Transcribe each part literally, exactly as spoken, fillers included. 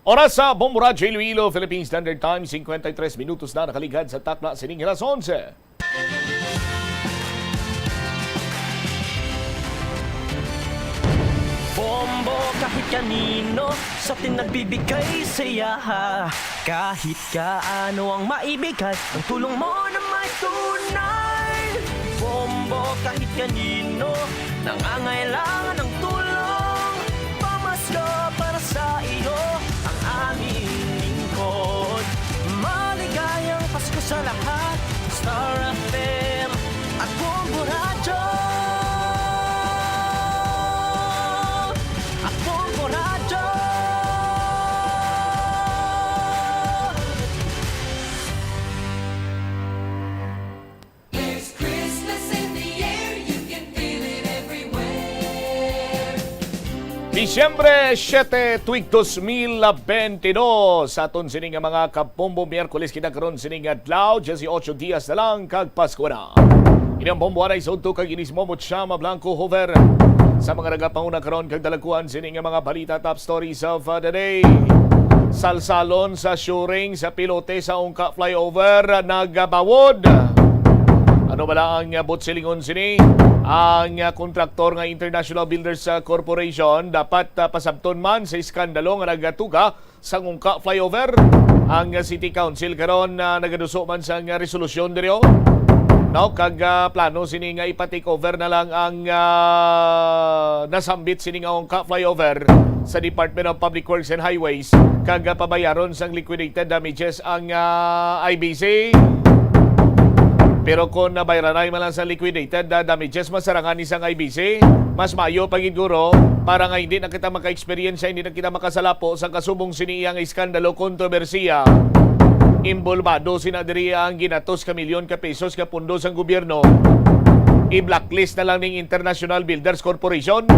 Oras sa Bombo Radyo Iloilo, Philippine Standard Time, cincuenta y tres minutos na nakaligad sa takna sining alas onse. Bombo kahit kanino sa atin nagbibigay saya. Kahit kaano ang maibigay, ang tulong mo na may tunay. Bombo kahit kanino nangangailangan ng tulong. Pamasko para sa iyo ang aming lingkod. Maligayang Pasko sa lahat. Star F M at Bombo Radyo. At Bombo Radyo. There's Christmas in the air, you can feel it everywhere. Disyembre siete, tuig dos mil bentidós. Sa aton sini nga mga kabombo, Miyerkules kita karon sining adlaw, dieciocho dias na lang kag Pasko na. Ini ang bombo anay sa udto kag inis mo mo siya mablanco hover. Sa mga nagapanguna karon kag dalaguan sini nga mga balita, top stories of uh, the day. Salsalon sa shoring sa pilote sa Ungka Flyover nagabawod. Ano bala ang uh, butsilingon sini? Ang uh, kontraktor nga International Builders uh, Corporation dapat uh, pasabton man sa iskandalo nga nagatuga sang Ungka Flyover. Ang uh, City Council karon uh, nagaduso man sang uh, resolusyon diri, oh. No, kag uh, plano sini nga ipa-take over na lang ang uh, nasambit sini nga Ungka Flyover sa Department of Public Works and Highways, kag uh, pabayaron sang liquidated damages ang uh, I B C. Pero kung nabayranay man lang sa liquidated uh, damages, masarangan ni sang I B C, mas maayo pa gid guro para nga hindi na kita maka-experience, hindi na kita makasalapo sa kasubong sini iyang iskandalo, kontrobersiya. Imbolbado sina diri ang ginatos ka milyon ka pesos nga pundo sang gobyerno. I-blacklist na lang ning International Builders Corporation.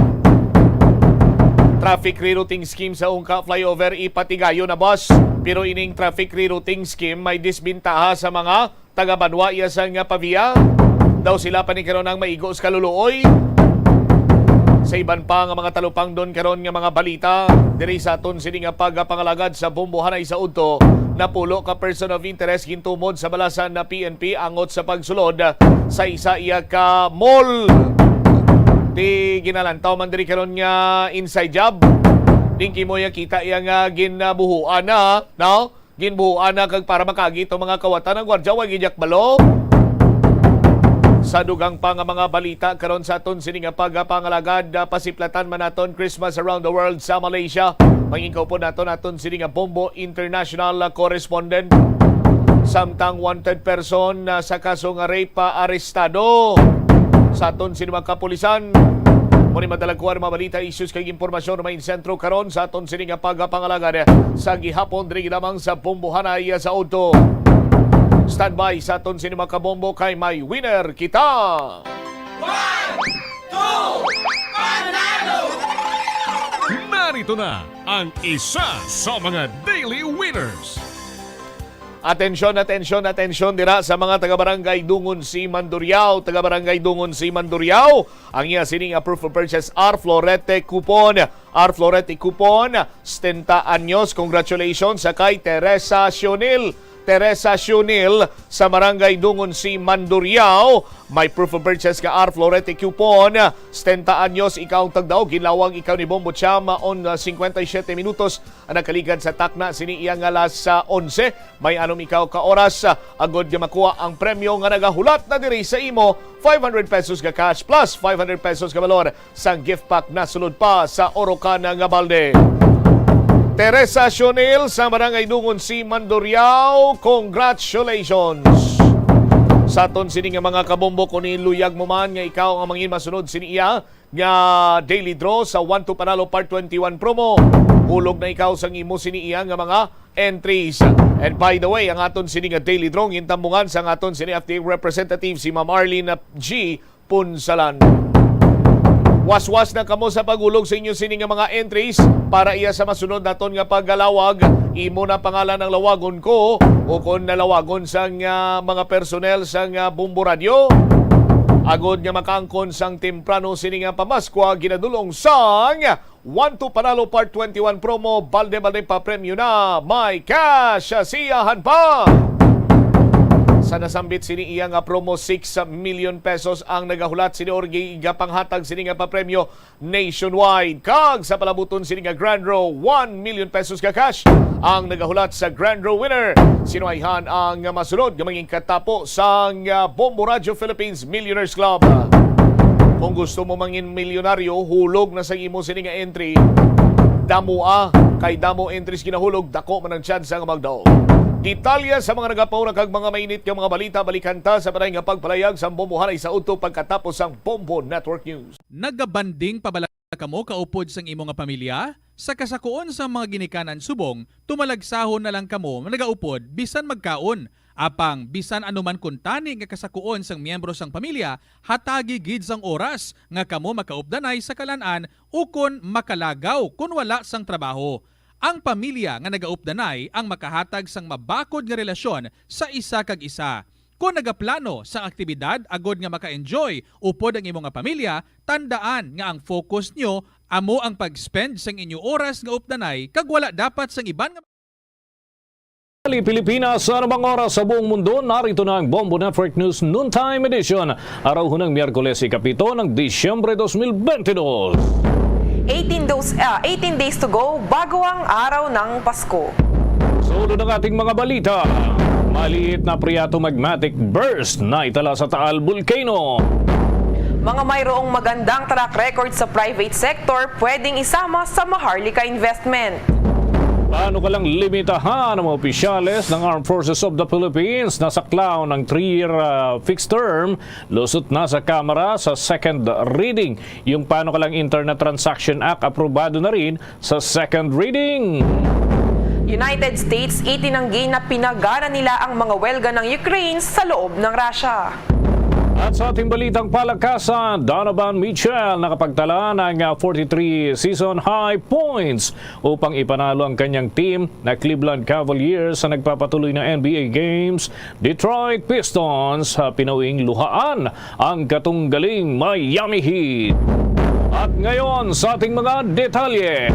Traffic rerouting scheme sa Ungka Flyover ipatigayon na, boss. Pero ining traffic rerouting scheme may disbintaha sa mga taga-banwa iya sang nga pavia. Daw sila pa ni karon ang maigo sa kaluluoy. Sa iban pa nga mga talupangdon karon nga mga balita, diri sa aton sini nga pagpangalagad sa bombohanay sa udto, napulo ka person of interest gintumod sa balasan na P N P angot sa pagsulod sa isa iya ka mall. Di ginalantaw man diri karon nga inside job. Ding kimo iya kita iya nga ginabuhuan na, no? Ginbuhuan na kag para makagi itong mga kawatan ang gwardya, way gidyak balo. Sa dugang pa nga mga balita karon sa aton sini nga pagpangalagad, ah, pasiplatan man naton Christmas around the world sa Malaysia. Mangin-upod naton aton sini nga Bombo International, ah, correspondent. Samtang wanted person, ah, sa kaso nga rape, ah, arestado sa aton sini mga kapulisan. Mao ni madalagkuan mga balita, issues kag impormasyon may sentro karon sa aton sini nga pagpangalagad sa gihapon diri lamang sa Bombohanay sa udto. Standby sa aton sini mga kabombo kay may winner kita. Narito na ang isa sa mga daily winners. Atensyon, atensyon, atensyon dira sa mga taga-barangay Dungon si Manduriao. Taga-barangay Dungon si Manduriao, ang iya sini nga proof of purchase, R Florete Coupon. R Florete Coupon, setenta anyos. Congratulations sa kay Teresa Sionil. Teresa Sionil sa Barangay Dungon si Manduriao. May proof of purchase ka R Florete Coupon. Setenta anyos, ikaw ang tagdaw. Ginlawag ikaw ni Bombo Cham on, ah, cincuenta y siete minutos ang nakaligad sa takna sini iya nga alas, ah, onse. May anom ikaw ka oras, ah, agod nga makuha ang premyo nga nagahulat na diri sa imo, five hundred pesos nga cash plus five hundred pesos nga balor sang gift pack na sulod pa sa Orocan nga balde. Teresa Sionil sa Barangay Dungon si Manduriao, congratulations! Sa aton sini nga mga kabombo, kung iluyag mo man nga ikaw ang mangin masunod sini iya nga daily draw sa One to Panalo Part twenty-one promo, hulog na ikaw sang imo sini iya nga mga entries. And by the way, ang aton sini nga daily draw gintambungan sang aton sini F D A representative, si Ma'am Arlene G Punsalan. Waswas na kamo sa paghulog sa inyo sini nga mga entries para iya sa masunod naton nga paggalawag. Imo na pangalan ang lawagon ko o kon nalawagon sang, ah, mga personnel sang, ah, Bombo Radyo. Agod nga makaangkon sang temprano sini nga pamaskwa, ginadul-ong sang One to Panalo Part twenty-one promo, balde-balde pa premyo na, may cash siyahan pa. Sa nasambit sini iya nga promo, six million pesos ang nagahulat sini, or gi-, igapanghatag sini nga papremyo nationwide. Kag sa palabuton sini nga Grand Draw, one million pesos ka cash ang nagahulat sa Grand Draw winner. Sino ayhan ang masunod nga mangin katapo sang, ah, Bombo Radio Philippines Millionaires Club? Kung gusto mo mangin milyonaryo, hulog na sa imo sini nga entry. Damoa, kay damo entries ginahulog, dako man ang tsansa nga magdaog. Detalye sa mga nagapauna kag mga mainit nga mga balita, balikan ta sa panay nga pagpalayag sang Bombo Halay sa udto pagkatapos sang Bombo Network News. Nagabanding pa bala kamo kaupod sang imo nga pamilya? Sa kasakuon sang mga ginikanan subong, tumalagsahon na lang kamo nagaupod bisan magkaon. Apang bisan ano man kuntani nga kasakuon sang miyembro sang pamilya, hatagi gid sang oras nga kamo makaupdanay sa kalan-an ukon makalagaw kon wala sang trabaho. Ang pamilya nga nagaupdanay ang makahatag sang mabakod nga relasyon sa isa kag isa. Kon nagaplano sang aktibidad agod nga maka-enjoy upod ang imo nga pamilya, tandaan nga ang focus nyo amo ang pag-spend sang inyo oras nga updanay kag wala dapat sang iban nga Pilipinas, sa anumang oras sa buong mundo, narito na ang Bombo Network News Noontime Edition. Araw hunang Miyerkules, ikapito ng Disyembre dos mil bentidós. Eighteen days, ah, eighteen days to go bago ang araw ng Pasko. Sa ulo ng ating mga balita, maliit na Priato magmatic burst na itala sa Taal Volcano. Mga mayroong magandang track record sa private sector pwedeng isama sa Maharlika Investment. Paano ka lang limitahan ang mga opisyales ng Armed Forces of the Philippines na sa clown ng three-year, ah, fixed term, lusot na sa Kamara sa second reading. Yung paano ka lang Internet Transaction Act, aprobado na rin sa second reading. United States itinanggi na pinagana nila ang mga welga ng Ukraine sa loob ng Russia. At sa ating balitang palakasan, Donovan Mitchell nakapagtala ng, ah, forty-three season high points upang ipanalo ang kanyang team na Cleveland Cavaliers sa nagpapatuloy na N B A Games. Detroit Pistons, ah, pinauwing luhaan ang katunggaling Miami Heat. At ngayon sa ating mga detalye.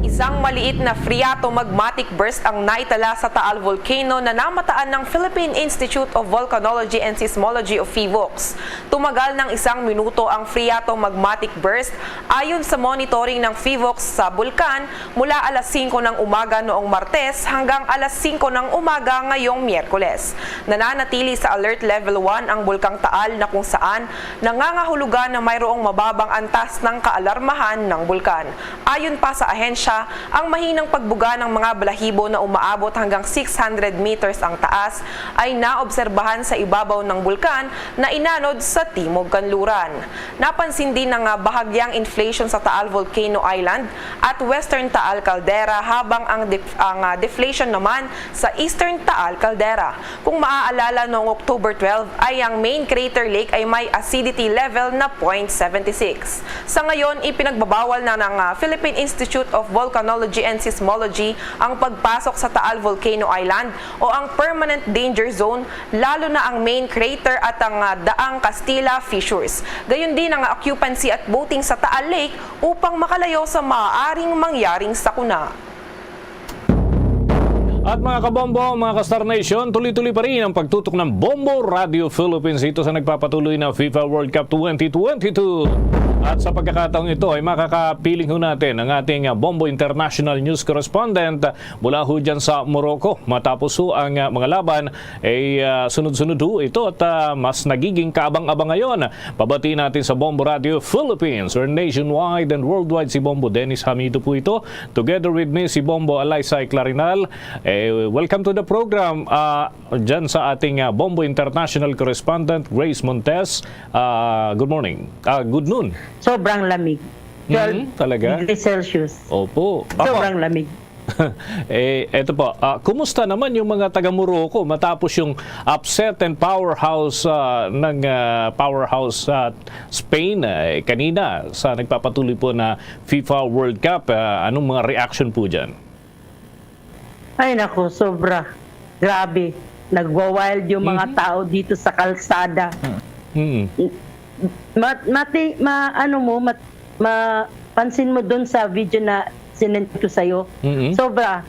Isang maliit na phreatomagmatic burst ang naitala sa Taal Volcano na namataan ng Philippine Institute of Volcanology and Seismology o PHIVOLCS. Tumagal ng isang minuto ang phreatomagmatic burst ayon sa monitoring ng PHIVOLCS sa bulkan mula alas singko ng umaga noong Martes hanggang alas singko ng umaga ngayong Miyerkules. Nananatili sa Alert Level one ang Bulkang Taal na kung saan nangangahulugan na mayroong mababang antas ng kaalarmahan ng bulkan. Ayon pa sa ahensya, ang mahinang pagbuga ng mga balahibo na umaabot hanggang six hundred meters ang taas ay naobserbahan sa ibabaw ng bulkan na inanod sa timog kanluran. Napansin din ang, ah, bahagyang inflation sa Taal Volcano Island at Western Taal Caldera, habang ang def-, ang, ah, deflation naman sa Eastern Taal Caldera. Kung maaalala, noong October twelve ay ang main crater lake ay may acidity level na point seven six. Sa ngayon, ipinagbabawal na ng, ah, Philippine Institute of Volcanology and Seismology ang pagpasok sa Taal Volcano Island o ang permanent danger zone, lalo na ang main crater at ang, ah, Daang Castilla fissures. Gayon din ang occupancy at boating sa Taal Lake upang makalayo sa maaaring mangyaring sakuna. At mga kabombo, mga ka-Star Nation, tuloy-tuloy pa rin ang pagtutok ng Bombo Radio Philippines dito sa nagpapatuloy na FIFA World Cup twenty twenty-two. At sa pagkakataong ito ay makakapiling ho natin ang ating, ah, Bombo International News Correspondent mula ho dyan sa Morocco. Matapos ho ang, ah, mga laban, ay, ah, sunod-sunod ho ito at, ah, mas nagiging kaabang-abang ngayon. Pabatiin natin sa Bombo Radio Philippines, or nationwide and worldwide, si Bombo Dennis Hamido po ito. Together with me, si Bombo Alaysay Clarinal. Eh, welcome to the program, ah, dyan sa ating, ah, Bombo International Correspondent, Grace Montes. Ah, good morning. Ah, good noon. Sobrang lamig. Mhm, twelve talaga? Degrees Celsius. Opo. Opo. Sobrang lamig. Eh, eto po, ah, kumusta naman yung mga taga Morocco matapos yung upset and powerhouse, ah, ng, ah, powerhouse, ah, Spain, eh, kanina sa nagpapatuloy po na FIFA World Cup? Ah, anong mga reaction po dyan? Ay, naku, sobra. Grabe. Nagwa-wild yung mga Mhm. tao dito sa kalsada. Hmm. Mm. Ma-, mati-, ma-, ano mo, mat-, mapansin mo dun sa video na sinend ko sa'yo. Mm. Sobra.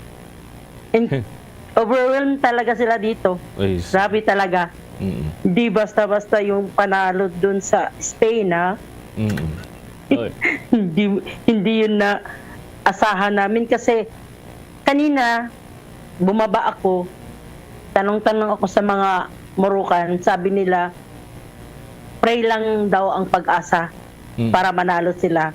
In-, overwhelmed talaga sila dito. Ay, s- Grabe talaga. Mm. Di basta-basta yung panalo dun sa Spain, ha? Mm. Oy. Hindi, hindi yun na asahan namin kasi kanina, bumaba ako, tanong-tanong ako sa mga Morocan, sabi nila, pray lang daw ang Pag-asa Mm. para manalo sila.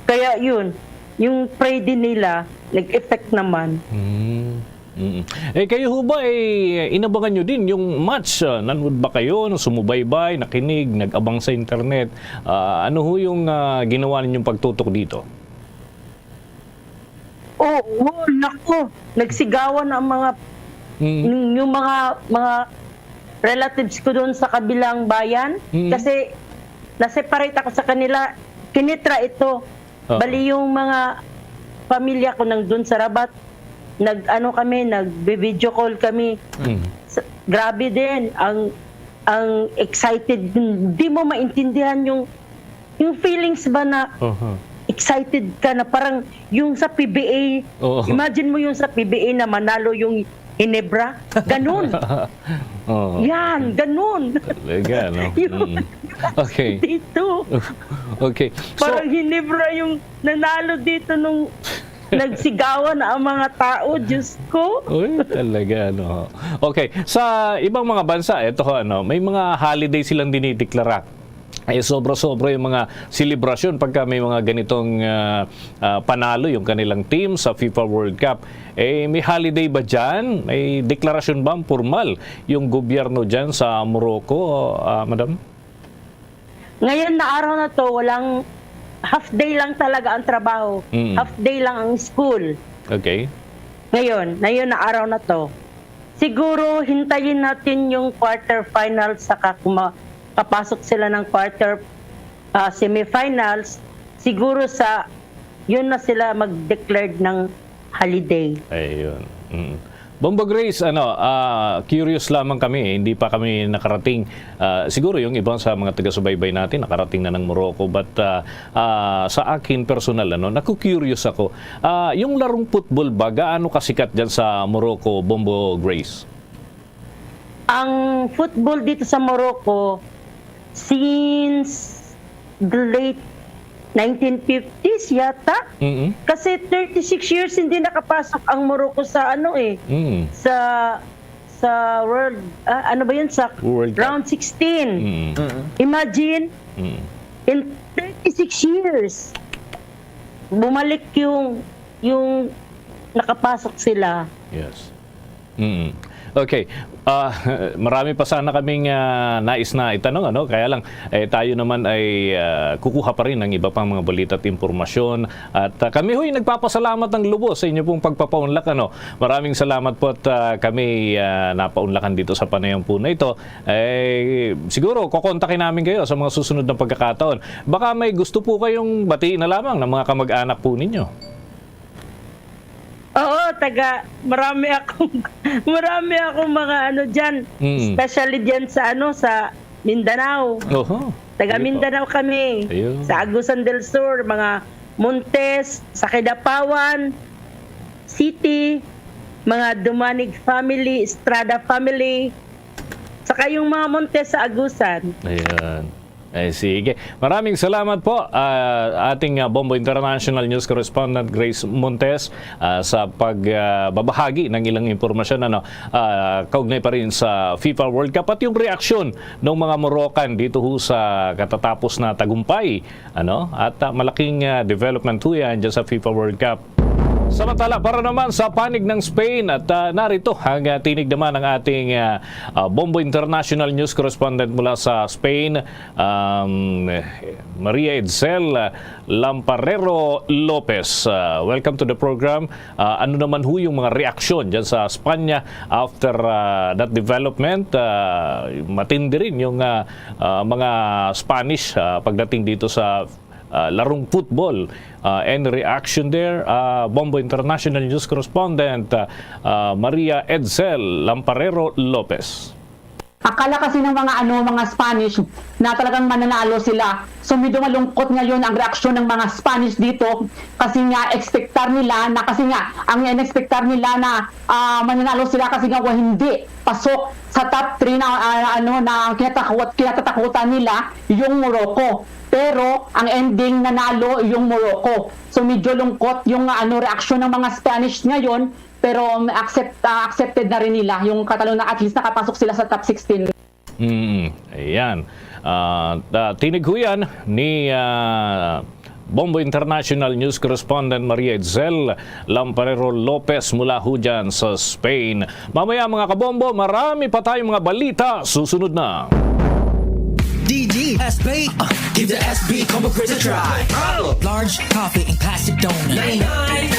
Kaya yun, yung pray din nila, nag-effect naman. Mm. Mm. Eh, kayo ho ba, eh, inabangan nyo din yung match? Ah, nanood ba kayo, sumubaybay, nakinig, nag-abang sa internet? Ah, ano ho yung, ah, ginawa ninyong pagtutok dito? Oo, naku, nagsigawan ang mga, Mm. yung mga, mga relatives ko doon sa kabilang bayan. Mm. Kasi na-separate ako sa kanila. Kinitra ito. Oo. Bali, yung mga pamilya ko nandun sa Rabat, nag-ano kami, nag-video call kami. Mm. Sa-, grabe din ang, ang excited. Hindi mo maintindihan yung, yung feelings ba na Oho. excited ka na parang yung sa P B A. Oo. Imagine mo yung sa P B A na manalo yung Ginebra. Ganun. Oo. Yan, ganun. Talaga, no? Yung Mm. Okay. dito. Okay. So Parang Ginebra yung nanalo dito nung nagsigawan ang mga tao, Diyos ko. Uy, talaga, no? Okay. Sa ibang mga bansa, ito, ano, may mga holiday silang dinideklara. Eh, sobra-sobra yung mga selebrasyon pagka may mga ganitong, ah, ah, panalo yung kanilang team sa FIFA World Cup. Eh, may holiday ba dyan? May deklarasyon ba formal yung gobyerno dyan sa Morocco, ah, madam? Ngayon na araw na to, walang, half day lang talaga ang trabaho. Mm. Half day lang ang school. Okay. Ngayon, ngayon na araw na to. Siguro hintayin natin yung quarter final, saka kung ma-, papasok sila ng quarter, ah, semifinals, siguro sa, yun na sila mag-declared ng holiday. Ayun. Mm. Bombo Grace, ano, ah, curious lamang kami, eh. Hindi pa kami nakarating. Ah, siguro yung iba sa mga taga-subaybay natin nakarating na ng Morocco, but, ah, ah, sa akin personal, ano, naku-curious ako. Ah, yung larong football ba, gaano kasikat dyan sa Morocco, Bombo Grace? Ang football dito sa Morocco, since the late nineteen fifties yata. Mm-mm. Kasi thirty-six years hindi nakapasok ang Morocco sa ano eh, Mm. sa, sa world, ah, ano ba yun? Sa World Cup. Round sixteen. Mm. Mm. Imagine, Mm. in thirty-six years, bumalik yung, yung nakapasok sila. Yes. Mm. Okay. Ah, marami pa sana kaming, ah, nais na itanong, ano? Kaya lang, eh, tayo naman ay, ah, kukuha pa rin ng iba pang mga balita at impormasyon. At, ah, kami ho'y nagpapasalamat ng lubos sa inyo pong pagpapaunlak, ano? Maraming salamat po at, ah, kami, ah, napaunlakan dito sa panayam po na ito. Eh, siguro, kukontakin namin kayo sa mga susunod na pagkakataon. Baka may gusto po kayong batiin na lamang ng mga kamag-anak po ninyo. Oo, taga, marami akong, marami akong mga ano diyan, Mm. especially diyan sa ano, sa Mindanao. Oho. Taga Sige po. Mindanao kami, Ayun. sa Agusan del Sur, mga Montes, sa Kidapawan City, mga Dumanig family, Estrada family, saka yung mga Montes sa Agusan. Ayan. Eh, sige. Maraming salamat po, ah, ating, ah, Bombo International News Correspondent Grace Montes, ah, sa pag, ah, babahagi ng ilang impormasyon, ano, ah, kaugnay pa rin sa FIFA World Cup at yung reaksyon ng mga Moroccan dito ho sa katatapos na tagumpay, ano, at, ah, malaking, ah, development ho yan dyan sa FIFA World Cup. Samantala, para naman sa panig ng Spain, at, ah, narito ang, ah, tinig naman ng ating, ah, ah, Bombo International News Correspondent mula sa Spain, um, Maria Edsel, ah, Lamparero Lopez. Ah, welcome to the program. Ah, ano naman ho yung mga reaksyon dyan sa Espanya after, ah, that development? Ah, matindi rin yung, ah, ah, mga Spanish, ah, pagdating dito sa, ah, larong football. Ah, any reaction there? Ah, Bombo International News Correspondent, ah, ah, Maria Edsel Lamparero Lopez. Akala kasi ng mga ano, mga Spanish na talagang mananalo sila. So medyo malungkot ngayon ang reaksyon ng mga Spanish dito kasi nga expectar nila na kasi nga ang inexpectar nila na ah, mananalo sila kasi nga wa hindi pasok sa top three na ah, ano na kinatatakot kinatatakutan nila yung Morocco. Pero ang ending nanalo yung Morocco. So medyo lungkot yung ah, ano reaksyon ng mga Spanish ngayon, pero um, accept ah, accepted na rin nila yung Catalonia, at least nakapasok sila sa top sixteen. Mm, ayan. Ah, ah, tinighuyan ni ah, Bombo International News Correspondent Maria Itzel Lamparero Lopez mula ho dyan sa Spain. Mamaya, mga kabombo, marami pa tayong mga balita. Susunod na. D D S B. Uh, give the S B Combo Quiz a try. Large coffee and classic donut. Late night.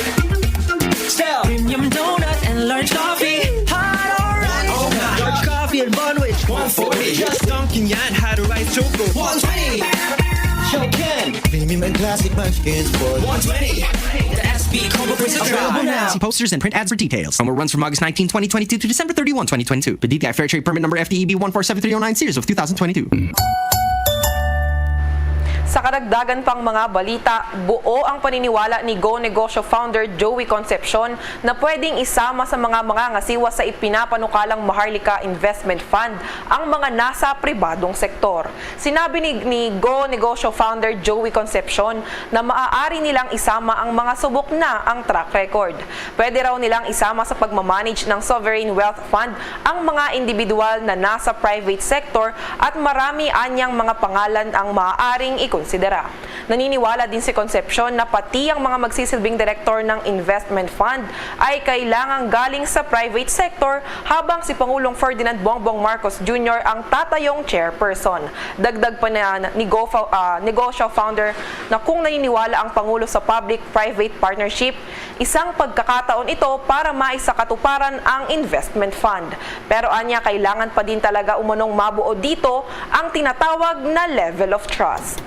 Style. Premium donut and large coffee. Hot or ice. Oh my. Large coffee and bun wich. One forty. Just dunking yan. Hot or ice choco. One twenty. Show Ken. Premium and classic munchkins for one twenty. The S B Combo Quiz a try. Available now. See posters and print ads for details. Promo runs from August nineteen, twenty twenty-two to December thirty-one, twenty twenty-two. P D T I Fair Trade Permit Number F T E B one four seven three oh nine, series of two thousand twenty-two. Sa karagdagan pang mga balita, buo ang paniniwala ni Go Negosyo founder Joey Concepcion na pwedeng isama sa mga mangangasiwa sa ipinapanukalang Maharlika Investment Fund ang mga nasa pribadong sektor. Sinabi ni, ni Go Negosyo founder Joey Concepcion na maaari nilang isama ang mga subok na ang track record. Pwede raw nilang isama sa pagmamanage ng sovereign wealth fund ang mga individual na nasa private sector at marami anyang mga pangalan ang maaaring ikonsidera. Naniniwala din si Concepcion na pati ang mga magsisilbing direktor ng investment fund ay kailangang galing sa private sector, habang si Pangulong Ferdinand Bongbong Marcos Junior ang tatayong chairperson. Dagdag pa na ni Go, ah, Negosyo founder na kung naniniwala ang Pangulo sa public-private partnership, isang pagkakataon ito para maisakatuparan ang investment fund. Pero anya, kailangan pa din talaga umanong mabuo dito ang tinatawag na level of trust.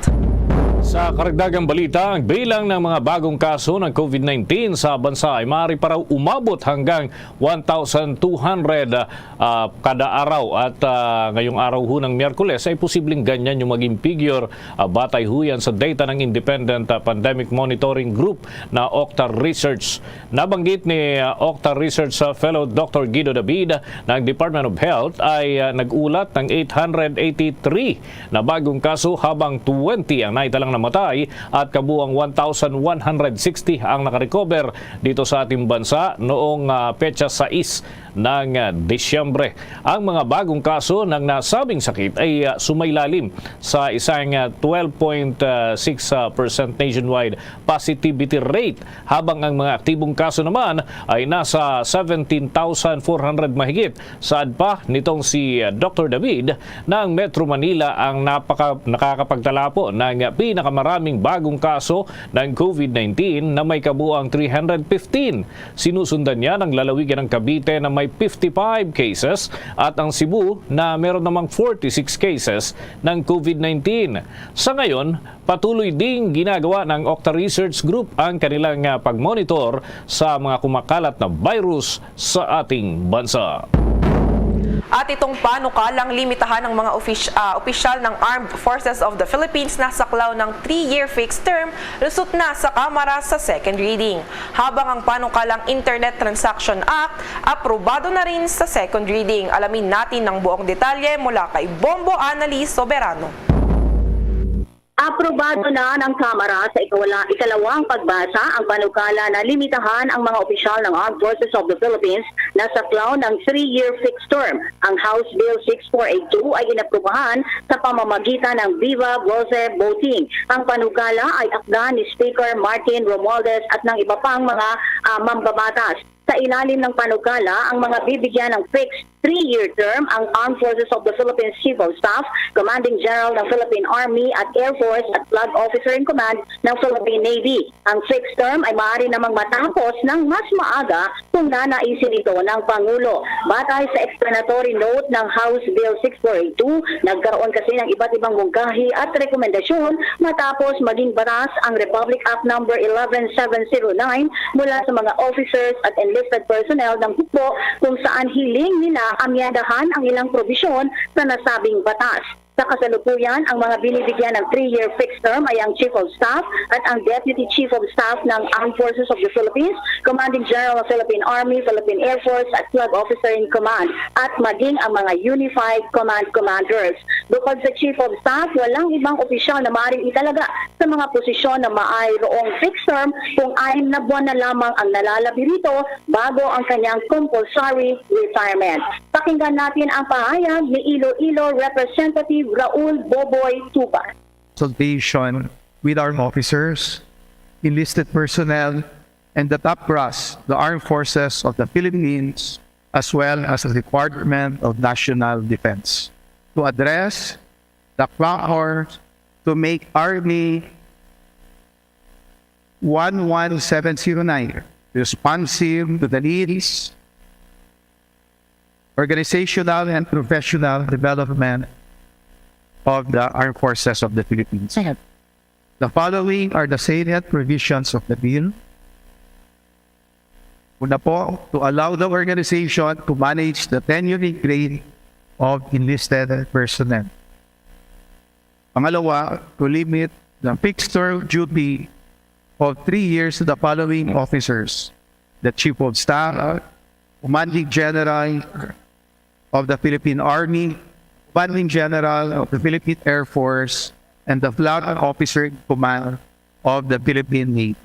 Sa karagdagang balita, ang bilang ng mga bagong kaso ng COVID nineteen sa bansa ay maaari pa raw umabot hanggang one thousand two hundred ah, kada araw. At ah, ngayong araw ho ng Miyerkules ay posibleng ganyan yung maging figure, ah, batay ho yan sa data ng Independent ah, Pandemic Monitoring Group na Octa Research. Nabanggit ni ah, Octa Research ah, Fellow Doctor Guido David na ang Department of Health ay ah, nag-ulat ng eight hundred eighty-three na bagong kaso, habang twenty ang naitalang namatay at kabuang one thousand one hundred sixty ang nakarecover dito sa ating bansa noong ah, petsa sais ng ah, Disyembre. Ang mga bagong kaso ng nasabing sakit ay ah, sumailalim sa isang ah, twelve point six percent nationwide positivity rate, habang ang mga aktibong kaso naman ay nasa seventeen thousand four hundred mahigit. Saad pa nitong si ah, Doctor David, na ang Metro Manila ang napaka, nakakapagtalapo ng pinakamaraming bagong kaso ng COVID nineteen na may kabuang three hundred fifteen. Sinusundan niya ng lalawigan ng Cavite na may fifty-five cases at ang Cebu na meron namang forty-six cases ng COVID nineteen. Sa ngayon, patuloy ding ginagawa ng Octa Research Group ang kanilang ah, pagmonitor sa mga kumakalat na virus sa ating bansa. At itong panukalang limitahan ang mga ofis- ah, opisyal ng Armed Forces of the Philippines na saklaw ng three-year fixed term, lusot na sa Kamara sa second reading. Habang ang panukalang Internet Transaction Act, aprobado na rin sa second reading. Alamin natin ang buong detalye mula kay Bombo Annalise Soberano. Aprobado na ng Kamara sa ikawala, ikalawang pagbasa ang panukala na limitahan ang mga opisyal ng Armed Forces of the Philippines na saklaw ng three-year fixed term. Ang House Bill six four eight two ay inaprubahan sa pamamagitan ng viva voce voting. Ang panukala ay akda ni Speaker Martin Romualdez at ng iba pang mga ah, mambabatas. Sa ilalim ng panukala, ang mga bibigyan ng fixed three-year term ang Armed Forces of the Philippines Chief of Staff, Commanding General ng Philippine Army at Air Force at Flag Officer in Command ng Philippine Navy. Ang fixed term ay maaari namang matapos ng mas maaga kung nanaisin ito ng Pangulo. Batay sa explanatory note ng House Bill six four eight two, nagkaroon kasi ng iba't ibang mungkahi at rekomendasyon matapos maging batas ang Republic Act Number eleven seven zero nine mula sa mga officers at enlisted personnel ng hukbo, kung saan hiling nila amyendahan ang ilang probisyon sa nasabing batas. Sa kasalukuyan, ang mga binibigyan ng three-year fixed term ay ang Chief of Staff at ang Deputy Chief of Staff ng Armed Forces of the Philippines, Commanding General ng Philippine Army, Philippine Air Force at Flag Officer in Command, at maging ang mga Unified Command Commanders. Bukod sa Chief of Staff, walang ibang opisyal na maaaring italaga sa mga posisyon na mayroong fixed term kung anim na buwan na lamang ang nalalabi rito bago ang kanyang compulsory retirement. Pakinggan natin ang pahayag ni Iloilo Representative Raul Boboy Tupas. Consultation with our officers, enlisted personnel, and the top brass, the Armed Forces of the Philippines, as well as the Department of National Defense, to address the clamor to make Army one one seven zero nine responsive to the needs, organizational and professional development of the Armed Forces of the Philippines. The following are the salient provisions of the bill. Una po, to allow the organization to manage the tenure grade of enlisted personnel. Pangalawa, to limit the fixed term duty of three years to the following officers: the Chief of Staff, Commanding General of the Philippine Army, Commanding General of the Philippine Air Force, and the Flag Officer in Command of the Philippine Navy.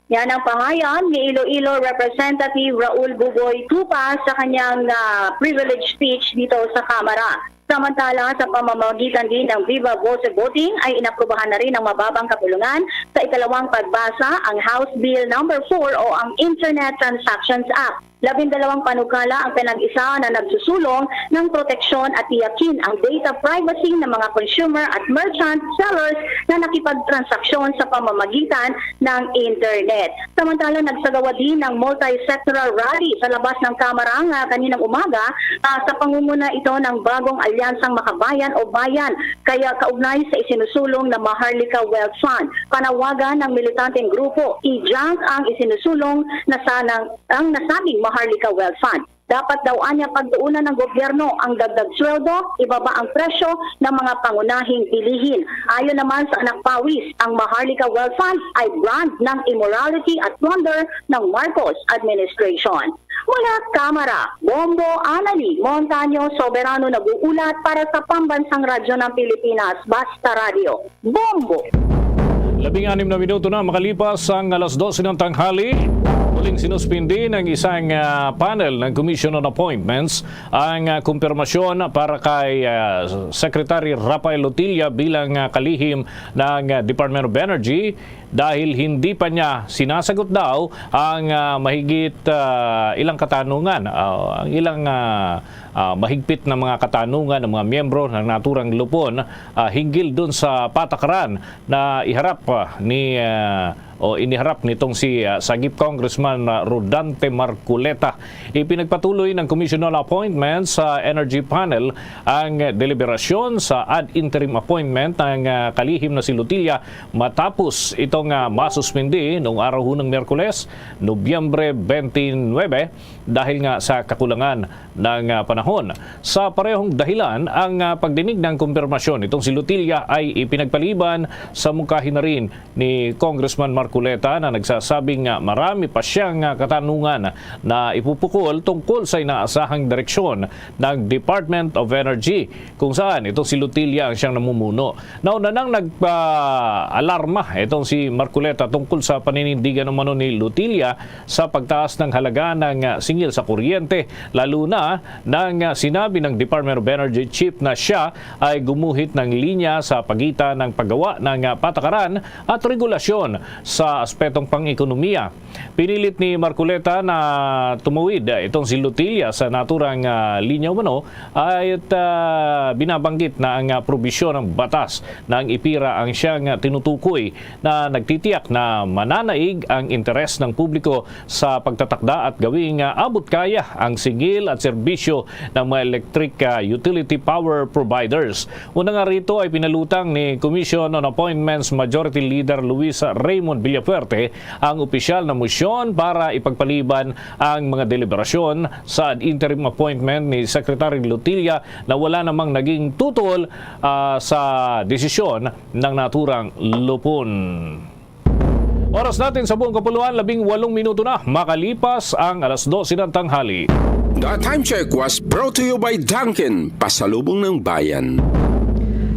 Yan ang pahayag ni Iloilo Representative Raul Bugoy Tupa sa kanyang ah, privilege speech dito sa Kamara. Samantala, sa pamamagitan din ng Viva Voce Voting ay inaprubahan na rin ng mababang kapulungan sa ikalawang pagbasa ang House Bill number four o ang Internet Transactions Act. Labindalawang panukala ang pinag-isa na nagsusulong ng proteksyon at tiyakin ang data privacy ng mga consumer at merchant sellers na nakipagtransaksyon sa pamamagitan ng internet. Samantala, nagsagawa din ng multi-sectoral rally sa labas ng Kamara nga kaninang umaga ah, sa pangunguna ito ng bagong alyansang Makabayan o Bayan, kaya kaugnay sa isinusulong na Maharlika Wealth Fund. Panawagan ng militanteng grupo, i-junk ang isinusulong na sanang ang nasabing Maharlika Wealth Fund. Dapat daw anya pagtuunan ng gobyerno ang dagdag sweldo, ibaba ang presyo ng mga pangunahing bilihin. Ayon naman sa Anak Pawis, ang Maharlika Wealth Fund ay brand ng immorality at plunder ng Marcos administration. Mula Kamara, Bombo Anali Montaño Soberano nag-uulat para sa Pambansang Radyo ng Pilipinas, Basta Radio. Bombo! Labing anim na minuto na makalipas ang alas dose ng tanghali. Muling sinuspindi ng isang ah, panel ng Commission on Appointments ang ah, kumpirmasyon para kay ah, Secretary Rafael Lotilla bilang ah, kalihim ng ah, Department of Energy dahil hindi pa niya sinasagot daw ang ah, mahigit ah, ilang katanungan, ah, ang ilang ah, ah, mahigpit na mga katanungan ng mga miyembro ng naturang lupon ah, hinggil dun sa patakaran na iharap ah, ni ah, o iniharap nitong si ah, Sagip Congressman ah, Rodante Marcoleta. Ipinagpatuloy ng Commission on Appointments sa Energy Panel ang deliberasyon sa ad interim appointment ng ah, kalihim na si Lotilla matapos itong ah, masuspindi noong araw hunang Miyerkules, Nobyembre twenty-nine, dahil nga sa kakulangan ng ah, panahon. Sa parehong dahilan, ang ah, pagdinig ng kumpirmasyon nitong si Lotilla ay ipinagpaliban sa mungkahi na rin ni Congressman Marcoleta na nagsasabing ah, marami pa siyang ah, katanungan na ipupukol tungkol sa inaasahang direksyon ng Department of Energy, kung saan itong si Lotilla ang siyang namumuno. Nauna nang nagpa-alarma itong si Marcoleta tungkol sa paninindigan umano ni Lotilla sa pagtaas ng halaga ng ah, singil sa kuryente, lalo na nang ah, sinabi ng Department of Energy Chief na siya ay gumuhit ng linya sa pagitan ng paggawa ng ah, patakaran at regulasyon sa aspetong pang-ekonomiya. Pinilit ni Marcoleta na tumawid itong si Lotilla sa naturang ah, linya umano at ah, binabanggit na ang ah, probisyon ng batas na ang IPERA ang siyang ah, tinutukoy na nagtitiyak na mananaig ang interes ng publiko sa pagtatakda at gawing ah, abot kaya ang singil at serbisyo ng mga electric ah, utility power providers. Una nga rito ay pinalutang ni Commission on Appointments Majority Leader Luis Raymond Villafuerte ang opisyal na mosyon para ipagpaliban ang mga deliberasyon sa ad interim appointment ni Secretary Lotilla na wala namang naging tutol, ah, sa desisyon ng naturang lupon. Oras natin sa buong kapuluan, labing walong minuto na makalipas ang alas dose ng tanghali. The Time Check was brought to you by Dunkin, pasalubong ng bayan.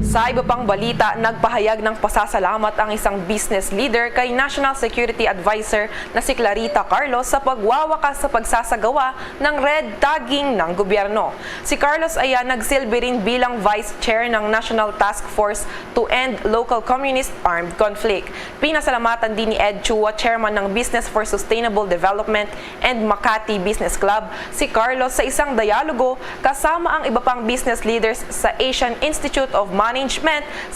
Sa iba pang balita, nagpahayag ng pasasalamat ang isang business leader kay National Security Advisor na si Clarita Carlos sa pagwawakas sa pagsasagawa ng red tagging ng gobyerno. Si Carlos ay nagsilbi rin bilang vice chair ng National Task Force to End Local Communist Armed Conflict. Pinasalamatan din ni Ed Chua, chairman ng Business for Sustainable Development and Makati Business Club, si Carlos sa isang dialogo kasama ang iba pang business leaders sa Asian Institute of Management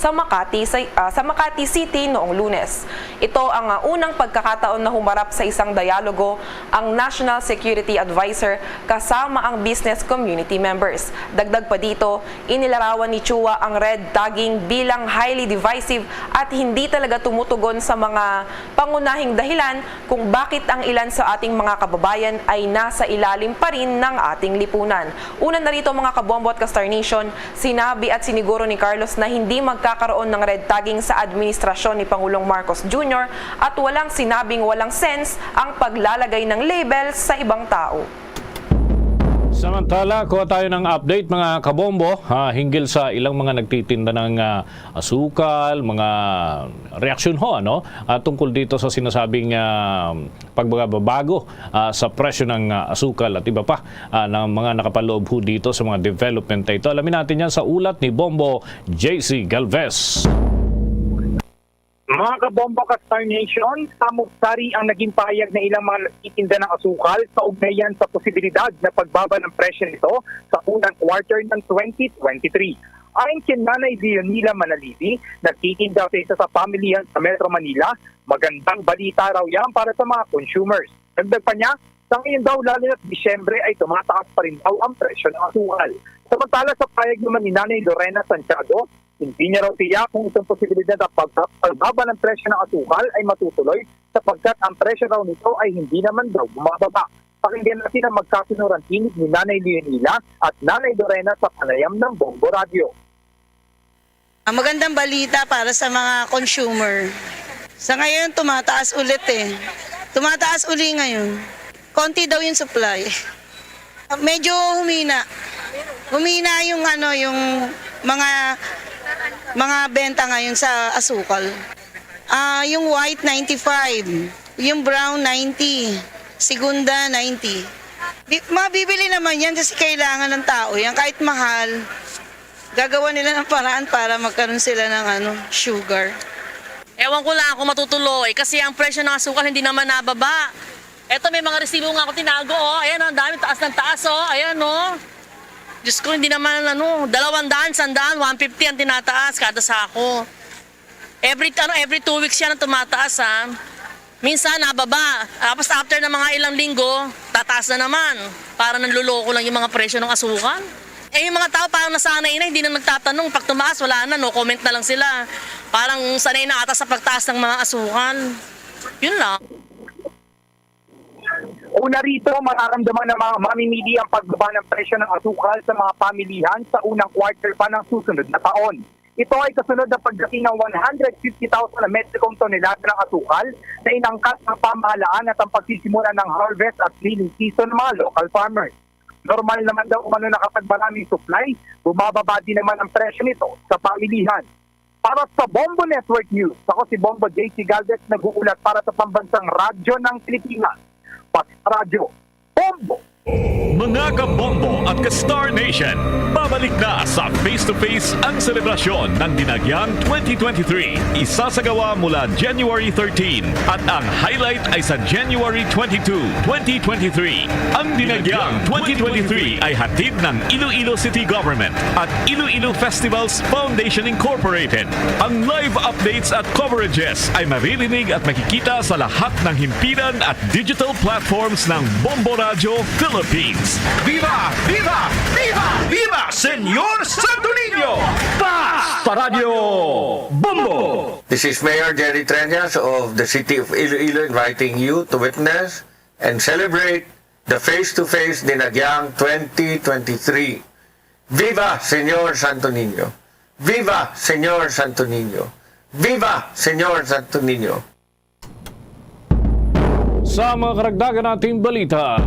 sa Makati, sa, ah, sa Makati City noong Lunes. Ito ang, ah, unang pagkakataon na humarap sa isang dialogo ang National Security Advisor kasama ang business community members. Dagdag pa dito, inilarawan ni Chua ang red tagging bilang highly divisive at hindi talaga tumutugon sa mga pangunahing dahilan kung bakit ang ilan sa ating mga kababayan ay nasa ilalim pa rin ng ating lipunan. Una na rito, mga kabombo at ka-Star Nation, sinabi at siniguro ni Carlos na hindi magkakaroon ng red tagging sa administrasyon ni Pangulong Marcos Junior at walang sinabing walang sense ang paglalagay ng label sa ibang tao. Samantala, kuha tayo ng update, mga kabombo, ha, hinggil sa ilang mga nagtitinda ng, ah, asukal, mga reaksyon ho, ano, ah, tungkol dito sa sinasabing, ah, pagbabago, ah, sa presyo ng, ah, asukal at iba pa, ah, ng mga nakapaloob ho dito sa mga development na ito. Alamin natin yan sa ulat ni Bombo J C Galvez. Mga kabombo, ka-Star Nation, samot-sari ang naging pahayag na ilang mga nagtitinda ng asukal sa ugnayan sa posibilidad na pagbaba ng presyo nito sa unang quarter ng twenty twenty-three. Ayon kay Nanay Leonila Manalibi, nagtitinda sa isa sa pamilihan sa Metro Manila, magandang balita raw yan para sa mga consumers. Dagdag pa niya, sa ngayon daw, lalo na't Disyembre, ay tumataas pa rin daw ang presyo ng asukal. Samantala, sa pahayag naman ni Nanay Lorena Santiago, hindi niya raw tiyak kung itong posibilidad ng pag-, pagbaba ng presyo ng asukal ay matutuloy sapagkat ang presyo raw nito ay hindi naman daw bumababa. Pakinggan natin ang magkasunuran tinig ni Nanay Leonila at Nanay Lorena sa panayam ng Bombo Radyo. Ah, magandang balita para sa mga consumer. Sa ngayon, tumataas ulit eh. Tumataas uli ngayon. Konti daw yung supply. Medyo humina. Humina yung ano, yung mga, mga benta ngayon sa asukal. Ah, yung white, ninety-five. Yung brown, ninety. Segunda, ninety. Bi-, mabibili naman yan kasi kailangan ng tao yan. Kahit mahal, gagawa nila ng paraan para magkaroon sila ng ano, sugar. Ewan ko lang kung matutuloy kasi ang presyo ng asukal hindi naman nababa. Eto, may mga resibo nga ako tinago, oh. Ayan, ang dami, taas ng taas, oh. Ayan, oh. Diyos ko, hindi naman, ano, dalawang daan, sandaan, one fifty ang tinataas kada sako. Every, ano, every two weeks yan ang tumataas, ha. Minsan, nababa. Tapos, after ng mga ilang linggo, tataas na naman. Para nanloloko lang yung mga presyo ng asukal. Eh, yung mga tao parang nasanay na, hindi na nagtatanong. Pag tumaas, wala na, no comment na lang sila. Parang sanay na ata sa pagtaas ng mga asukal. Yun lang. Una rito, mararamdaman ng mga mamimili ang pagbaba ng presyo ng asukal sa mga pamilihan sa unang quarter pa ng susunod na taon. Ito ay kasunod ng pagdating ng one hundred fifty thousand na metrikong tonelada ng asukal na inangkat ng pamahalaan at ang pagsisimula ng harvest at milling season ng mga local farmers. Normal naman daw umano na kapag maraming supply, bumababa din naman ang presyo nito sa pamilihan. Para sa Bombo Network News, ako si Bombo J C Galvez, nag-uulat para sa Pambansang Radyo ng Pilipinas. Pati sa radyo, Bombo! Mga kabombo at ka-Star Nation, babalik na sa Face to Face ang selebrasyon ng Dinagyang twenty twenty-three. Isasagawa mula January thirteen at ang highlight ay sa January twenty-two, twenty twenty-three. Ang Dinagyang twenty twenty-three ay hatid ng Iloilo City Government at Iloilo Festivals Foundation Incorporated. Ang live updates at coverages ay maririnig at makikita sa lahat ng himpilan at digital platforms ng Bombo Radyo Philippines. Philippines. Viva! Viva! Viva! Viva Señor Santo Niño! Basta Radyo Bombo! This is Mayor Jerry Treñas of the City of Iloilo inviting you to witness and celebrate the face-to-face Dinagyang twenty twenty-three. Viva Señor Santo Niño! Viva Señor Santo Niño! Viva Señor Santo Niño! Sa mga karagdagan nating balita,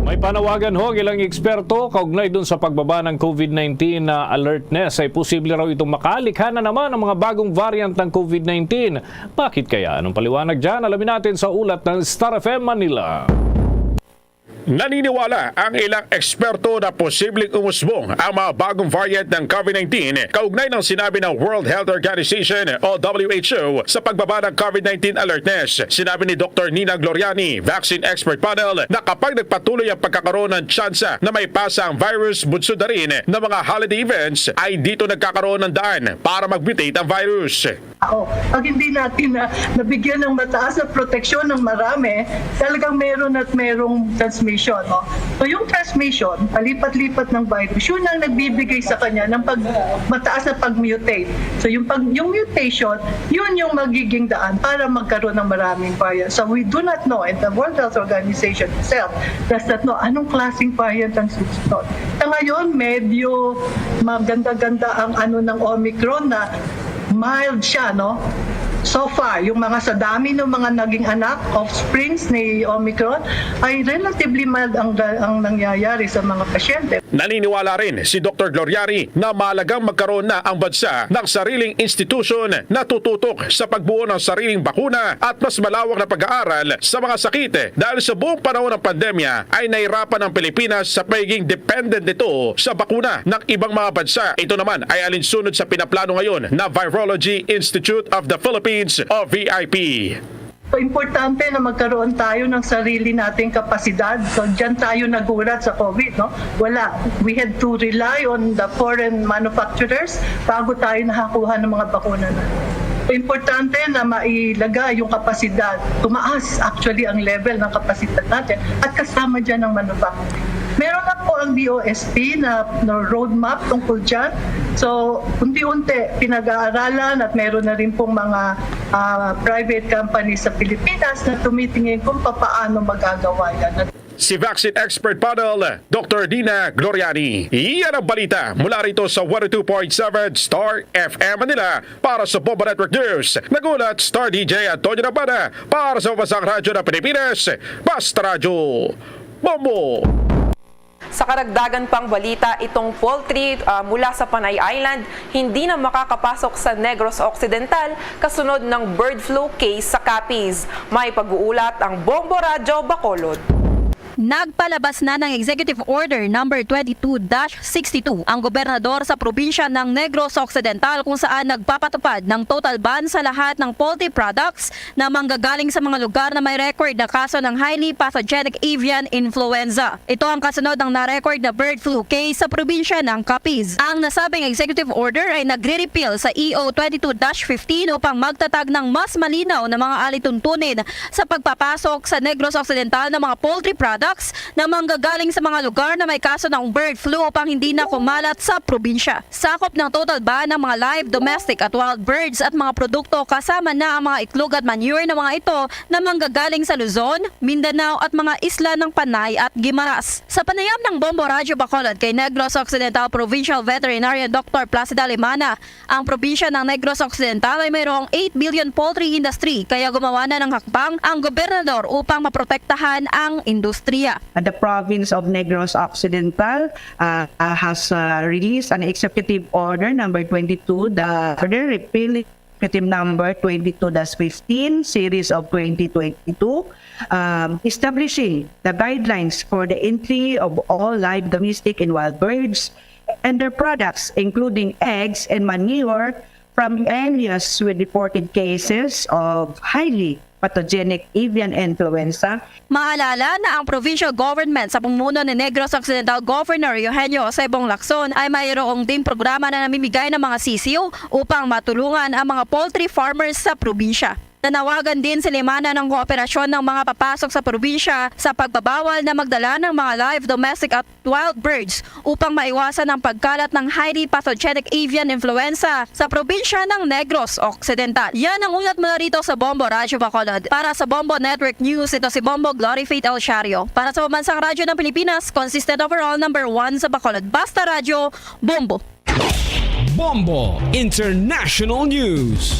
may panawagan ho ang ilang eksperto kaugnay dun sa pagbaba ng COVID nineteen na alertness. Ay posible raw itong makalikha na naman ang mga bagong variant ng COVID nineteen. Bakit kaya? Anong paliwanag dyan? Alamin natin sa ulat ng Star F M Manila. Naniniwala ang ilang eksperto na posibleng umusbong ang mga bagong variant ng COVID nineteen kaugnay ng sinabi ng World Health Organization o W H O sa pagbaba ng COVID nineteen alertness. Sinabi ni Doktor Nina Gloriani, vaccine expert panel, na kapag nagpatuloy ang pagkakaroon ng tsansa na may pasa ang virus bunsod na rin ng mga holiday events, ay dito nagkakaroon ng daan para mag-mutate ang virus. Tao. Pag hindi natin na nabigyan ng mataas na proteksyon ng marami, talagang meron at merong transmission, no? So, yung transmission, palipat-lipat ng virus, yun ang nagbibigay sa kanya ng pag, mataas na pag-mutate. So, yung pag, yung mutation, yun yung magiging daan para magkaroon ng maraming variant. So, we do not know, and the World Health Organization itself does not know anong klaseng variant ang susunod. Sa ngayon, medyo maganda-ganda ang ano ng Omicron na mild siya, no? So far, yung mga sa dami ng mga naging anak, offsprings ni Omicron, ay relatively mild ang, ang nangyayari sa mga pasyente. Naniniwala rin si Doktor Gloriani na mahalagang magkaroon na ang bansa ng sariling institusyon na tututok sa pagbuo ng sariling bakuna at mas malawak na pag-aaral sa mga sakit dahil sa buong panahon ng pandemya ay nahirapan ang Pilipinas sa pagiging dependent nito sa bakuna ng ibang mga bansa. Ito naman ay alinsunod sa pinaplano ngayon na Virology Institute of the Philippines o V I P. So, importante na magkaroon tayo ng sarili nating kapasidad. So, diyan tayo nagulat sa COVID, no? Wala. We had to rely on the foreign manufacturers bago tayo nakakuha ng mga bakuna natin. So, importante na mailagay yung kapasidad. Tumaas, actually, ang level ng kapasidad natin at kasama dyan ang manufacturing. Meron na po ang D O S P na, na roadmap tungkol dyan. So, unti-unti, pinag-aaralan at meron na rin pong mga, ah, private companies sa Pilipinas na tumitingin kung papaano magagawa yan. Si vaccine expert panel, Doktor Dina Gloriani. Iyan ang balita mula rito sa one oh two point seven Star F M Manila. Para sa Bombo Network News, nagulat Star D J Antonio Nabana. Para sa Mabasang Radyo ng Pilipinas, Basta Radyo Bombo. Sa karagdagan pang balita, itong poultry, ah, mula sa Panay Island hindi na makakapasok sa Negros Occidental kasunod ng bird flu case sa Capiz. May pag-uulat ang Bombo Radyo Bacolod. Nagpalabas na ng Executive Order number twenty-two dash sixty-two ang gobernador sa probinsya ng Negros Occidental, kung saan nagpapatupad ng total ban sa lahat ng poultry products na manggagaling sa mga lugar na may record na kaso ng highly pathogenic avian influenza. Ito ang kasunod ng na-record na bird flu case sa probinsya ng Capiz. Ang nasabing executive order ay nagre-repeal sa E O twenty-two dash fifteen upang magtatag ng mas malinaw na mga alituntunin sa pagpapasok sa Negros Occidental ng mga poultry products na manggagaling sa mga lugar na may kaso ng bird flu upang hindi na kumalat sa probinsya. Sakop ng total ban ang mga live, domestic at wild birds at mga produkto, kasama na ang mga itlog at manure na mga ito na manggagaling sa Luzon, Mindanao at mga isla ng Panay at Guimaras. Sa panayam ng Bombo Radyo Bacolod kay Negros Occidental Provincial Veterinarian Doctor Placida Limana, ang probinsya ng Negros Occidental ay mayroong eight billion poultry industry, kaya gumawa na ng hakbang ang gobernador upang maprotektahan ang industriya. The province of Negros Occidental, uh, uh, has, uh, released an executive order number twenty-two, the order repealing executive number twenty-two dash fifteen, series of twenty twenty-two, um, establishing the guidelines for the entry of all live domestic and wild birds and their products, including eggs and manure, from areas with reported cases of highly pathogenic avian influenza. Maalala na ang provincial government sa pumuno ni Negros Occidental Governor Eugenio Jose Bong Lacson ay mayroong ding programa na namimigay ng mga sisiw upang matulungan ang mga poultry farmers sa probinsya. Nanawagan din si Limana ng kooperasyon ng mga papasok sa probinsya sa pagbabawal na magdala ng mga live domestic at wild birds upang maiwasan ang pagkalat ng highly pathogenic avian influenza sa probinsya ng Negros Occidental. Yan ang ulat mula rito sa Bombo Radyo Bacolod. Para sa Bombo Network News, ito si Bombo Glory Faith El Shario. Para sa Pambansang Radyo ng Pilipinas, consistent overall number one sa Bacolod. Basta Radyo, Bombo! Bombo International News.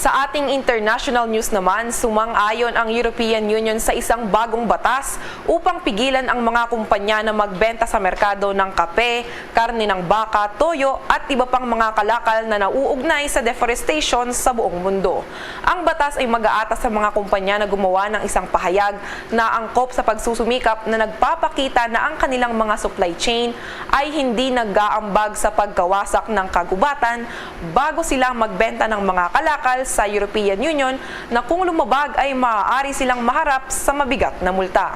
Sa ating international news naman, sumang-ayon ang European Union sa isang bagong batas upang pigilan ang mga kumpanya na magbenta sa merkado ng kape, karne ng baka, toyo, at iba pang mga kalakal na nauugnay sa deforestation sa buong mundo. Ang batas ay mag-aata sa mga kumpanya na gumawa ng isang pahayag na angkop sa pagsusumikap na nagpapakita na ang kanilang mga supply chain ay hindi nag-aambag sa pagkawasak ng kagubatan bago sila magbenta ng mga kalakal sa European Union na kung lumabag ay maaari silang maharap sa mabigat na multa.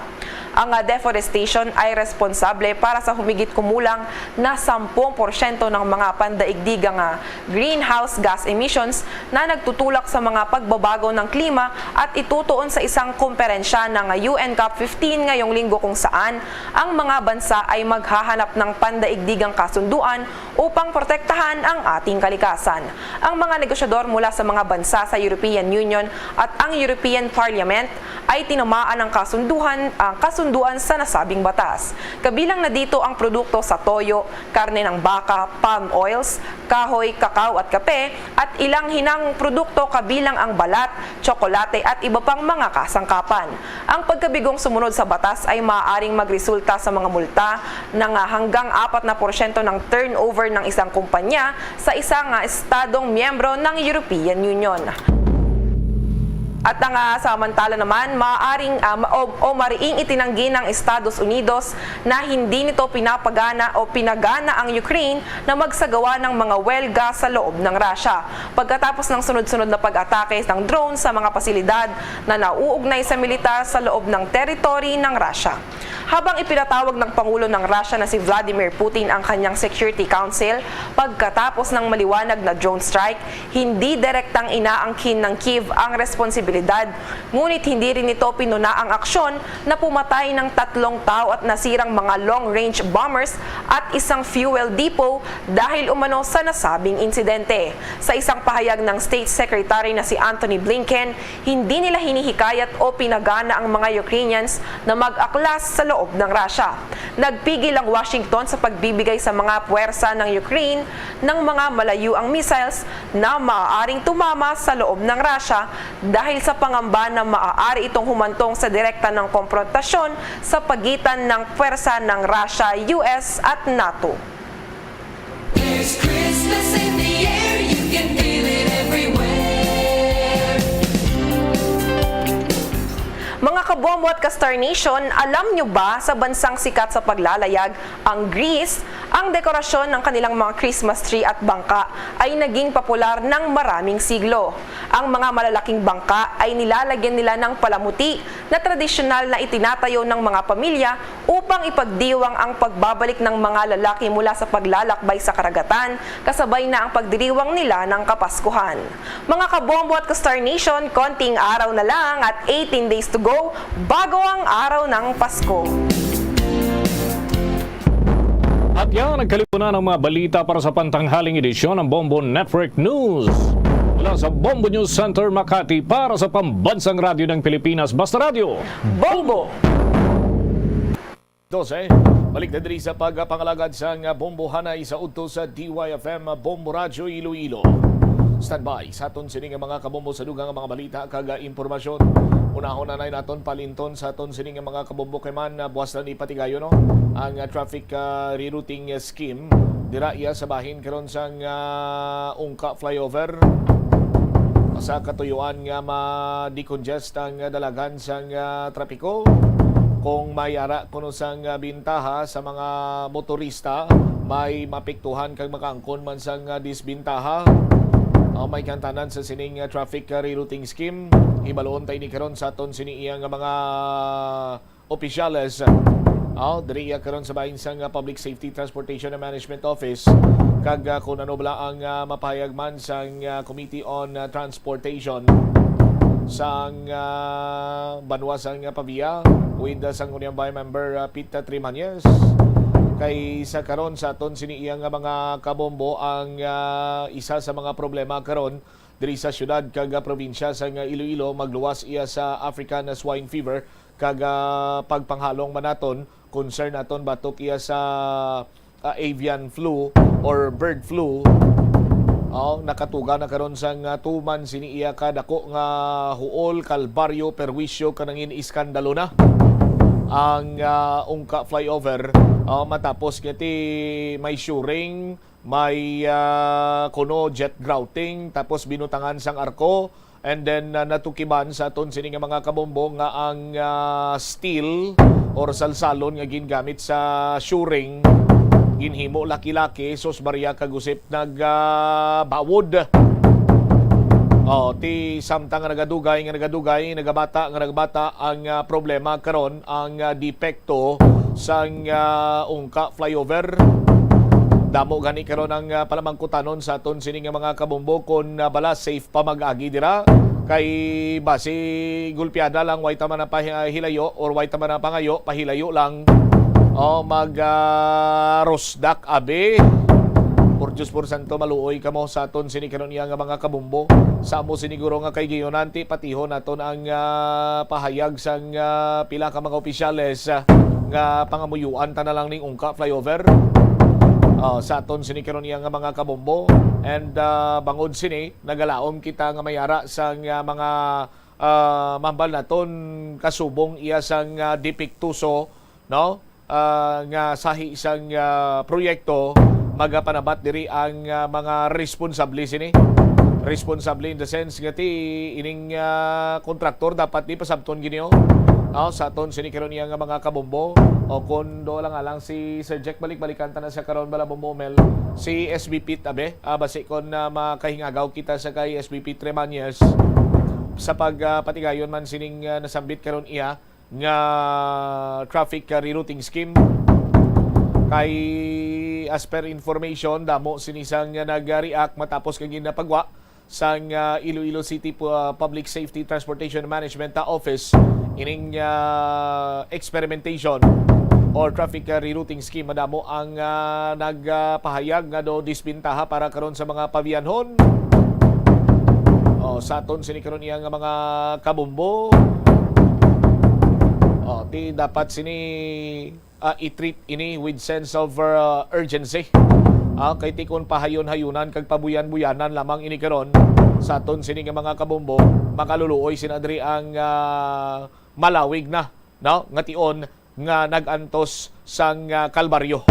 Ang, ah, deforestation ay responsable para sa humigit kumulang na sampung porsyento ng mga pandaigdigang, ah, greenhouse gas emissions na nagtutulak sa mga pagbabago ng klima at itutuon sa isang komperensya ng U N COP fifteen ngayong linggo, kung saan ang mga bansa ay maghahanap ng pandaigdigang kasunduan upang protektahan ang ating kalikasan. Ang mga negosyador mula sa mga bansa sa European Union at ang European Parliament ay tinamaan ng kasunduhan, ang kasunduan sa nasabing batas. Kabilang na dito ang produkto sa toyo, karne ng baka, palm oils, kahoy, kakao at kape, at ilang hinang produkto kabilang ang balat, tsokolate at iba pang mga kasangkapan. Ang pagkabigong sumunod sa batas ay maaaring magresulta sa mga multa na nga hanggang apat na porsyento ng turnover ng isang kumpanya sa isang, ah, estadong miyembro ng European Union. At ang, ah, samantala naman, maaaring, ah, ma-, o, o mariing itinanggi ng Estados Unidos na hindi nito pinapagana o pinagana ang Ukraine na magsagawa ng mga welga sa loob ng Russia, pagkatapos ng sunod-sunod na pag-atake ng drone sa mga pasilidad na nauugnay sa militar sa loob ng teritoryo ng Russia. Habang ipinatawag ng Pangulo ng Russia na si Vladimir Putin ang kanyang Security Council pagkatapos ng maliwanag na drone strike, hindi direktang inaangkin ng Kyiv ang responsibilidad, ngunit hindi rin nito pinuna ang aksyon na pumatay ng tatlong tao at nasirang mga long-range bombers at isang fuel depot dahil umano sa nasabing insidente. Sa isang pahayag ng State Secretary na si Antony Blinken, hindi nila hinihikayat o pinagana ang mga Ukrainians na mag-aklas sa loob ng Russia. Nagpigil ang Washington sa pagbibigay sa mga puwersa ng Ukraine ng mga malayuang missiles na maaaring tumama sa loob ng Russia dahil sa pangamba na maaari itong humantong sa direkta ng komprontasyon sa pagitan ng puwersa ng Russia, U S at NATO. There's Christmas in the air, you can feel it everywhere. Mga kabombo at ka-Star Nation, alam nyo ba, sa bansang sikat sa paglalayag, ang Greece, ang dekorasyon ng kanilang mga Christmas tree at bangka ay naging popular ng maraming siglo. Ang mga malalaking bangka ay nilalagyan nila ng palamuti na tradisyonal na itinatayo ng mga pamilya upang ipagdiwang ang pagbabalik ng mga lalaki mula sa paglalakbay sa karagatan, kasabay na ang pagdiriwang nila ng Kapaskuhan. Mga kabombo at ka-Star Nation, konting araw na lang at eighteen days to go bago ang araw ng Pasko. At yan, nagkalipon na ng mga balita para sa pantanghaling edisyon ng Bombo Network News. Mula sa Bombo News Center, Makati, para sa Pambansang Radyo ng Pilipinas, Basta Radyo. Bombo! Dose, balik na diri sa pagpangalagad sang Bombo Hanay sa udto sa D Y F M Bombo Radyo Iloilo. Standby sa aton sini nga mga kabombo sa dugang nga mga balita kag impormasyon. Unahon na naton palinton sa aton sini nga mga kabombo kay man, ah, buwas na ni patigayon, no? Ang, ah, traffic, ah, rerouting, ah, scheme dira iya sa bahin karon sang, ah, Ungka Flyover. Sa katuyuan nga ma-decongest ang dalagan sang, ah, trapiko. Kung may ara kuno sang, ah, bintaha sa mga motorista, may mapiktuhan kag makaangkon man sang, ah, disbintaha. Ah, may kantanan sa sining, ah, traffic, ah, rerouting scheme. Hibaluon ta ini karon sa aton sini iya nga mga opisyales. Oh, diri iya karon sa bahin sang, ah, Public Safety Transportation and Management Office. Kag, ah, kung ano bala ang, ah, mapahayag man sang, ah, Committee on, ah, Transportation sang, ah, banwa sang, ah, Pavia with, ah, Sangguniang Bayan member, ah, Pete Trimañez. Kay sa karon sa aton sini iya nga mga kabombo ang, ah, isa sa mga problema karon diri sa syudad kag, ah, probinsya sang, ah, Iloilo, magluwas iya sa African swine fever kag, ah, pagpanghalong man naton, concern naton batok iya sa, ah, avian flu or bird flu. Oh, nakatuga na karon sang, ah, tuman sini iya ka dako nga huol, kalbaryo, perwisyo, kanangin iskandalo na ang, ah, Ungka flyover. Oh, matapos nga ti may shoring, may, ah, kuno jet grouting, tapos binutangan sang arko, and then, ah, natukiban sa aton sini nga mga kabombo nga ang, ah, steel or salsalon nga gingamit sa shoring ginhimo laki-laki, sus Maria, kag usip nag, ah, bawod. Oh, ti samtang nga nagadugay, nga nagadugay, nagabata, nga nagabata ang, ah, problema karon, ang, ah, depekto sang, ah, Ungka flyover. Damo gani karon ang, ah, palamangkutanon sa aton sini nga mga kabombo kon, ah, bala safe pa mag-agi dira. Kay basi gulpiada lang, way ta man ang pahilayo or way ta man ang pangayo, pahilayo lang. Oh, mag, ah, rusdak, abi. Por Diyos, por santo, maluoy kamo sa aton sini karon iya nga mga kabombo. Sa amo siniguro nga kay giyunan ti patihon naton ang, ah, pahayag sang, ah, pila ka mga opisyales, ah, nga pangamuyuan ta na lang ning Ungka flyover. Ah, sa aton sini karon iya nga mga kabombo. And, ah, bangod sini, nagalaom kita nga may ara sang, ah, mga, ah, mambal naton kasubong iya sang, ah, depektuso, no? Ah, nga sahi sang, ah, proyekto, magapanabat diri ang, ah, mga responsable sini. Responsable in the sense nga ti ining, ah, kontraktor dapat di pasabton gini, oh. Oh, sa aton sini karon iya nga mga kabombo. O kun do lang alang si Sir Jack, balik-balikan ta na sa karon bala, Bombo Mel. Si S B Pete, abe, ah, basi kon, ah, makahingagaw kita sa kay S B Pete Remanias sa pag, ah, patigayon man sining, ah, nasambit karon iya nga traffic, ah, rerouting scheme. Kay as per information, damo sini sang nag-react matapos kang ginapagwa sang, ah, Iloilo City Pu-, ah, Public Safety Transportation Management, ah, Office ining, ah, experimentation or traffic, ah, rerouting scheme. Madamo ang, ah, nagpahayag nga do disbentaha para karon sa mga pabiyanhon. Oh, sa aton sini karon iya nga mga kabombo. Oh, ti dapat sini, ah, i-treat ini with sense of, uh, urgency. Ah, kay ti kon pahayon-hayonan kag pabuyan-buyanan lamang ini karon sa aton sini nga mga kabombo, makaluluoy sina diri ang, ah, malawig na, no, nga tion nga nag-antos sang, ah, kalbaryo.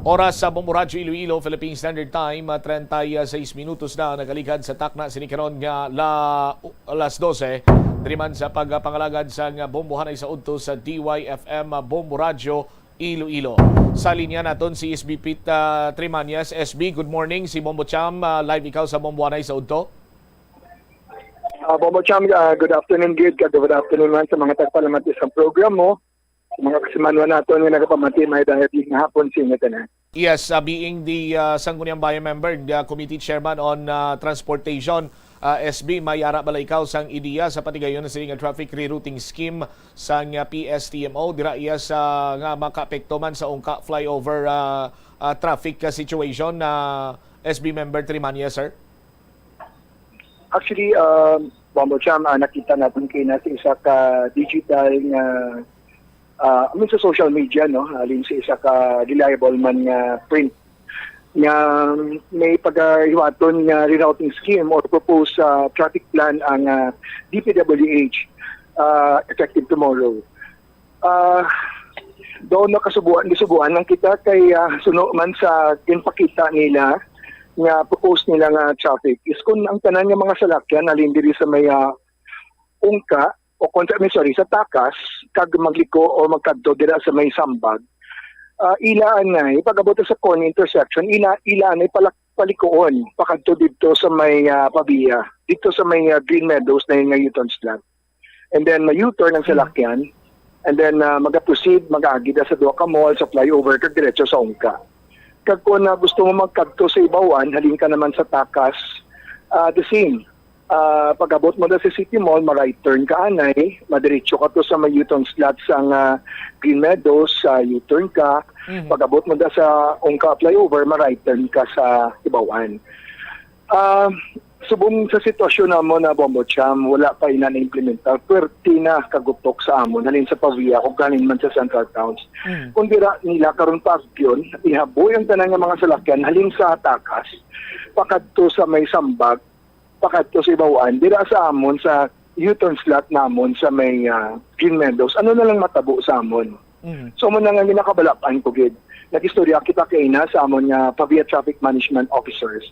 Oras sa Bombo Radyo Iloilo, Philippine Standard Time, ah, treinta y seis minutos na nagaligad sa takna sini karon nga la-, alas dose. Diri man sa pagpangalagad sang bombohanay sa udto sa D Y F M, ah, Bombo Radyo Iloilo. Sa linya naton si S B Pete, ah, Trimañas. S B, good morning. Si Bombo Cham, ah, live ikaw sa bombohanay sa udto. Ah, Bombo Cham, ah, good afternoon gid, kag good afternoon man sa mga tagpalamati sa program mo, sa mga kasimanwa naton nga nagapamati, may dahil nga hapon sa inyo tanan. Yes, uh, being the, uh, Sangguniang Bayan member, the Committee Chairman on, uh, Transportation, uh, S B, may ara bala ikaw sang ideya sa patigayon na sini nga traffic rerouting scheme sang, uh, P S T M O, dira iya sa nga makaapekto man sa Ungka flyover, uh, uh, traffic, uh, situation, uh, S B member Trimañas, sir? Actually, uh, Bombo Cham, ah, nakita natin kaina sa isa ka digital nga, ah, I mean, sa social media, no, halin sa isa ka reliable man nga print nga may pagahiwaton nga rerouting scheme or proposed, ah, traffic plan ang, ah, D P W H, ah, effective tomorrow. Ah, daw nakasubuan, gisubuan lang kita kay, ah, suno man sa ginpakita nila nga proposed nila nga traffic is kung ang tanan nga mga salakyan halin diri sa may, ah, Ungka o kon sa, I mean, sorry, sa Takas kag magliko o magkadto dira sa may Sambag, ah, ila anay pag-abot sa Coney intersection, ila, ila anay palak-, palikuon pakadto dito sa may, ah, Pavia, dito sa may, ah, Green Meadows na yun nga U-turn slot. And then may U-turn ang salakyan. And then, ah, maga-proceed, mag-agi da sa duha ka mall, sa flyover, kag diretso sa Ungka. Kag kung, ah, gusto mo magkadto sa Ibawan, halin ka naman sa Takas, ah, the same. Ah, pag-abot mo na sa City Mall, ma-right turn ka anay, madiretso ka to sa may U-turn slot sang, ah, Green Meadows, sa U-turn ka. Mhm. Pag-abot mo na sa Ungka flyover, ma-right turn ka sa Ibawan. Ah, subong sa sitwasyon namon na Bombo Cham, wala pa ina na-implementar. Pwerte na kagutok sa amon, halin sa Pavia, kung halin man sa Central Towns. Mhm. Kung dira nila karon pa agyon, ihaboy ang tanan nga mga salakyan, halin sa Takas, pakadto sa may Sambag, pakadto sa Ibawan, dira sa amon, sa U-turn slot namon sa may, ah, Green Meadows. Ano na lang matabo sa amon? Mhm. So, mo na nga ginakabalak-an ko gid. Nag-istorya kita kaina sa amon nga Pavia Traffic Management Officers.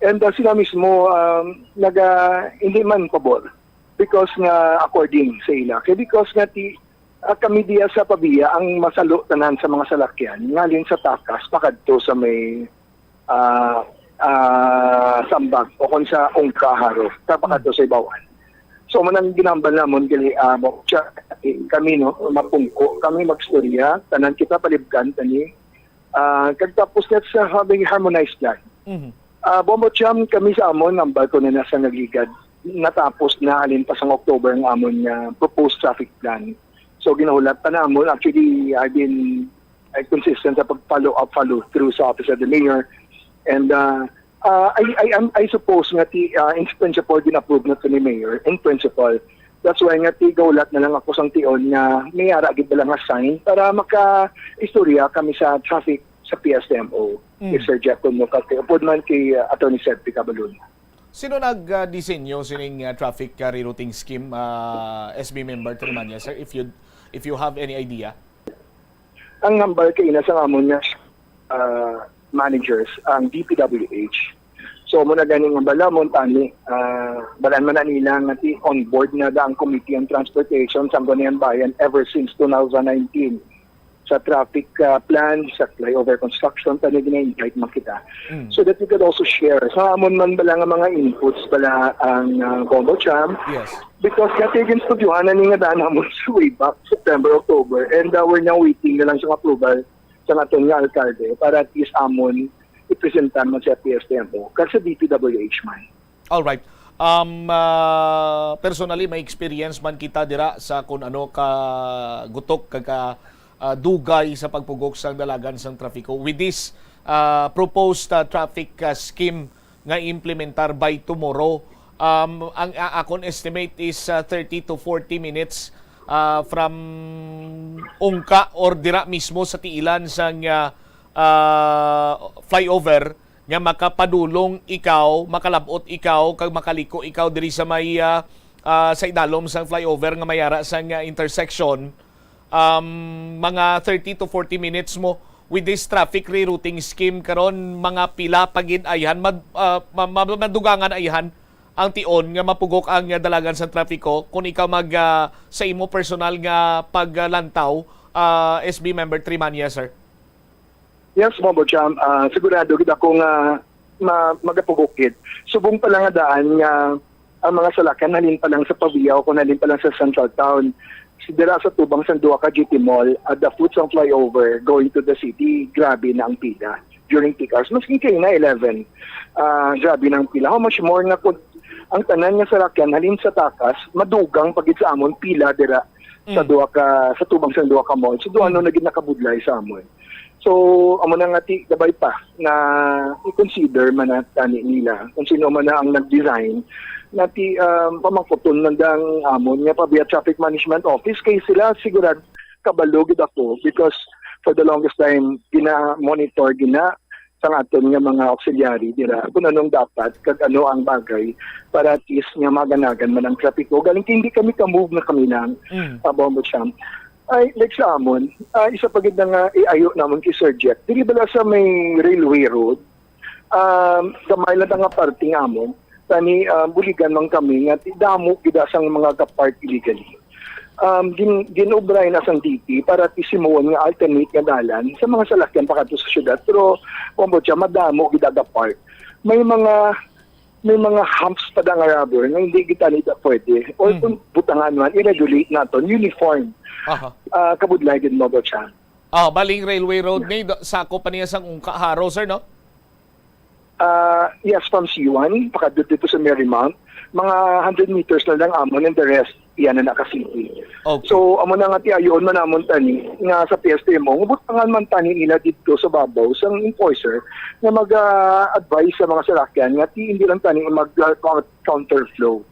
And, ah, sila mismo, um, naga, hindi man pabor. Because nga, according sa ila. Kay because nga ti, ah, kami diya sa Pavia ang masalo tanan sa mga salakyan, ngalin sa Takas, pakadto sa may, ah, ah, Sambag, o kung sa Ungka, Jaro, sa pakadto sa Ibawan. So, manang ginambal namon, gali, ah, mo, siya, eh, kami, no, mapungko, kami magstorya, tanan kita palibkan, tani, ah, kag tapos na sa having harmonized plan. Mhm. Ah, Bombo Cham, kami sa amon, nambal ko na nasa nagligad. Natapos na, halin pa sang October ang amon nga proposed traffic plan. So, ginahulat pa namon. Actually, I've been, uh, consistent sa pag-follow up, follow through sa Office of the Mayor. And, uh, uh, I, I, am- I suppose nga ti, uh, in principle, gin-approve na to ni Mayor, in principle. That's why nga ti, gaulat na lang ako sang tion nga may ara gid ba lang nga sign para maka-istorya kami sa traffic sa P S M O. Mm. Kay Sir Jeff Conmocate, upod man kay, uh, Attorney Seth Picabaluna. Sino nag, ah, disenyo sining, ah, traffic, ah, rerouting scheme, ah, S B member Trimania, sir? If you, if you have any idea? Ang hambal kaina sa amon nga, ah, managers, ang D P W H. So, mo na ganing hambal namon, tani, ah, balaan man na nila nga ti on board na da ang Committee on Transportation, Sangguniang Bayan, ever since two thousand nineteen. Sa traffic, ah, plan, sa flyover construction, tani gina-invite man kita. Mm. So that we could also share. Sa amon man bala nga mga inputs bala ang, ah, Bombo Cham. Yes. Because nga tigin studyuhan na ni nga daan namon sa way back, September, October. And, ah, we're now waiting na lang sa approval sa aton nga alkalde para at least amon i-presentan man sa P S T M O, kag sa D P W H man. All right. Um, ah, personally, may experience man kita dira sa kun ano ka gutok kag ka, ah, dugay sa pagpugok sang dalagan sang trapiko. With this, ah, proposed, ah, traffic, ah, scheme nga implementar by tomorrow, um, ang, ah, akon estimate is, ah, thirty to forty minutes, ah, from Ungka or dira mismo sa tiilan sang, ah, ah, flyover nga makapadulong ikaw, makalab-ot ikaw, kag makaliko ikaw diri sa may, ah, ah, sa idalom sang flyover nga may ara sang, ah, intersection, um, mga thirty to forty minutes mo with this traffic rerouting scheme karon, mga pila pa gid ayhan, mad-, ah, ma-, ma-, madugangan ayhan ang tion nga mapugok ang, ah, dalagan sa trapiko kung ikaw mag, ah, sa imo personal nga paglantaw, ah, S B member Trimania, sir? Yes, Bombo Cham. Ah, sigurado gid ako nga ma-, magapugok gid. Subong pa lang nga daan nga ang mga salakyan halin pa lang sa Pavia o kung halin pa lang sa Central Town, si dira sa tubang sang duha ka G T Mall, at the foot sang flyover going to the city, grabe na ang pila during peak hours. Maski kaina eleven, ah, grabe na ang pila. How much more nga kung ang tanan nga salakyan halin sa Takas, madugang pa gid sa amon pila dira sa Mm. duha ka, sa tubang sang duha ka mall. So, duha Mm. na gid nakabudlay sa amon. So, amo na nga ti, gabay pa na i-consider man na tani nila kung sino man na ang nag-design na ti, um, pamangkuton man dang amon nga Pavia Traffic Management Office kay sila sigurado kabalo gid ako because for the longest time gina-monitor, gina sang aton nga mga auxiliary dira kung anong dapat kag ano ang bagay para at least nga maganagan man ang trapiko. Galing kay hindi kami ka-move na kami lang, Mm. ah, Bombo Cham. Ay, like sa amon, ah, isa pa gid na nga iayo namon kay Sir Jeff. Dili bala sa may railway road, um, gamay lang nga parte nga amon, tani, ah, buligan man kami nga ti-, damo gid sang mga ga-park illegally. Um, gin-, gin-obray na sang D P para ti simuon nga alternate nga dalan sa mga salakyan pakadto sa syudad. Pero, Bombo Cham, madamo gid ang ga-park. May mga may mga humps pa da nga rubber nga hindi kita nila pwede. Or Mm. kung butangan man, i-regulate naton uniform. Aha. Ah, kabudlay gid mo, Bocham. Ah, baling railway road ni, do-, sakop pa niya sang Ungka Haro, sir, no? Ah, yes, from C one, pakadto dito sa Marymount, mga hundred meters na lang amon, and the rest, yan na naka-city. Okay. So, amo na nga ti ayoon man namon tani nga sa P S T M O, nga butangan man tani nila dito sa babaw sang enforcer nga mag-advise sa mga salakyan nga ti hindi lang tani mag-counterflow.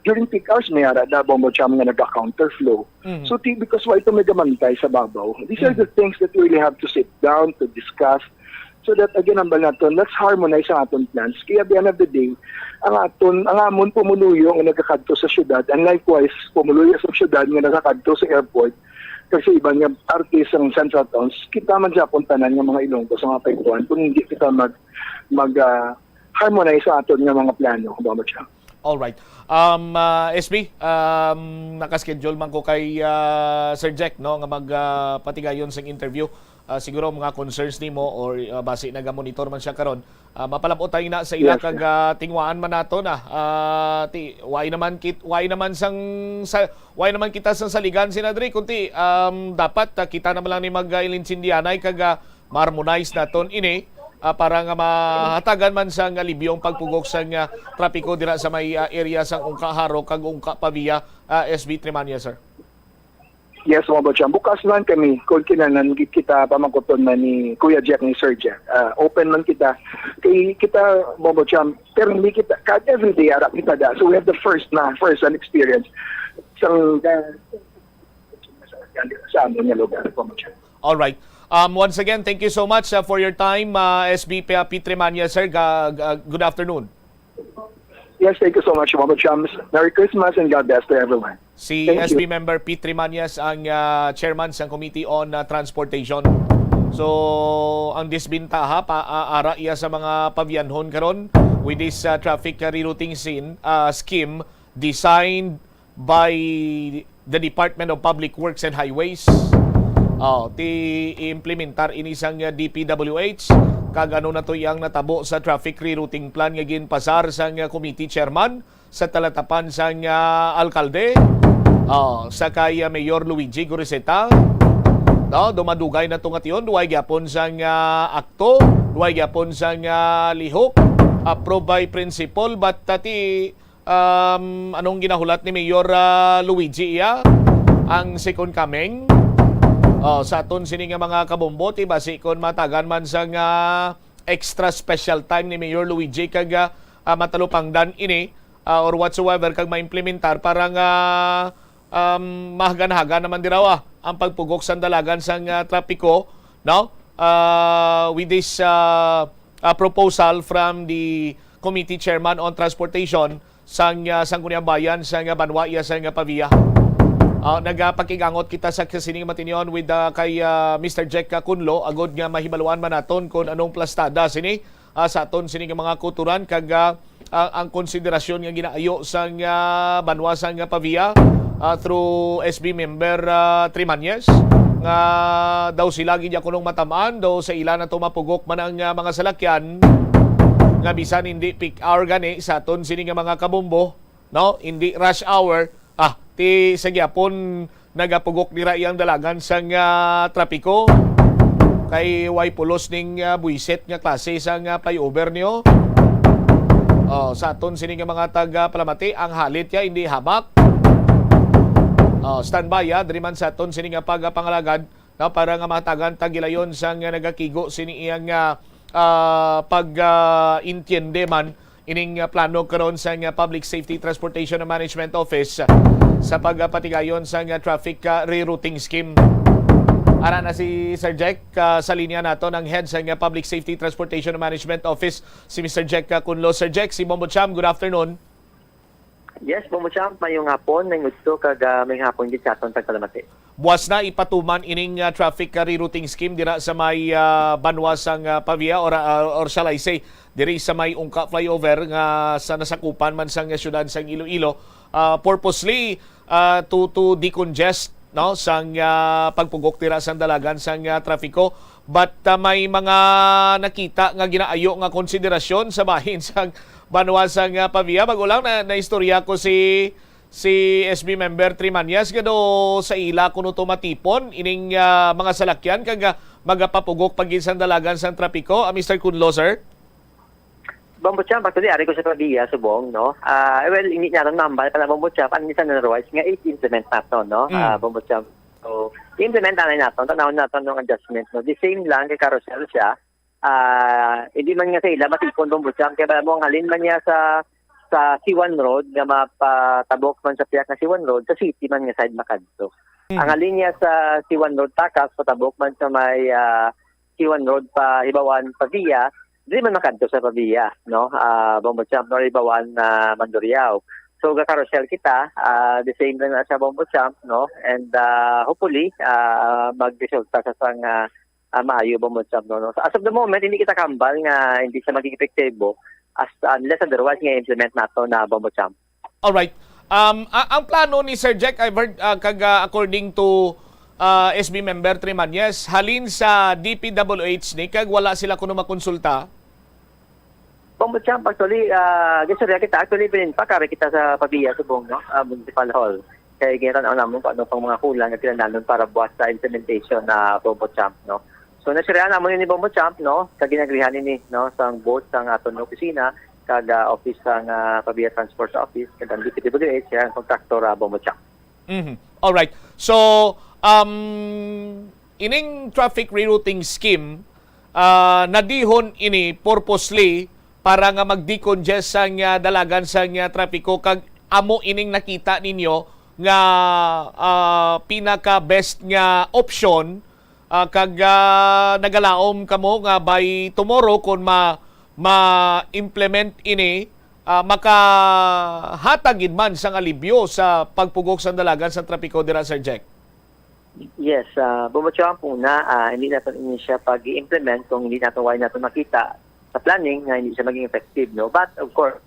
During peak hours, may ara na Bombo Cham nga naga-counterflow. Mhm. So, ti, because why ito may gamantay sa babaw? These are the Mhm. things that we really have to sit down to discuss so that, again, ang naton, let's harmonize ang aton plans. Kaya at the end of the day, ang aton, ang amon pumuluyo nga nagakadto sa syudad, and likewise, pumuluyo sa syudad nga nagakadto sa airport, kag sa iban nga parte sa central towns, kita man sa tanan nga mga Ilonggo sa mga apektuhan kung hindi kita mag, mag, ah, harmonize sa aton nga mga plano, Bombo Cham. Alright. Um, ah, S B, um, naka-schedule man ko kay, ah, Sir Jack, no, nga mag, ah, patigayon sing interview. Ah, siguro mga concerns nimo or, ah, basi naga-monitor man siya karon. Ah, mapalab-ot tayo na sa ila Yes, kag, sir. ah, tingwaan man nato na. Ah, ti, why naman kit, why naman sang sa, why naman kita sang saligan sina diri, kundi, um, dapat, ah, kita naman lang ni mag, ah, ilinsindihanay kag, ah, ma-harmonize naton ini, ah, para nga mahatagan man sang alibyo ang pagpugok sang, ah, trapiko dira sa may, ah, area sang Ungka Haro kag Ungka Pavia, ah, S B Trimanya, sir. Yes, Bombo Cham. Bukas man kami kung kinahanglan kita pamangkuton na ni Kuya Jack, ni Sir Jack. Ah, open man kita. Kay kita, Bombo Cham, pero hindi kita, kahit everyday, ara kita da. So we have the first na, first hand experience. Sang, sa amon nga lugar, Bombo Cham. All right. Um, once again, thank you so much, uh, for your time, uh, S B P, uh, P three Manya, sir. Ga-, ga-, good afternoon. Yes, thank you so much, Bombo Cham. Merry Christmas and God bless to everyone. Si Thank S B you. member P three Manyas ang, uh, chairman sang Committee on, uh, Transportation. So, ang disbintaha pa, uh, ara iya sa mga pabiyanhon karon with this, uh, traffic, uh, rerouting scene, uh, scheme designed by the Department of Public Works and Highways. Oh, ti implementar ini sang, uh, D P W H, kag ano na to iyang natabo sa traffic rerouting plan nga ginpasar sang, uh, committee chairman sa talatapan sang, uh, alkalde, oh, sa kay, uh, Mayor Luigi Goriseta. No, dumadugay na to nga tion, duway gyapon sang, uh, akto, duway gyapon sang, uh, lihok, approved by principal, but, uh, ti Um, anong ginahulat ni Mayor, ah, Luigi iya? Ang second coming? Oh, sa aton sini nga mga kabombo, ti basi kon matagan man sang extra special time ni Mayor Luigi kag, ah, ah, matalupangdan ini, ah, or whatsoever kag maimplementar para nga, um, mahagan-hagan naman diraw, ah, ang pagpugok sang dalagan sang, ah, trapiko, no? Ah, with this, ah, ah, proposal from the Committee Chairman on Transportation, sang, ah, Sangguniang Bayan sang, ah, banwa iya sang, ah, Pavia. Ah, nagapakig-angot kita sa sini nga matinyon with, ah, kay, ah, Mister Jack, ah, Kunlo, agod nga mahibaluan man naton kon anong plastada sini, ah, sa aton sini nga mga kutoran kag, ah, ah, ang konsiderasyon nga ginaayo sang, ah, banwa sang, ah, Pavia, ah, through S B member, ah, Trimañez, nga daw sila gid kunong matamaan, daw sa ila na to mapugok man ang, ah, mga salakyan, nga bisan hindi peak hour gani sa aton sini nga mga kabombo, no? Hindi rush hour. Ah, ti sa gyapon nagapugok dira iyang dalagan sang, ah, trapiko. Kay way pulos ning, ah, buwisit nga klase sang, ah, flyover niyo. Oh, sa aton sini nga mga taga Palamati, ang halit ya hindi hamak. Oh, standby, ah, diri man sa aton sini nga pagpangalagad. No, para nga mahatagan ta gilayon sang nagakigo sini iyang, ah, ah, pag, ah, intiende man ining, ah, plano karon sang, ah, Public Safety Transportation Management Office, ah, sa pagpatigayon sang, ah, traffic, ah, rerouting scheme. Ara na si Sir Jack, ah, sa linya naton, ang head sang, ah, Public Safety Transportation Management Office, si Mister Jack, ah, Kunlo. Sir Jack, si Bombo Cham, good afternoon. Yes, Bombo Cham, mayong hapon, mayong udto, kag, ah, mayong hapon gid sa aton tagpalamati. Buwas na ipatuman ining, ah, traffic, ah, rerouting scheme dira sa may, ah, banwa sang, ah, Pavia or, ah, or shall I say, diri sa may Ungka flyover nga sa nasakupan man sang, ah, siyudad sang Iloilo. Ah, purposely, ah, to, to decongest, no, sang, ah, pagpugok dira sang dalagan sang, ah, trapiko. But, ah, may mga nakita nga ginaayo nga konsiderasyon sa bahin sang Banwa sang, ah, Pavia, bag-o lang na, naistorya ko si, si S B member Trimanias nga do sa ila kuno to matipon ining, ah, mga salakyan kag, ah, magapapugok pa gid sang dalagan sang trapiko, ah, Mister Kunlo, sir? Bombo Champ, actually, ari ko sa Pavia, subong, no? Ah, well, hindi naton mahambal pa na Bombo Champ, ang misan otherwise nga i-implement nato, no? Mm. Ah, Bombo Champ. So, i-implement na nato, tanawon nato ng adjustment, no? The same lang kay Carousel siya. Ah, hindi man nga sa ila matipon, Bombo Champ, kaya mo ang halin man niya sa sa C one Road nga mapatabok man sa piyak nga C one Road, sa city man nga side makadto. Mm. Ang halin niya sa C one Road takas, patabok man sa may, ah, C one Road pa Hibawan, Pavia, dili man makadto sa Pavia, no? Ah, Bombo Champ, no, Hibawan na Mandurriao. So, ga-carousel kita, ah, the same lang na sa Bombo Champ, no? And, ah, hopefully, ah, magresulta sa sang, ah, ah, maayo, Bombo Champ, no? No? So, as of the moment, hindi kita kambal nga hindi siya maging epektibo as, unless otherwise nga implement nato na Bombo Champ. Alright. Um, a-, ang plano ni Sir Jack, I've heard, ah, kag, ah, according to, ah, S B member Trimanias, halin sa D P W H ni, kag wala sila kuno makonsulta? Bombo Champ, actually, ah, gistorya kita, actually, pinin pa, kari kita sa Pavia, subong, no? Ah, Municipal Hall. Kay ginatanaw namon kung ano pang mga kulang nga kinahanglan para buwas sa implementation na Bombo Champ, no? So, nasirya namon ini Bombo Champ, no? Sa ginagrihan ini, no? Sang both sang aton opisina, kag, ah, office sang, ah, Pavia Transport Office, kag ang D P W H, kaya ang kontraktor, ah, Bombo Champ. Mhm. Alright. So, um, ining traffic rerouting scheme, ah, nadihon ini purposely para nga mag-decongest sang, ah, dalagan sang, ah, trapiko, kag amo ining nakita ninyo nga, ah, pinaka-best nga option, ah, kag, ah, nagalaom kamo nga by tomorrow, kung ma-, ma-implement ini, ah, makahatag gid man sang alibyo sa pagpugok sang dalagan sang trapiko dira, Sir Jack? Yes, ah, Bombo Champ, una, ah, hindi naton ini siya pag-i-implement kung hindi naton, wala naton makita sa planning nga hindi siya maging effective, no? But, of course,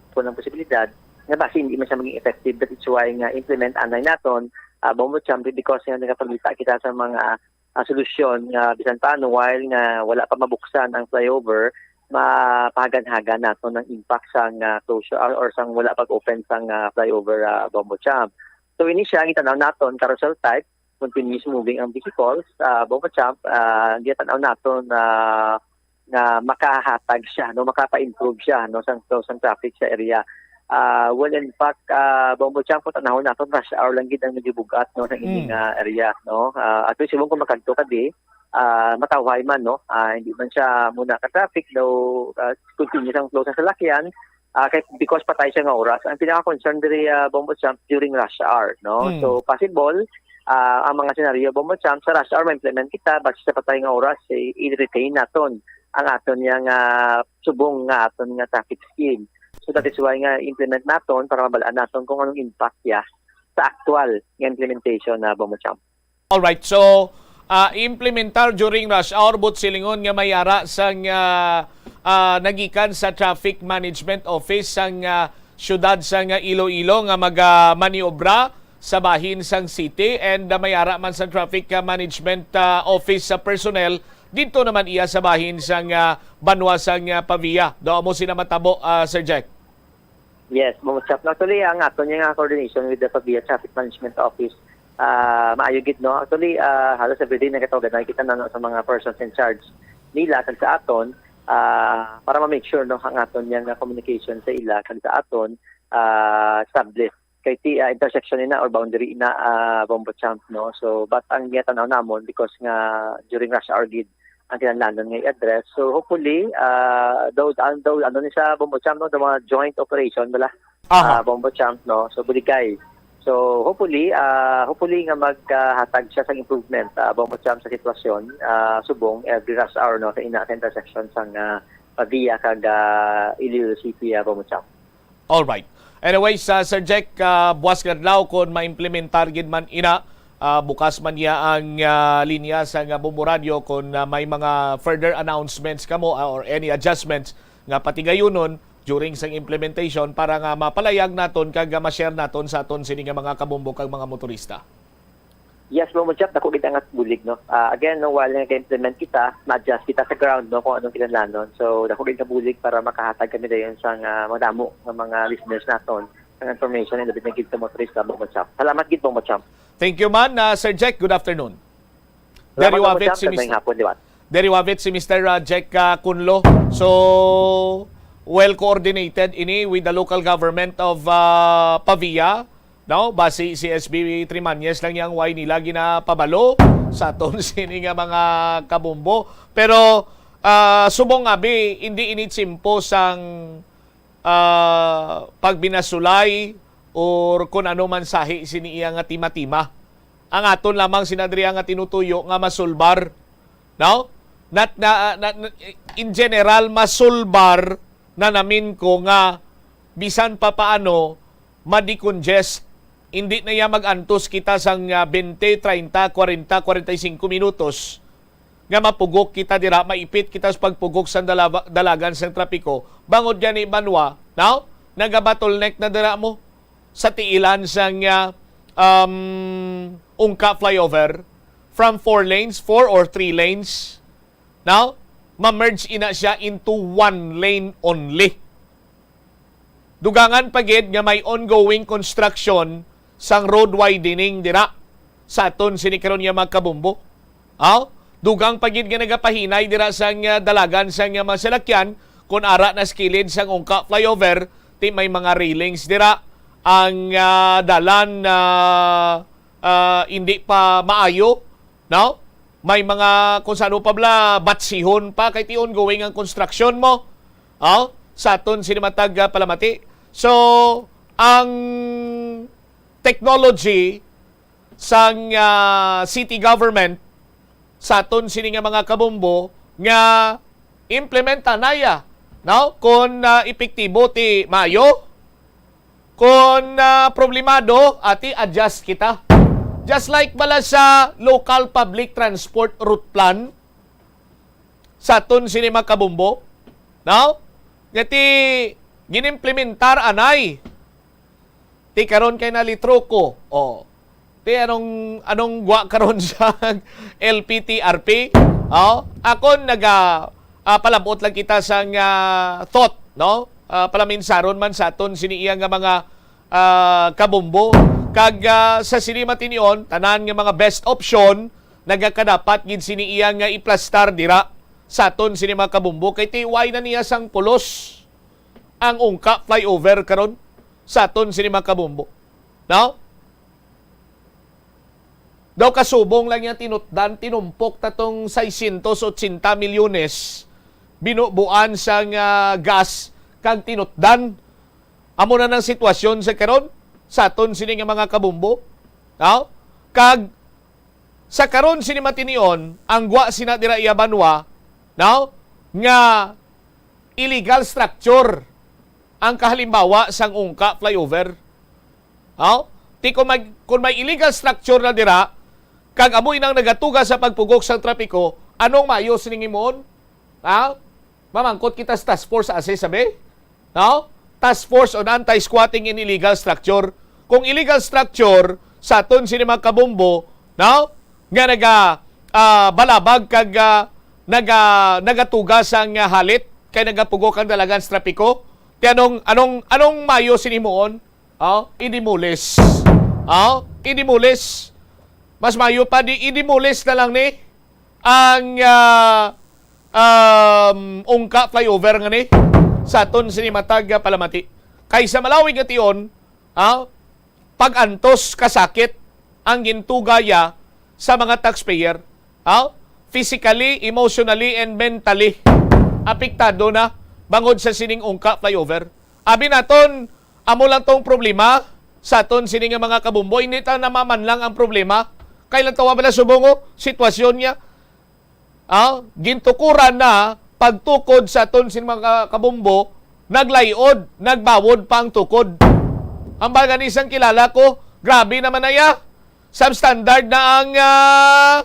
po ng posibilidad nga basi hindi man siya maging effective. That is why nga implement anay naton, ah, Bombo Champ, because nga nakapagkita kita sa mga, ah, solusyon nga bisan pa, no, while nga wala pa mabuksan ang flyover, mapahagan-hagan naton ang impact sang, ah, closure or, or sang wala pag-open sang, ah, flyover, ah, Bombo Champ. So, ini siya, ang itanaw naton, carousel type, continuous moving ang vehicles, ah, Bombo Champ, ah, gitanaw naton na, nga makahatag siya, no, makapa-improve siya, no, sang, sang traffic sa area. Ah, well, in fact, ah, Bombo Champ, kung tanahon naton, rush hour lang gid ang medyo bugat, no, sa ining, Mm. ah, area, no. Ah, at least, kung makadto ka di, ah, matawhay man, no, ah, hindi man siya muna ka traffic, no, ah, continuous ang flow sa salakyan, ah, kay, because patay siya nga oras. Ang pinaka-concern diri, ah, Bombo Champ, during rush hour, no? Hmm. So, possible, ah, ang mga senaryo, Bombo Champ, sa rush hour, ma-implement kita, but sa patay nga oras, eh, i-retain naton ang aton nga, ah, subong nga aton nga traffic scheme. So, that is why nga implement naton para mabalaan naton kung anong impact niya sa actual nga implementation na, Bombo Champ. Alright, so, ah, implementar during rush hour, but silingon nga may ara sang, ah, ah, nagikan sa Traffic Management Office sang, ah, siyudad sang, ah, Iloilo nga magamaniobra sa bahin sang city, and, ah, may ara man sa Traffic, ah, Management, ah, Office sa personnel didto naman iya sa bahin sang, ah, banwa sang, ah, Pavia. Do amo sina matabo, ah, Sir Jack? Yes, Bombo Champ. Actually, ang aton nga coordination with the Pavia Traffic Management Office, ah, maayo gid, no? Actually, ah, halos everyday nagkatawagan na kita na, no, sa mga persons in charge nila kag sa aton, ah, para ma-make sure, no, ang aton nga communication sa ila kag sa aton, ah, established. Kay ti, ah, intersection na or boundary na, ah, Bombo Champ, no? So, but ang giyatan-aw namon, because nga during rush hour gid, ang kinahanglanon nga i-address. So, hopefully, ah, daw, ang, daw, ano ni sa Bombo Champ, no? Daw mga joint operation bala, Aha. ah, Bombo Champ, no? So, Buligay. So, hopefully, ah, hopefully nga maghatag siya sa improvement, ah, Bombo Champ, sa sitwasyon, ah, subong every rush hour, no? Sa ina, sa intersection sang, ah, Pavia kag, ah, Iloilo City, ah, Bombo Champ. Alright. Anyways, ah, Sir Jack, ah, buwas nga adlaw kon maimplementar gid man ina, ah, bukas man niya ang, ah, linya sa nga Bombo Radyo kon, ah, may mga further announcements kamo, ah, or any adjustments nga patigayunon during sang implementation para nga mapalayag naton kag, ah, ma-share naton sa aton sini nga mga kabombo kag mga motorista. Yes, Ma'am Jap, dako gid ang bulig, no. Ah, again, no, while nag-implement kita, ma-adjust kita sa ground, no, kung anong kinahanglanon. So, dako gid nga bulig para makahatag kami dayon sa nga madamo nga mga listeners naton ang information and labi na gid sa motorista, Ma'am Jap. Salamat gid, Ma'am Jap. Thank you man, uh, Sir Jack. Good afternoon. There you have it, si Mister Hapon, di ba? There you have it, si Mister uh, Jack uh, Kunlo. So, well coordinated ini with the local government of uh, Pavia. No? Basi si S B Trimañez lang yang way nila ginapabalo sa aton sini nga mga kabumbo. Pero uh, subong abi, hindi ini tsimpo sang uh, pagbinasulay or kung ano man sahi sini iya nga tima-tima. Ang aton lamang sinadriya nga tinutuyo nga masulbar. No? Not na, not, in general, masulbar na namin ko nga bisan pa paano ma-decongest. Hindi na iya mag-antos kita sang uh, twenty, thirty, forty, forty-five minutos nga mapugok kita dira, maipit kita sa pagpugok sa dalaba, dalagan sang trapiko. Bangod gani, Banwa, now, nagabottleneck na dira mo sa tiilan sang uh, um, Ungka flyover from four lanes, four or three lanes. Now, ma-merge ina siya into one lane only. Dugangan pa gid nga may ongoing construction sang road widening dira sa aton sini karon nga mga kabumbo. Aw, dugang pa gid nga nagapahinay dira sang uh, dalagan sang uh, mga salakyan kun ara na sa kilid sang Ungka flyover, ti may mga railings dira ang uh, dalan uh, uh, hindi pa maayo, no? May mga kung saan pa bala batsihon pa kay ti ongoing ang construction mo. Oh, sa aton sini matag uh, palamati. So, ang technology sang uh, city government sa aton sini nga mga kabumbo nga implementa naya, no? Kung uh, epektibo ti Mayo, kung uh, problemado, ati adjust kita. Just like bala sa local public transport route plan, sa aton sini mga kabumbo, no? Nga ti ginimplementar anay. Ti karon kay nalitro ko. Oh. Ti anong anong gwa karon sa L P T R P? Oh, ako naga uh, palabot lang kita sa nga thought, no? Uh, palaminsaron man sa aton sini iya nga mga uh, kabumbo. Kag uh, sa sini matinion, tanan nga mga best option nagakadapat gid sini iya nga iplastar dira sa aton sini mga kabumbo kay tiway na niya sang pulos ang Ungka flyover karon sa aton sini mga kabumbo. No? Daw kasubong lang niya tinutdan, tinumpok ta tong seiscientos ochenta milyones binubuan sang uh, gas kag tinutdan. Amo na nang sitwasyon sa karon sa aton sini nga mga kabumbo. No? Kag sa karon sini matinion, ang gwa sina dira iya banwa, no? Nga illegal structure ang kahalimbawa sang Ungka flyover. No? Ti kung may, kung may illegal structure na dira, kag amo inang nagatuga sa pagpugok sang trapiko, anong mayo sining himuon? Ha? Mamangkot kita sa task force, asa sabi? No? Task Force on Anti-Squatting in Illegal Structure. Kung illegal structure, sa aton sini mga kabumbo, no? Nga naga uh, balabag kag uh, naga nagatuga sang uh, halit kay nagapugok ang dalagan sa trapiko. Ti anong anong anong mayo sini himuon? Oh, i-demolish. Oh, i-demolish. Mas mayo pa di i-demolish na lang ni ang uh, um, Ungka flyover nga ni sa aton sini matag palamati. Kaysa malawig nga tion, ah, pag-antos kasakit ang gintugaya sa mga taxpayer, ah, physically, emotionally, and mentally apektado na bangod sa sining Ungka flyover. Abi naton, amo lang tong problema sa aton sini nga mga kabumbo, hindi ta namamanlang ang problema. Kay lang tawa bala subong, oh, sitwasyon niya. Ah, gintukuran na pagtukod sa aton sin mga kabumbo, naglay-od, nagbawod pa ang tukod. Ang baga ni isang kilala ko, grabe naman na ya. Substandard na ang ah,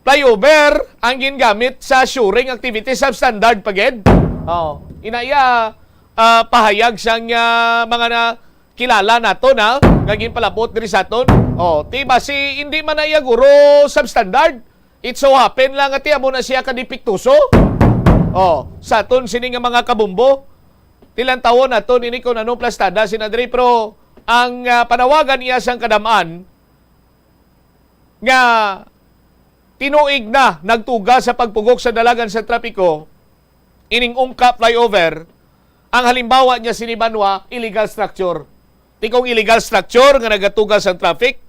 flyover ang gingamit sa shoring activity, substandard pa gid. Oh, inaya ah, pahayag sang ah, mga na kilala nato na nga ginpalabot diri sa aton. Oh, ti basi hindi man na iya guro substandard. It so happen lang nga ti amo na siya kadipiktuso. Oh, sa aton sini nga mga kabumbo, tilantawon naton ini kung anong plastada sina diri, pero ang, ah, panawagan niya sang kadam-an nga tinuig na nagtuga sa pagpugok sa dalagan sa trapiko, ining Ungka flyover, ang halimbawa niya sini banwa, illegal structure. Ti kung illegal structure nga nagatuga sang traffic,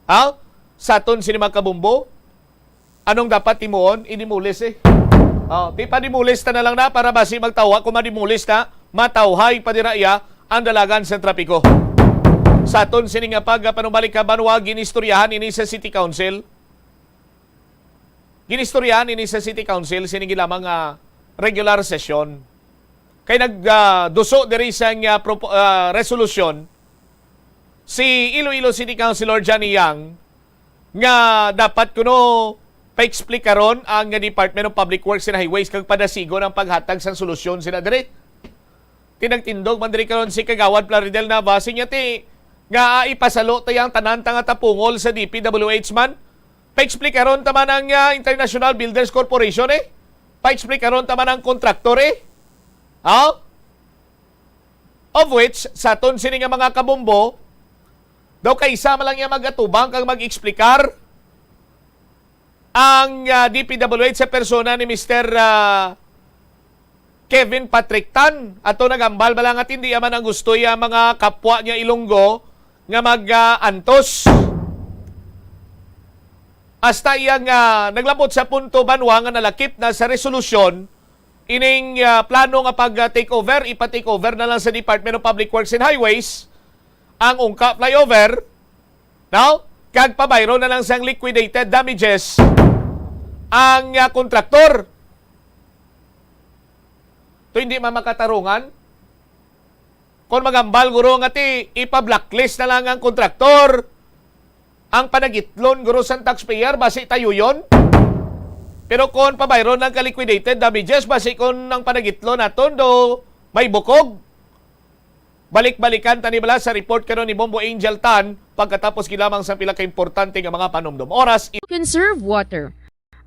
ha? Sa aton sini mga kabumbo, anong dapat timuon? Idimulis eh. Oh, ti padimulis ta na lang na para basi magtawa kung madimulis na, matawhay pa dira iya ang dalagan sa trapiko. Sa aton sini nga pagpanumalik ka banwa, ginistoryahan ini sa City Council. Ginistoryahan ini sa City Council sini lamang nga regular session. Kay nag, ah, duso diri sang, ah, propo-, ah, resolusyon si Iloilo City Councilor Johnny Yang nga dapat kuno paeksplikaron ang Department of Public Works and Highways kag padasigon ang paghatag sang solusyon sina diri. Tinagtindog man diri karon si Kagawad Plaridel Nava, sinya ti nga, ah, ipasalo ta yang tanan ta nga tapungol sa D P W H man. Paeksplikaron ta man ang, ah, International Builders Corporation eh. Paeksplikaron ta man ang kontraktor eh. Ha? Of which, sa aton sini nga mga kabumbo, daw kaisa man lang niya mag-atubang kag mag-eksplikar ang, ah, D P W H sa persona ni Mister, ah, Kevin Patrick Tan. Ato nagambal bala nga tindi man ang gusto iya mga kapwa niya Ilonggo nga mag, ah, antos. Hasta iya nga naglabot sa punto banwa nga nalakip na sa resolusyon ining, ah, plano nga pag, ah, take over, ipa-take over na lang sa Department of Public Works and Highways ang Ungka flyover, no? Kag pabayro na lang sang liquidated damages ang, ah, kontraktor. To hindi man makatarungan. Kon magambal guro nga ti ipa-blacklist na lang ang kontraktor, ang panagitlon guro sang taxpayer basi tayuyon. Pero kon pabayron lang ka liquidated damages, basi kon ang panagitlon naton do may bukog. Balik-balikan tani bala sa report karon ni Bombo Angel Tan pagkatapos gilamang sa pila ka importante nga mga panumdom. Oras. Conserve water.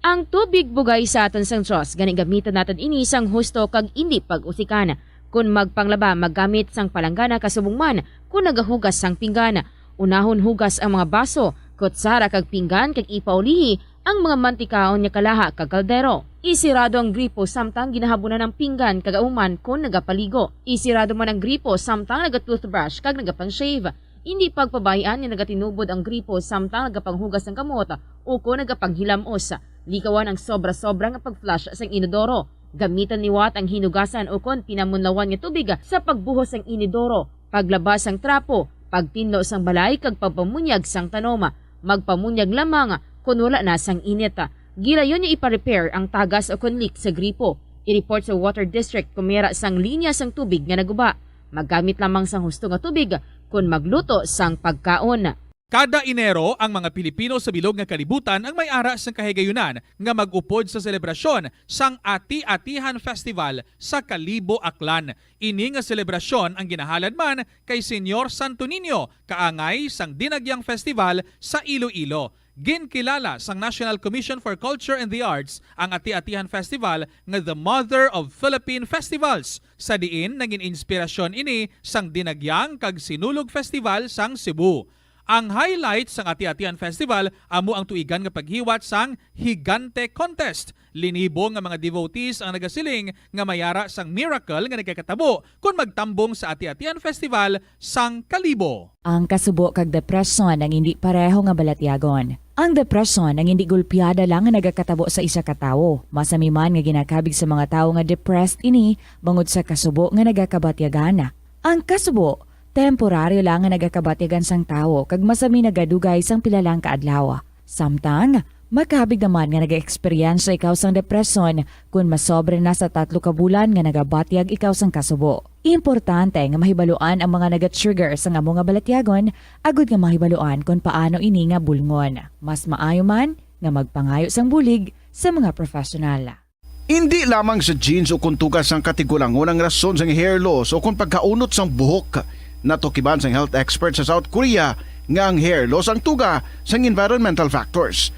Ang tubig bugay sa aton sang Dios, gani gamiton naton ini sang husto kag indi pag-usikan. Kon magpanglaba, maggamit sang palanggana kasubong man kon nagahugas sang pinggan. Unahon hugas ang mga baso, kutsara kag pinggan kag ipaulihi ang mga mantikaon nga kalaha kag kaldero. Isirado ang gripo samtang ginahabunan ang pinggan kag human kon nagapaligo. Isirado man ang gripo samtang naga-toothbrush kag nagapang-shave. Indi pagpabay-an nga nagatinubod ang gripo samtang nagapanghugas sang kamot ukon nagapanghilam-os. Likawan ang sobra-sobra nga pag-flush sang inodoro. Gamitan liwat ang hinugasan ukon pinamunlawan nga tubig sa pagbuhos sang inodoro, paglaba sang trapo, pagtinlo sang balay kag pagpamunyag sang tanom. Magpamunyag lamang kon wala na sang init. Gilayon nga ipa-repair ang tagas ukon leak sa gripo. I-report sa Water District kon may ara sang linya sang tubig nga naguba. Maggamit lamang sang husto nga tubig kon magluto sang pagkaon. Kada Enero, ang mga Pilipino sa bilog nga kalibutan ang may ara sang kahigayunan nga mag-upod sa selebrasyon sang Ati-Atihan Festival sa Kalibo, Aklan. Ini nga selebrasyon ang ginahalad man kay Señor Santo Niño, kaangay sang Dinagyang Festival sa Iloilo. Ginkilala sang National Commission for Culture and the Arts ang Ati-Atihan Festival nga the mother of Philippine festivals, sa diin nagin inspirasyon ini sang Dinagyang kag Sinulog Festival sang Cebu. Ang highlight sang Ati-Atihan Festival amo ang tuigan nga paghiwat sang Higante Contest. Linibo nga mga devotees ang nagasiling nga may ara sang miracle nga nagakatabo kon magtambong sa Ati-Atihan Festival sang Kalibo. Ang kasubo kag depresyon ang indi pareho nga balatyagon. Ang depresyon ang indi gulpiada lang nga nagakatabo sa isa ka tawo. Masami man nga ginakabig sa mga tawo nga depressed ini bangod sa kasubo nga nagakabatyagan. Ang kasubo, temporaryo lang nga nagakabatyagan sang tawo kag masami nagadugay sang pila lang ka adlaw. Samtang, makabig naman nga nagaeksperyensya ikaw sang depresyon kon masobra na sa tatlo ka bulan nga nagabatyag ikaw sang kasubo. Importante nga mahibaluan ang mga naga-trigger sang amo nga balatyagon agud nga mahibaluan kon paano ini nga bulngon. Mas maayo man nga magpangayo sang bulig sa mga professional. Indi lamang sa genes o kon tugas sang katigulangon ang rason sang hair loss o kon pagkaunot sang buhok. Natukiban sang health expert sa South Korea nga ang hair loss ang tuga sang environmental factors.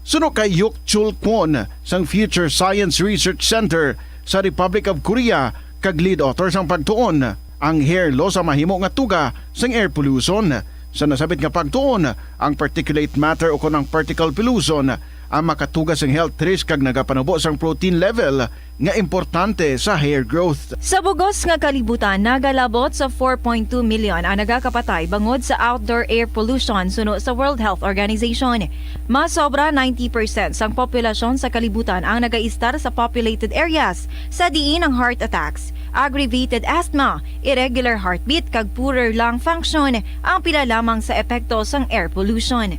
Suno kay Hyuk Chul Kwon sang Future Science Research Center sa Republic of Korea kag lead author sang pagtuon, ang hair loss ang mahimo nga tuga sang air pollution. Sa nasabit nga pagtuon, ang particulate matter o kon ang particle pollution ang makatuga sang health risk kag nagapanubo sang protein level nga importante sa hair growth. Sa bugos nga kalibutan, nagalabot sa four point two million ang nagakapatay bangod sa outdoor air pollution, suno sa World Health Organization. Mas sobra ninety percent sang populasyon sa kalibutan ang nagaistar sa populated areas, sa diin ang heart attacks, aggravated asthma, irregular heartbeat, kag poorer lung function ang pila lamang sa epekto sang air pollution.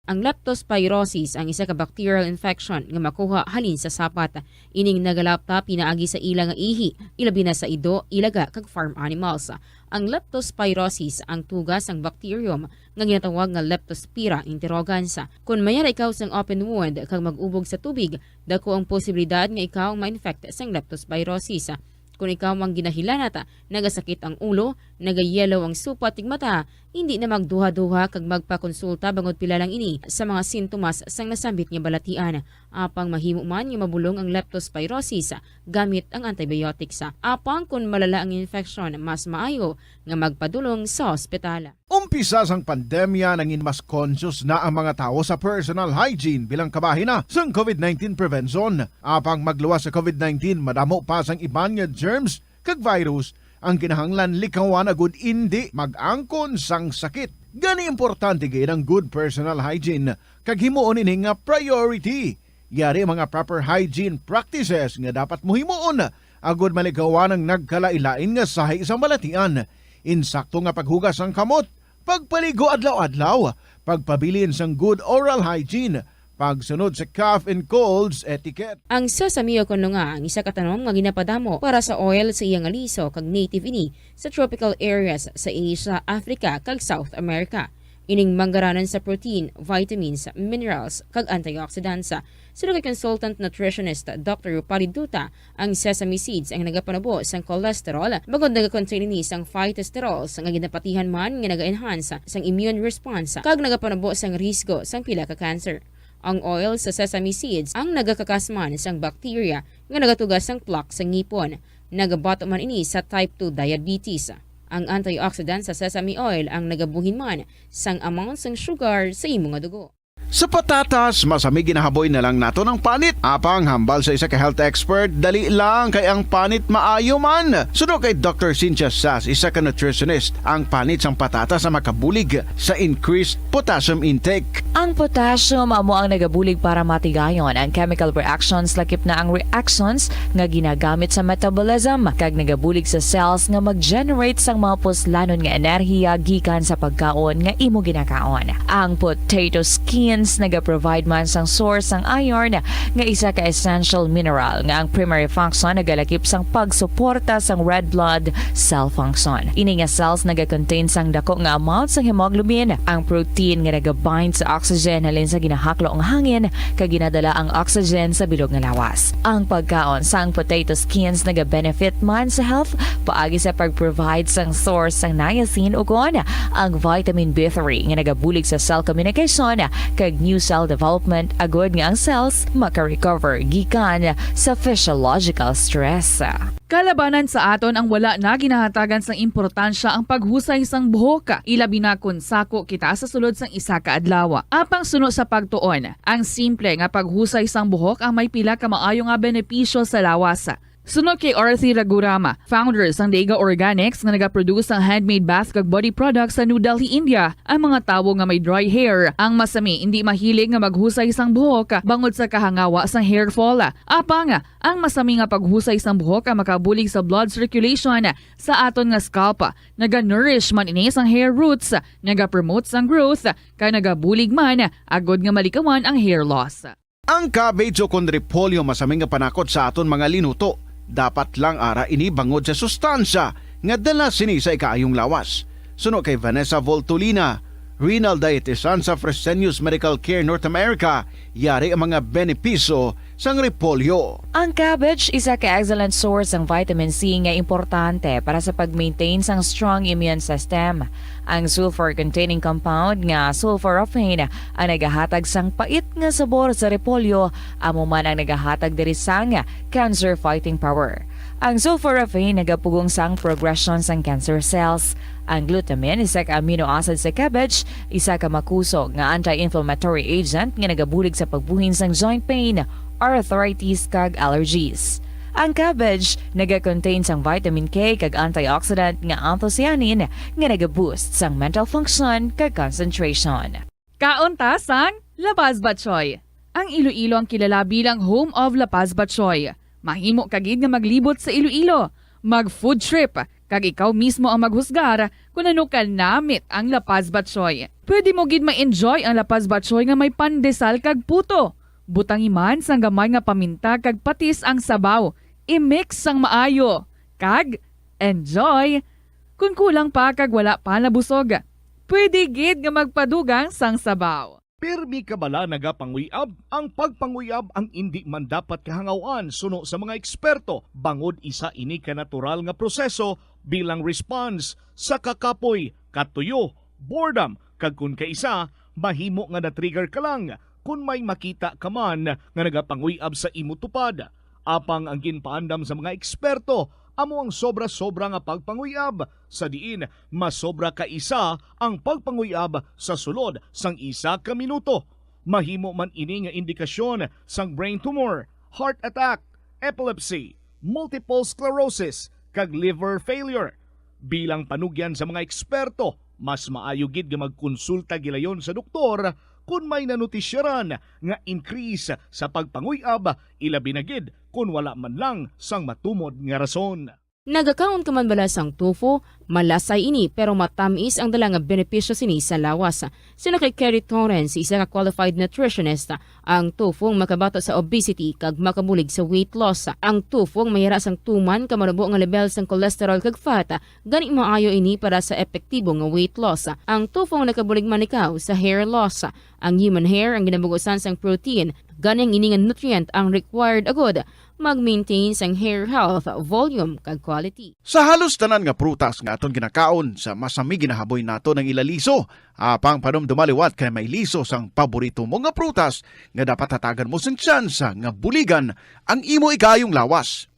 Ang leptospirosis ang isa ka bacterial infection nga makuha halin sa sapat. Ining nagalapta pinaagi sa ila nga ihi, ilabi na sa ido, ilaga, kag farm animals. Ang leptospirosis ang tuga sang bacterium nga ginatawag nga Leptospira interrogans. Kon mayara ikaw sang open wound kag mag-ubog sa tubig, dako ang posibilidad nga ikaw ma-infect sang leptospirosis. Kon ikaw ang ginahilanat, nagasakit ang ulo, nagayellow ang supat kag mata, hindi na magduha-duha kag magpakonsulta bangod pila lang ini sa mga sintomas sang nasambit nga balatian. Apang mahimo man nga mabulong ang leptospirosis gamit ang antibiotics. Apang kon malala ang infection, mas maayo nga magpadulong sa ospital. Umpisa sang pandemya, nangin mas conscious na ang mga tawo sa personal hygiene bilang kabahin na sang covid nineteen prevention. Apang magluwas sa covid nineteen, madamo pa sang iban nga germs kag virus ang kinahanglan likawan agud indi mag-angkon sang sakit. Gani, importante gid ang good personal hygiene kag himuon ini nga priority. Yari ang mga proper hygiene practices nga dapat mo himuon agud malikawan ang nagkalain-lain nga sahi sang balatian. Insakto nga paghugas sang kamot, pagpaligo adlaw-adlaw, pagpabilin sang good oral hygiene, pagsunod sa cough and colds etiquette. Ang sesame o kon nga ang isa ka tanom nga ginapadamo para sa oil sa iya nga liso kag native ini sa tropical areas sa Asia, Africa, kag South America. Ining manggaranan sa protein, vitamins, minerals, kag antioxidants. Suno kay consultant nutritionist Doctor Rupali Duta, ang sesame seeds ang nagapanubo sang cholesterol, bangod nagakontain ini sang phytosterols nga ginapatihan man nga naga-enhance sang immune response kag nagapanubo sang risgo sang pila ka cancer. Ang oil sa sesame seeds ang nagakakas man sang bacteria nga nagatuga sang plaque sa ngipon. Nagabato man ini sa type two diabetes. Ang antioxidant sa sesame oil ang nagabuhin man sang amount sang sugar sa imo nga dugo. Sa patatas, masami ginahaboy na lang naton ang panit. Apang hambal sa isa ka health expert, dali lang kay ang panit maayo man. Suno kay Doctor Cynthia Sass, isa ka nutritionist, ang panit sang patatas ang makabulig sa increased potassium intake. Ang potassium amo ang nagabulig para matigayon ang chemical reactions, lakip na ang reactions nga ginagamit sa metabolism, kag nagabulig sa cells nga mag-generate sang mga puslanon nga enerhiya gikan sa pagkaon nga imo ginakaon. Ang potato skins nagaprovide man sang source sang iron, nga isa ka essential mineral nga ang primary function nagalakip sang pagsuporta sang red blood cell function. Ini nga cells nagakontain sang dako nga amount sang hemoglobin, ang protein nga nagabind sa oxygen halin sa ginahaklo nga hangin kag ginadala ang oxygen sa bilog nga lawas. Ang pagkaon sang potato skins nagabenefit man sa health paagi sa pag-provide sang source sang niacin ukon ang vitamin B three nga nagabulig sa cell communication kag new cell development agud nga ang cells maka-recover gikan sa physiological stress. Kalabanan sa aton ang wala na ginahatagan sang importansya ang paghusay sang buhok, ilabi na kon sako kita sa sulod sang isa ka adlaw. Apang suno sa pagtuon, ang simple nga paghusay sang buhok ang may pila ka maayo nga benepisyo sa lawas. Suno kay Arthi Ragurama, founder sang Dega Organics nga nagaproduce sang handmade bath kag body products sa New Delhi, India, ang mga tawo nga may dry hair ang masami indi mahilig nga maghusay sang buhok bangod sa kahangawa sang hair fall. Apang ang masami nga paghusay sang buhok ang makabulig sa blood circulation sa aton nga scalp. Naga-nourish man ini sang hair roots, nagapromote sang growth, kag nagabulig man agud nga malikawan ang hair loss. Ang cabbage o kon repolyo masami nga panakot sa aton mga linuto. Dapat lang ara ini bangod sa sustansya nga dala sini sa ikaayong lawas. Suno kay Vanessa Voltolina, Renal dietitian sa Fresenius Medical Care North America, yari ang mga benepisyo sang repolyo. Ang cabbage isa ka excellent source sang vitamin C nga importante para sa pag-maintain sang strong immune system. Ang sulfur-containing compound nga sulforaphane ang nagahatag sang pait nga sabor sa repolyo, amo man ang nagahatag diri sang cancer fighting power. Ang sulforaphane nagapugong sang progression sang cancer cells. Ang glutamine, isa ka amino acid sa cabbage, isa ka makusog nga anti-inflammatory agent nga nagabulig sa pagbuhin sang joint pain, arthritis, kag allergies. Ang cabbage nagakontain sang vitamin K kag antioxidant nga anthocyanin nga nagaboost sang mental function kag concentration. Kaon ta sang Lapaz Batchoy. Ang Iloilo ang kilala bilang home of Lapaz Batchoy. Mahimo ka gid nga maglibot sa Iloilo, mag-food trip, kag ikaw mismo ang maghusgar kon ano ka namit ang Lapaz Batchoy. Pwede mo gid ma-enjoy ang Lapaz Batchoy nga may pandesal kag puto. Butangi man sang gamay nga paminta kag patis ang sabaw. I-mix sang maayo, kag enjoy! Kon kulang pa kag wala pa nabusog, pwede gid nga magpadugang sang sabaw. Pirmi ka bala nagapanguyab? Ang pagpanguyab ang indi man dapat kahangawan suno sa mga eksperto, bangod isa ini ka natural nga proseso bilang response sa kakapoy, katuyo, boredom, kag kon kaisa, mahimo nga na-trigger ka lang kon may makita ka man nga nagapanguyab sa imo tupad. Apang ang ginpaandam sa mga eksperto amo ang sobra-sobra nga pagpanguyab, sa diin mas sobra ka isa ang pagpanguyab sa sulod sang isa ka minuto. Mahimo man ini nga indikasyon sang brain tumor, heart attack, epilepsy, multiple sclerosis, kag liver failure. Bilang panugyan sa mga eksperto, mas maayo gid nga magkonsulta gilayon sa doktor kon may nanotisyaran nga increase sa pagpanguyab, ilabi na gid kon wala man lang sang matumod nga rason. Nagakaon ka man bala sang tofu? Malasay ini, pero matamis ang dala nga benepisyo sini sa lawas. Suno kay Kerry Torrens, isa ka qualified nutritionist, ang tofu ang makabato sa obesity kag makabulig sa weight loss. Ang tofu ang mayara sang tuman ka manubo nga level sang cholesterol kag fat, gani maayo ini para sa epektibo nga weight loss. Ang tofu ang nakabulig man ikaw sa hair loss. Ang human hair ang ginabugusan sang protein, gani ang ini nga nutrient ang required agud mag-maintain sang hair health, volume, kag quality. Sa halos tanan nga prutas nga aton ginakaon, sa masami ginahaboy naton ang ila liso. Apang panumduma liwat kay may liso sang paborito mo nga prutas nga dapat hatagan mo sing tsansa nga buligan ang imo ikaayong lawas.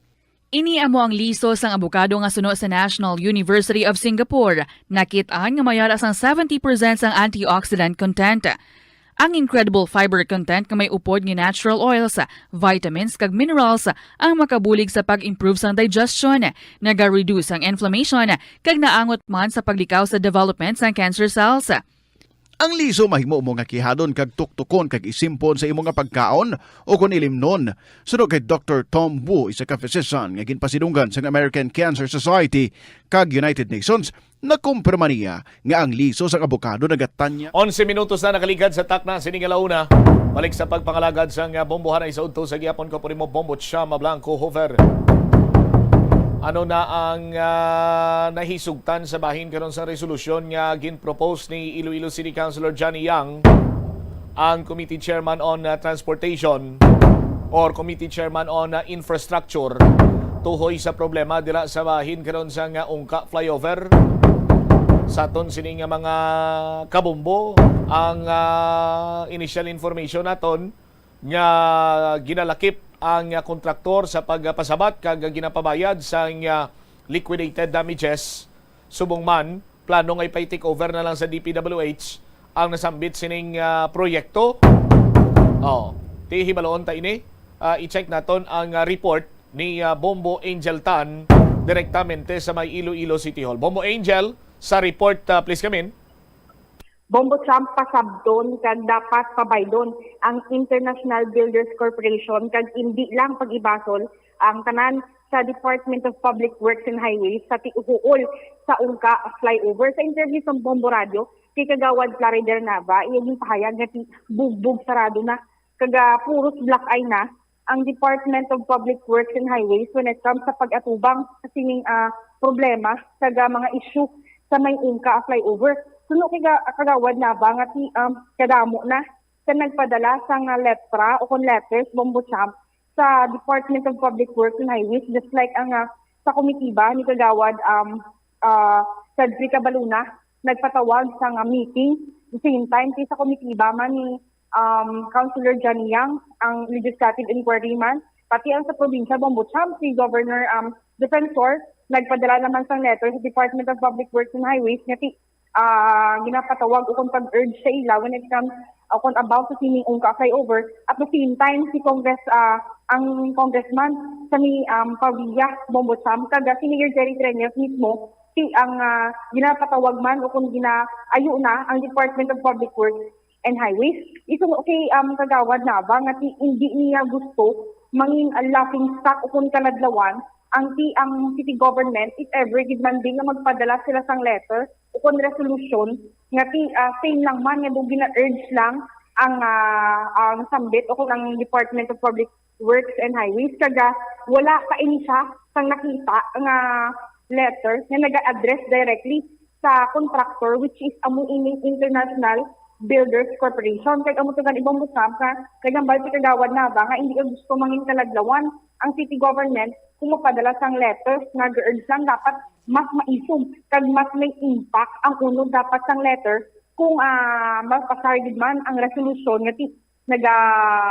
Ini amo ang liso sang abokado nga suno sa National University of Singapore. Nakit-an nga mayara sang seventy percent sang antioxidant content. Ang incredible fiber content nga may upod nga natural oils, vitamins, kag minerals ang makabulig sa pag-improve sang digestion, naga-reduce ang inflammation, kag naangot man sa paglikaw sa development sang cancer cells. Ang liso mahimo mo nga kihadon kag tuktukon kag isimpon sa imo nga pagkaon, o kon ilimnon. Suno kay Doktor Tom Wu, isa ka physician nga ginpasidunggan sang American Cancer Society kag United Nations, nakumpirma niya nga ang liso sang abokado nagatanya. Onse minutos na nakaligad sa takna sini nga launa. Balik sa pagpangalagad sang bombohanay sa udto sa gihapon ko, puri mo, Bombo Chama Blanco Hoover. Ano na ang, ah, nahisugtan sa bahin karon sa resolusyon nga ginpropose ni Iloilo City Councilor Johnny Yang, ang Committee Chairman on, ah, Transportation or Committee Chairman on, ah, Infrastructure, tuhoy sa problema dira sa bahin karon sa nga Ungka Flyover? Sa aton sini nga mga kabombo, ang, ah, initial information naton nga ginalakip ang, ah, kontraktor sa pagpasabat kag ginapabayad sang, ah, liquidated damages. Subong man, plano nga ipay-take over na lang sa D P W H ang nasambit sining, ah, proyekto. Oh, ti hibaloon ta ini. Ah, i-check naton ang, ah, report ni, ah, Bombo Angel Tan direktamente sa may Iloilo City Hall. Bombo Angel, sa report, ah, please come in. Bombo Cham, pasabton kag dapat pabaydon ang International Builders Corporation kag indi lang pag-ibasol ang tanan sa Department of Public Works and Highways sa tiuhuol sa Ungka Flyover. Sa interview sa Bombo Radio kay Kagawad Clary Dernava, iya ginpahayag nga ti bugbog sarado na kag, ah, puros black eye na ang Department of Public Works and Highways when it comes sa pag-atubang sa sining, ah, problema sa ga-, mga issue sa may Ungka Flyover. Suno kay ga-, Kagawad Nava, nga ti, um, kadamo na sa nagpadala sang letra o kon letters, Bombo Champ, sa Department of Public Works and Highways, just like ang, ah, sa komitiba ni Kagawad, um, ah, Cedric Cabaluna, nagpatawag sang, ah, meeting. The same time, kay sa komitiba man ni, um, Councilor Johnny Yang, ang legislative inquiry man, pati ang sa probinsya, Bombo Champ, si Governor, um, Defensor, nagpadala naman sang letter sa Department of Public Works and Highways nga ti, ah, ginapatawag o kung pag-urge sa ila when it comes o kung about sa sining Ungka flyover. At the same time, si Congress, ah, ang congressman sa ni, um, Pavia, Bombo Champ, kag, ah, si Mayor Jerry Treñas mismo, si ang, ah, ginapatawag man o kung ginaayo na ang Department of Public Works and Highways. Isun, okay, um, Kagawad Nava, nga ti, hindi niya gusto mangin, ah, laughing stock o kung kaladlawan ang ti, ang city government, if ever gid man din nga magpadala sila sang letter o kung resolution nga ti, ah, same lang man nga daw gina-urge lang ang, ah, ang sambit o kung ang Department of Public Works and Highways, kaga wala pa ini siya sang nakita nga letter nga naga-address directly sa contractor, which is amo ining International Builders Corporation. Kag amo to gani, Bombo Champ, nga naghambal si Kagawad Nava nga hindi ka gusto mangin kaladlawan ang city government kung magpadala sang letters nga urge lang dapat mas maisog kag mas may impact ang unod dapat sang letter kung, ah, mapasar gid man ang resolusyon nga ti-, naga,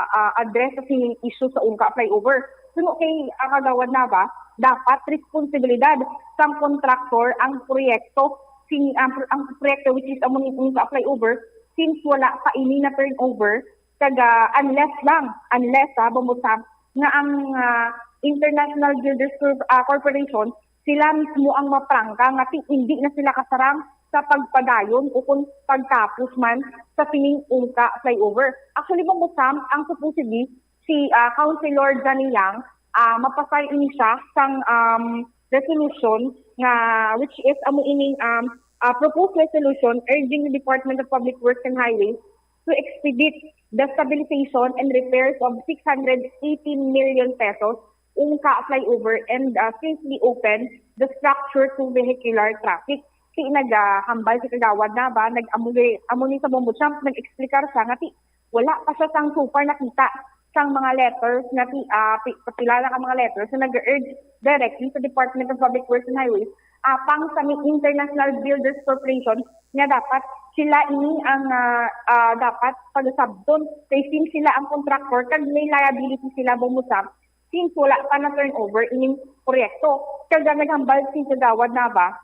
ah, address sa sining issue sa Ungka flyover. Suno kay, ah, Kagawad Nava, dapat responsibilidad sang kontraktor ang proyekto, sing, ang, ang proyekto, which is amo ning Ungka flyover, since wala pa ini na turnover, kaga unless lang, unless, ha, Bombo Champ, nga ang, ah, International Builders Corp-, ah, Corporation sila mismo ang maprangka nga ti-, hindi na sila kasarang sa pagpadayon o kung pagtapos man sa sining Ungka flyover. Actually, Bombo Champ, ang supposedly si, ah, Councilor Johnny Yang, ah, mapasar ini siya sang, um, resolution nga, which is amo ining, um, ah, proposed resolution urging the Department of Public Works and Highways to expedite the stabilization and repairs of six hundred eighty million pesos Ungka flyover and, uh, safely open the structure to vehicular traffic. Si nagahambal si Kagawad Nava, nag-, amo ni, amo ni sa Bombo Champ, nag-explicar siya nga ti-, wala pa siya sang so far nakita sang mga letters nga ti-, ah, pi-, pila na ka mga letters na nag-urge directly sa Department of Public Works and Highways, apang sa may International Builders Corporation nga dapat sila ini ang, ah, ah, dapat pagasabton kay since sila ang contractor kag may liability sila, Bombo Champ, since wala pa na turnover ining proyekto. Kag naghambal si Kagawad Nava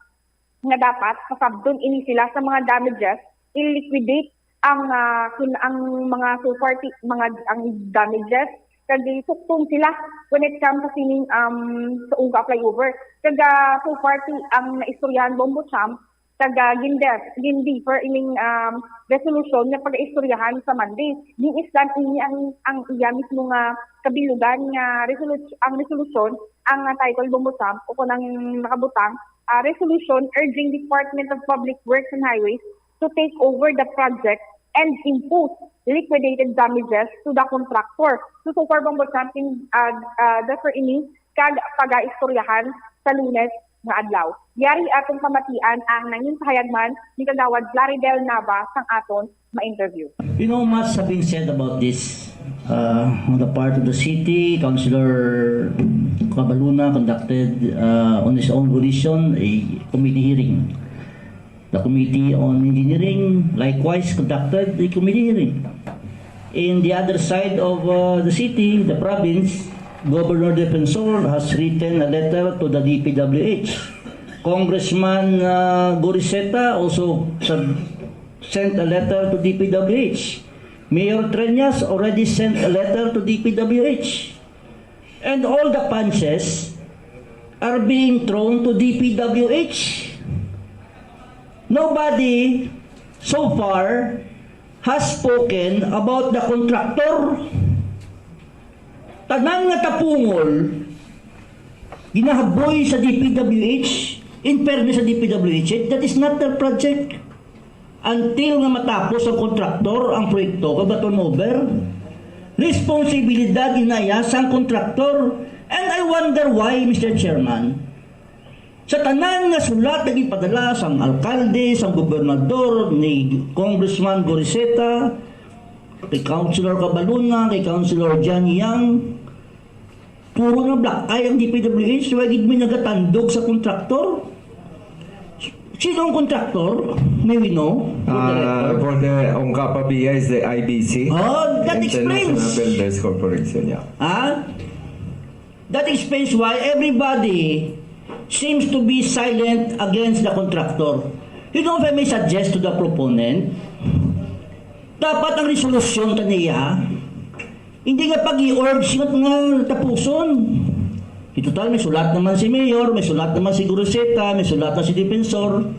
nga dapat pasabton ini sila sa mga damages, i-liquidate ang, ah, kun-, ang mga so far ti-, mga ang damages, kag isukton sila when it comes sa sining, um, sa Ungka flyover. Kag, ah, so far ti-, ang naistoryahan, Bombo Champ, kag, ah, gin-, gin-defer ining, um, resolution nga pagaistoryahan sa Monday. Giisdan ini ang, ang iya mismo nga kabilugan nga resolu-, ang resolution, ang, ah, title, Bombo Champ, o kung ang nakabutang, ah, resolution urging Department of Public Works and Highways to take over the project and impose liquidated damages to the contractor. So, so far, Bombo Champ, in, ah, ah, defer ini kag pagaistoryahan sa Lunes nga adlaw. Yari atong pamatian ang nangin pahayag man ni Kagawad Plaridel Nava sang aton ma-interview. You know, much have been said about this, uh, on the part of the city. Councilor Cabaluna conducted, uh, on his own volition, a committee hearing. The Committee on Engineering likewise conducted a committee hearing. In the other side of, uh, the city, the province, Governor Defensor has written a letter to the D P W H. Congressman, uh, Goriseta also sub-, sent a letter to D P W H. Mayor Treñas already sent a letter to D P W H. And all the punches are being thrown to D P W H. Nobody so far has spoken about the contractor. Tanan nga tapungol, ginahaboy sa D P W H. In fairness sa D P W H, that is not their project. Until nga matapos ang kontraktor ang proyekto kag ma-turnover, responsibilidad ina iya sang kontraktor. And I wonder why, Mister Chairman, Sa tanan nga sulat nga gipadala sang alkalde, sang gobernador, ni Congressman Goriseta, kay Councilor Cabaluna, kay Councilor John Yang, puro na black eye ang D P W H, wala gid may nagatandog sa kontraktor. Sino ang kontraktor? May we know? Uh, for the Ongkapa B I is the I B C. Oh, that explains. International Builders Corporation, yeah. Ha? That explains why everybody seems to be silent against the contractor. You know, if I may suggest to the proponent, dapat ang resolusyon kaniya, hindi nga pag-i-urge nga, nga tapuson. Di total, may sulat naman si Mayor, may sulat naman si Goriseta, may sulat na si Defensor.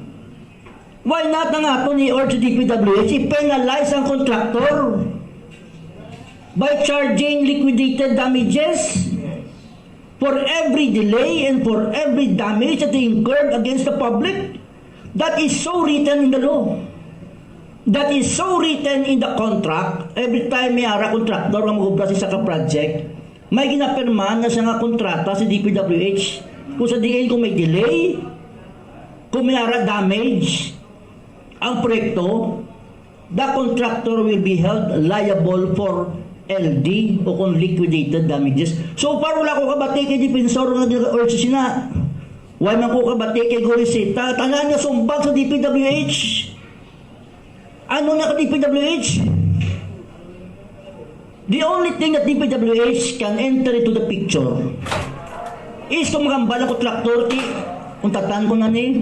Why not ang aton i-urge sa D P W H, i-penalize ang contractor by charging liquidated damages for every delay and for every damage that they incurred against the public? That is so written in the law. That is so written in the contract. Every time may ara contractor nga mag-obra sa isa ka project, may ginapirmahan na siya nga kontrata sa D P W H. Kung sa diin, kung may delay, kung may ara damage ang proyekto, the contractor will be held liable for L D o kung liquidated damages. So far, wala ko kabati kay Defensor nga nag-urge sina. Wala man ko kabati kay Goriseta. Tanan nga sumbag sa D P W H. Ano na ka D P W H? The only thing that D P W H can enter into the picture is kung magambal ang kontraktor, ti, untatan ko na ni.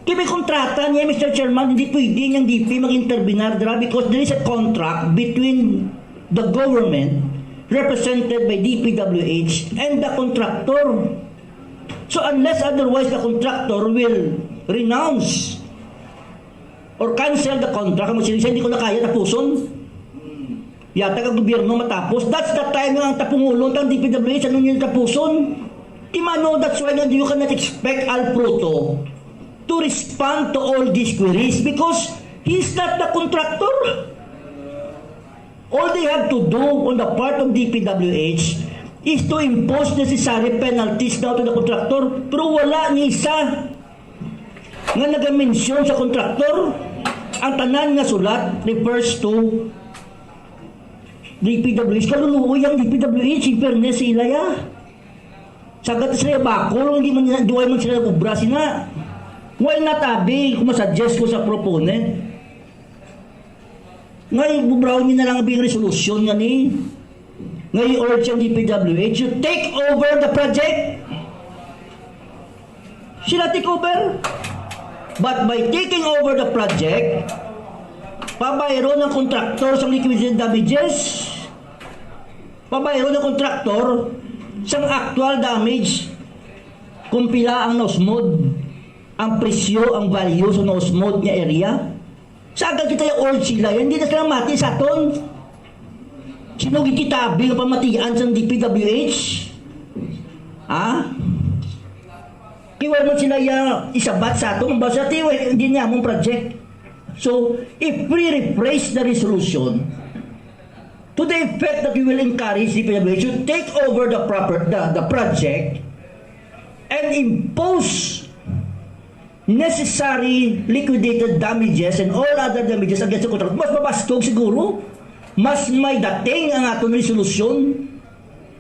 Kay may kontrata niya, Mister Chairman, hindi pwede niyang D P mag-intervenar dira because there is a contract between the government represented by D P W H and the contractor. So unless otherwise the contractor will renounce or cancel the contract, mo siya, hindi ko na kaya tapuson. Yata ka gobyerno matapos. That's the time nga ang tapungulon, ang D P W H, ano niya tapuson? Di mano, that's why nga you cannot expect Al Fruto to respond to all these queries because he's not the contractor. All they have to do on the part of D P W H is to impose necessary penalties daw to the contractor, pero wala ni isa nga nagamensyon sa contractor. Ang tanan nga sulat refers to D P W H. Kaluluoy ang D P W H, in fairness sa ila, ya. Sagat sila bakol, hindi man, duway man sila nag-ubra sina. Why not, abi, kung masuggest ko sa proponent? Ngay, bubraw niyo na lang ang resolusyon nga ni. Ngay, urge ang D P W H, you take over the project. Sila take over. But by taking over the project, pabayron ang contractor sa liquidated damages. Pabayron ang contractor sa actual damage. Kung pila ang nausmod, ang presyo, ang value sa nausmod nga area. Sa agad kita yung old sila, hindi na sila mati sa aton. Sino gikitabi nga pamatian sa D P W H? Ha? Kiwar man sila ya isabat sa aton, ang basa ti, hindi niya among project. So, if we rephrase the resolution to the effect that we will encourage D P W H to take over the proper the, the project and impose necessary liquidated damages and all other damages against the contractor, mas mabastog siguro, mas may dating ang aton resolusyon,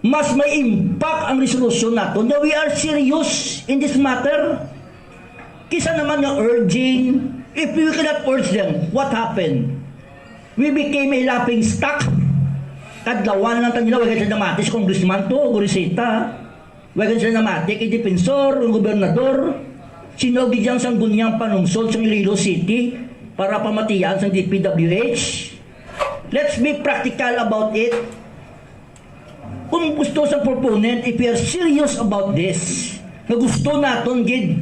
mas may impact ang resolusyon naton nga we are serious in this matter. Kisa naman nga urging, if we cannot urge them, what happened? We became a laughing stock. Kadlawan lang ta nila, wala sila namati si Congressman to, Goriseta. Wala sila namati kay Defensor, ang gobernador. Sino gid yang sangguniang panungsod sa Iloilo City para pamatian sa D P W H? Let's be practical about it. Kung gusto sa proponent, if we are serious about this, nga gusto naton gid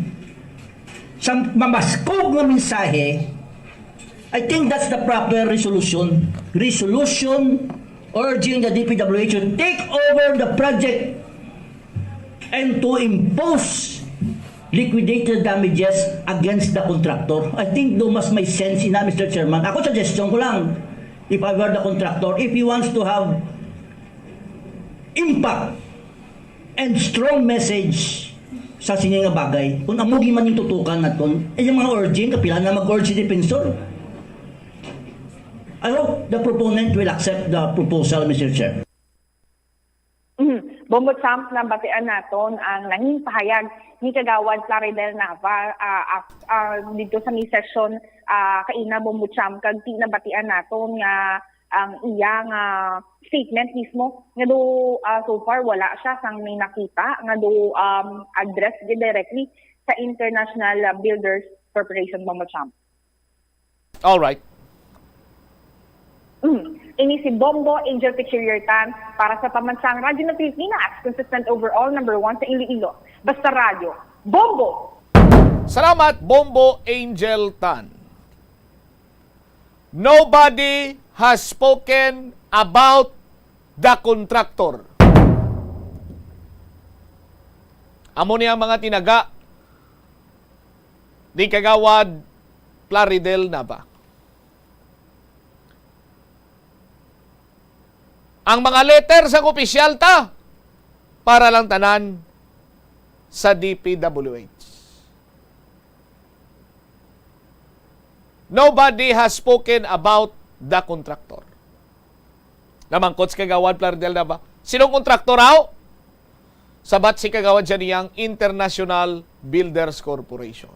sa mamaskog nga mensahe, I think that's the proper resolution. Resolution urging the D P W H to take over the project and to impose liquidated damages against the contractor. I think do mas may sense ina, Mister Chairman. Ako, suggestion ko lang, if I were the contractor, if he wants to have impact and strong message sa sini nga bagay. Kung amo gyud man yung tutukan naton, eh, yung mga urging, kapila na mag-urge si defensor. I hope the proponent will accept the proposal, Mister Chair. Mhm. Bombo Champ, nabatian naton ang nanging pahayag ni Kagawad Plaridel Nava, ah, af- ah, dito sa may session, ah, kaina, Bombo Champ, kag ti nabatian naton nga ang iya nga statement mismo nga do, ah, so far wala siya sang may nakita nga do, um, address directly sa International, ah, Builders Corporation, Bombo Champ. All right. Mm. Ini si Bombo Angel Pichirier Tan para sa Pambansang Radyo ng Pilipinas, consistent overall, number one sa Iloilo. Basta Radyo, Bombo! Salamat, Bombo Angel Tan. Nobody has spoken about the contractor. Amo ni ang mga tinaga ni Kagawad Plaridel Nava. Ang mga letter sa opisyal ta para lang tanan sa D P W H. Nobody has spoken about the contractor. Namangkot si Kagawad Plaridel Nava, sinong kontraktor aw? Sabat si Kagawad siya niyang International Builders Corporation.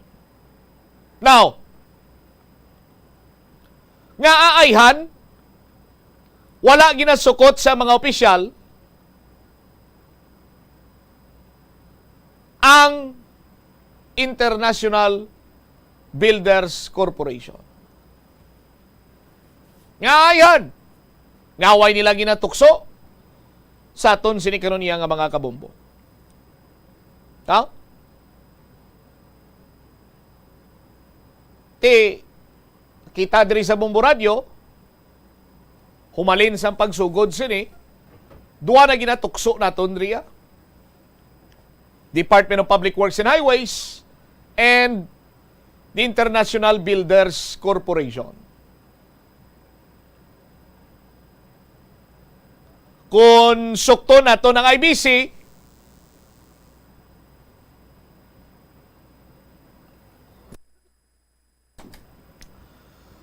Now, nga aayhan, wala ginasukot sa mga opisyal ang International Builders Corporation. Nga aayhan, nga way nila ginatukso sa aton sini karon iya nga mga kabombo. Ha? Ti, kita diri sa Bombo Radyo, humalin sang pagsugod sini, duha na ginatukso naton diri, ah. Department of Public Works and Highways and the International Builders Corporation. Kung sukton naton ang I B C,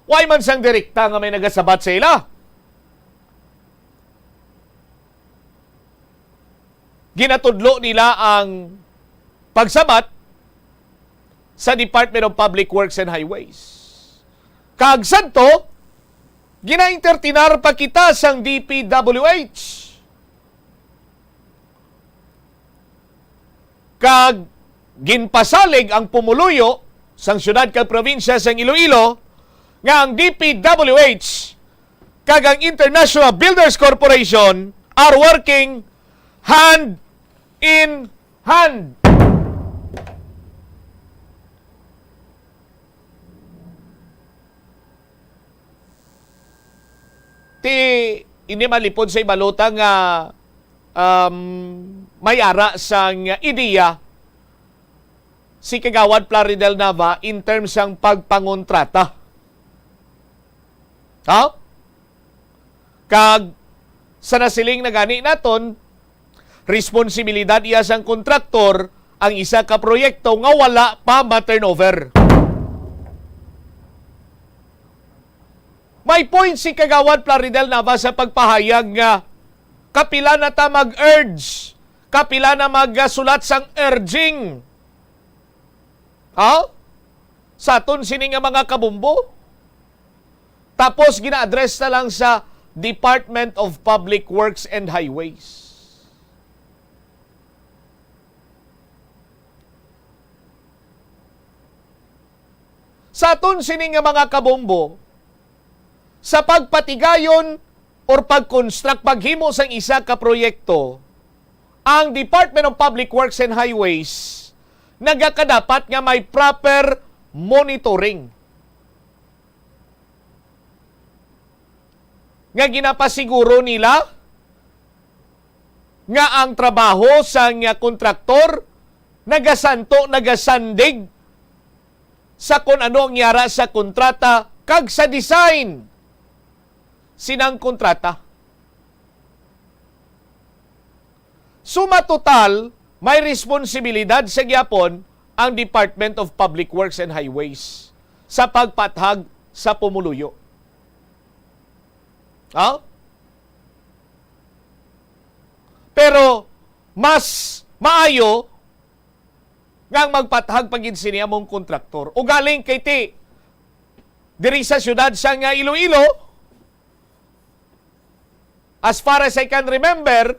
way man sang direkta nga may nagasabat sa ila. Ginatudlo nila ang pagsabat sa Department of Public Works and Highways. Kag sadto, gina-entertainar pa kita sang D P W H. Kag ginpasalig ang pumuluyo sang siyudad kag probinsya sang Iloilo nga ang D P W H kag ang International Builders Corporation are working hand in hand. Ti, hindi malipod sa ibalota nga, um, may ara sang ideya si Kagawad Plaridel Nava in terms sang pagpangontrata. Ha? Kag sa nasiling na gani naton, responsibilidad iya sang kontraktor ang isa ka proyekto nga wala pa ma-turnover. May point si Kagawad Plaridel Nava sa pagpahayag nga kapila na ta mag-urge, kapila na magasulat sang urging. Ha? Sa aton sini nga mga kabombo? Tapos gina-address na lang sa Department of Public Works and Highways. Sa aton sini nga mga kabombo, sa pagpatigayon or pag-construct, paghimo sang isa ka proyekto, ang Department of Public Works and Highways nagakadapat nga may proper monitoring nga ginapasiguro nila nga ang trabaho sang kontraktor nagasanto, nagasandig sa kon ano ang yara sa kontrata kag sa design sinang kontrata. Suma total, May responsibilidad sa gyapon ang Department of Public Works and Highways sa pagpathag sa pumuluyo. Ha? Pero mas maayo nga ang magpathag pa gid sini among kontraktor. Ugaling kay ti diri sa siyudad sang Iloilo, as far as I can remember,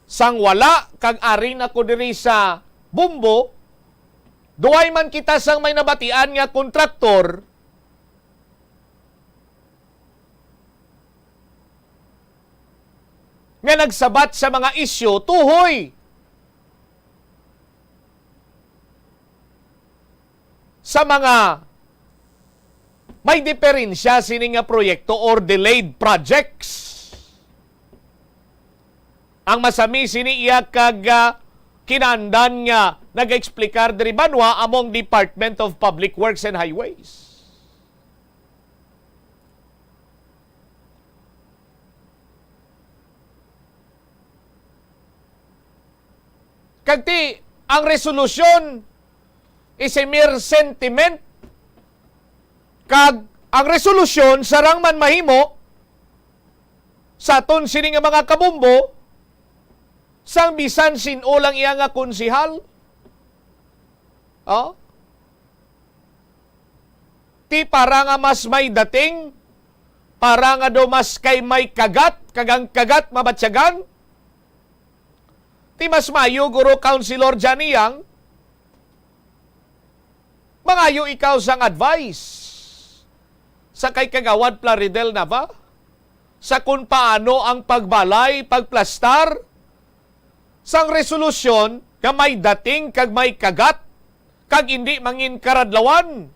sang wala kag ari na ko diri sa Bumbo, duway man kita sang may nabatian nga kontraktor nga nagsabat sa mga isyu tuhoy sa mga may diferensya sini nga proyekto or delayed projects. Ang masami sini iya kag, ah, kinaandan nga nag-explicar diri banwa among Department of Public Works and Highways. Kag ti, ang resolusyon is a mere sentiment. Kag ang resolusyon sarang man mahimo sa aton sini nga mga kabumbo sang bisan sin-o lang iya nga konsehal. Oh? Ti para nga mas may dating, para nga daw mas kay may kagat, kag ang kagat mabatyagan. Ti mas maayo, guro, Councilor Johnny Yang, mangayo ikaw sang advice sa kay Kagawad Plaridel Nava sa kun paano ang pagbalay, pagplastar sang resolusyon nga may dating kag may kagat kag indi mangin karadlawan.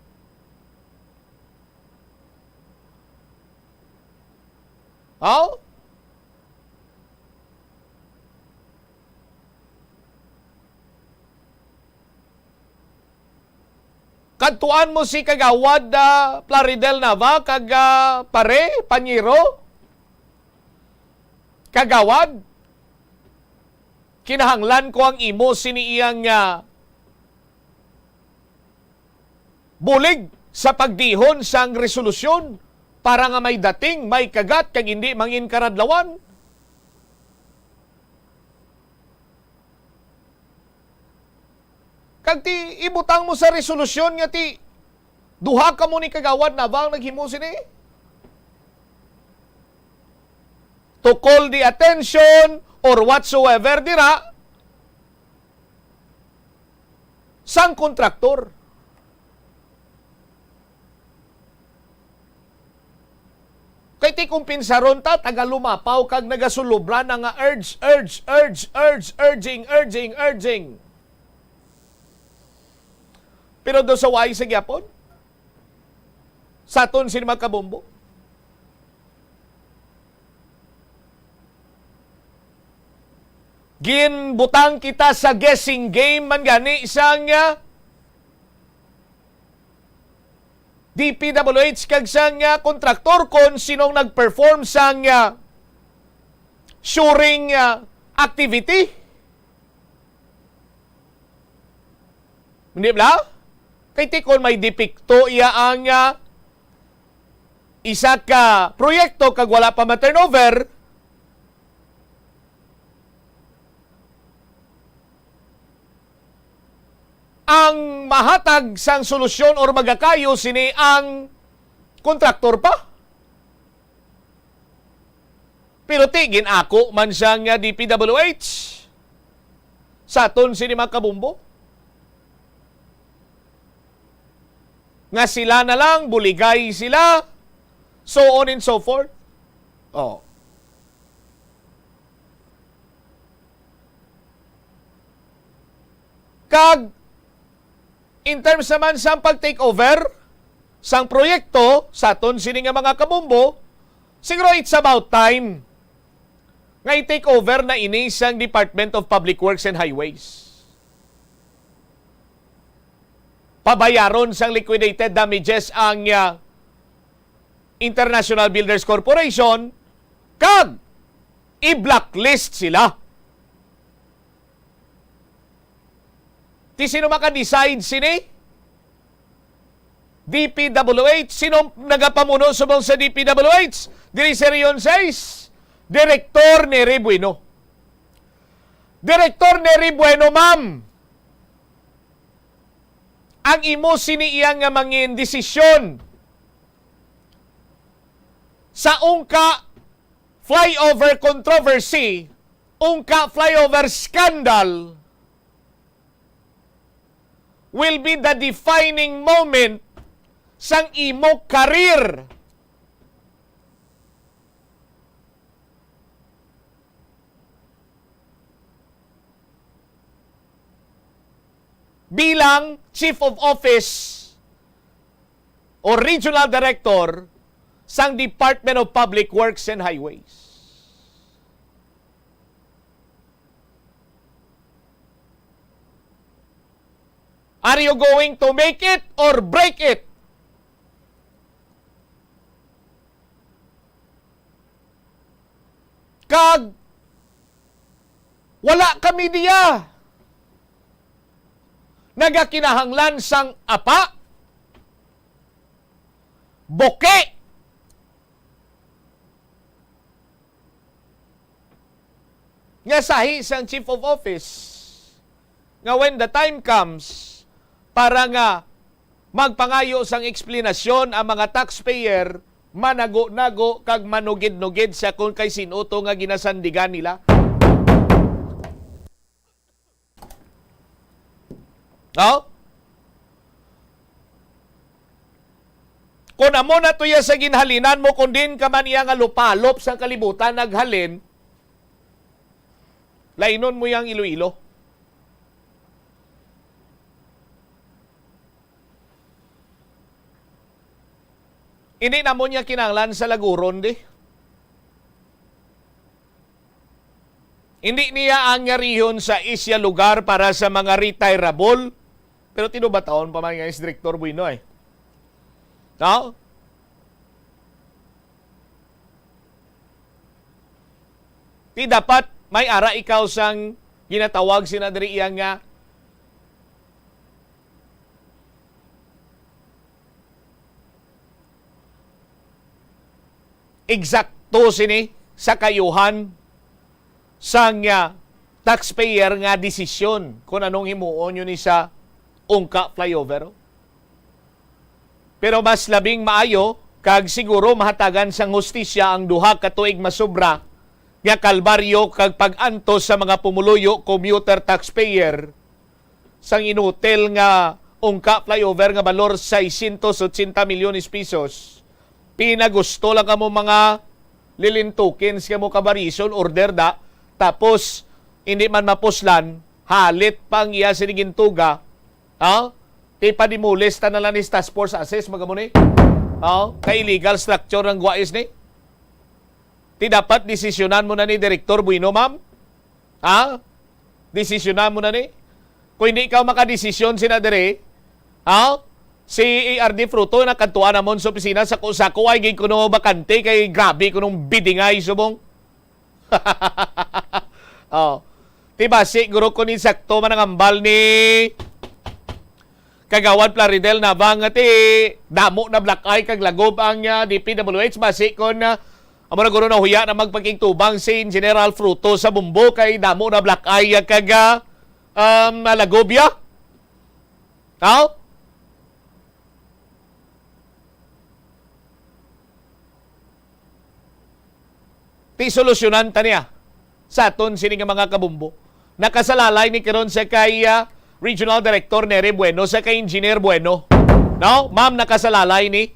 Aw? Kadtuan mo si Kagawad, ah, Plaridel Nava kag, ah, pare, panyero? Kagawad, kinahanglan ko ang imo sini iyang, ah, bulig sa pagdihon sang resolusyon para nga may dating, may kagat, kag indi mangin karadlawan. Kag ti ibutang mo sa resolusyon nga ti duha kamo ni Kagawad Nava ang naghimo sini. To call the attention or whatsoever dira sang kontraktor. Kay ti kung pinsaron ta, taga Lumapaw kag nagasulubra na nga urge, urge, urge, urge, urging, urging, urging. Pero do sa way sa gyapon, sa aton sini mga kabumbo, ginbutang kita sa guessing game man gani sang, ah, D P W H kag sang, ah, kontraktor kon sinong nag-perform sang, ah, shoring, ah, activity. Hindi bala? Kay ti kon may depekto iya ang, ah, isa ka proyekto kag wala pa ma-turnover, ang mahatag sang solusyon or magakayo sini ang kontraktor pa. Pero ti, gin-ako man sang D P W H sa aton sini mga kabumbo nga sila na lang, buligay sila, so on and so forth. Oh. Kag in terms naman sang pag-take over sang proyekto sa aton sini nga mga kabumbo, siguro it's about time nga i-take over na ini sang Department of Public Works and Highways. Pabayaron sang liquidated damages ang, ah, International Builders Corporation kag i-blacklist sila. Ti sino maka-decide sini? D P W H. Sino nagapamuno subong sa D P W H? Diri sa Region six, Direktor Nery Bueno. Direktor Nery Bueno, ma'am, ang imo sini iya nga mangin desisyon sa ungka flyover controversy, ungka flyover scandal, will be the defining moment sang imo career bilang Chief of Office o Regional Director sang Department of Public Works and Highways. Are you going to make it or break it? Kag wala kami diya nagakinahanglan sang apa, buki, nga sahi sang chief of office, nga when the time comes para nga magpangayo sang eksplanasyon ang mga taxpayer, manago-nago kag manugid-nugid sa kung kay sin-o to nga ginasandigan nila. No? Kung amo na to iya sa ginhalinan mo, kung diin ka man iya nga lupalop sa kalibutan naghalin, lainon mo yang Iloilo. Hindi na mo niya kinahanglan sa Laguron, di? Hindi niya ang nga rihon sa isya lugar para sa mga retirable. Pero tinubataon pa man nga si Director Bueno, eh. No? Ti dapat may ara ikaw sang ginatawag sina diri iya nga eksakto sini sa kayuhan sang, ah, taxpayer nga desisyon kung anong himuon yun ni sa ungka flyover. Pero mas labing maayo kag siguro mahatagan sang hustisya ang duha ka tuig masobra nga kalbaryo kag pag-antos sa mga pumuluyo, commuter, taxpayer sang inutil nga ungka flyover nga balor seiscientos ochenta milyones pesos. Pinagusto lang kamo mga lilintukin sa kamo kabarison order da, tapos hindi man mapuslan, halit pa ang iya sini gintuga, ha? Ti padimulis ta na lang ni task force assess, magamo ni? Ha? Kay illegal structure ang guwais ni? Ti dapat desisyonan mo na ni Director Bueno, ma'am? Ha? Desisyonan mo na ni? Kung hindi ikaw makadesisyon sina diri, ha? Si A R D Fruto nakadtuan namon sa opisina sa ko, sa ko ay gid kuno bakante kay grabe kunong bidingay subong. Oh. Ti basi guro ko ni sakto man ang hambal ni Kagawad Plaridel Navang nga ti damo na black eye kag lagob ang, ah, D P W H basi kon, ah, amo na guro nahuya na magpakigtubang si Engineer Al Fruto sa Bumbo kay damo na black eye kag, ah, um, lagob ya. Aw? Ti solusyonan ta niya sa aton sini nga mga kabumbo. Nakasalalay ni karon sa kay, ah, Regional Director Nery Bueno, sa kay Engineer Bueno. No? Ma'am, nakasalalay ni.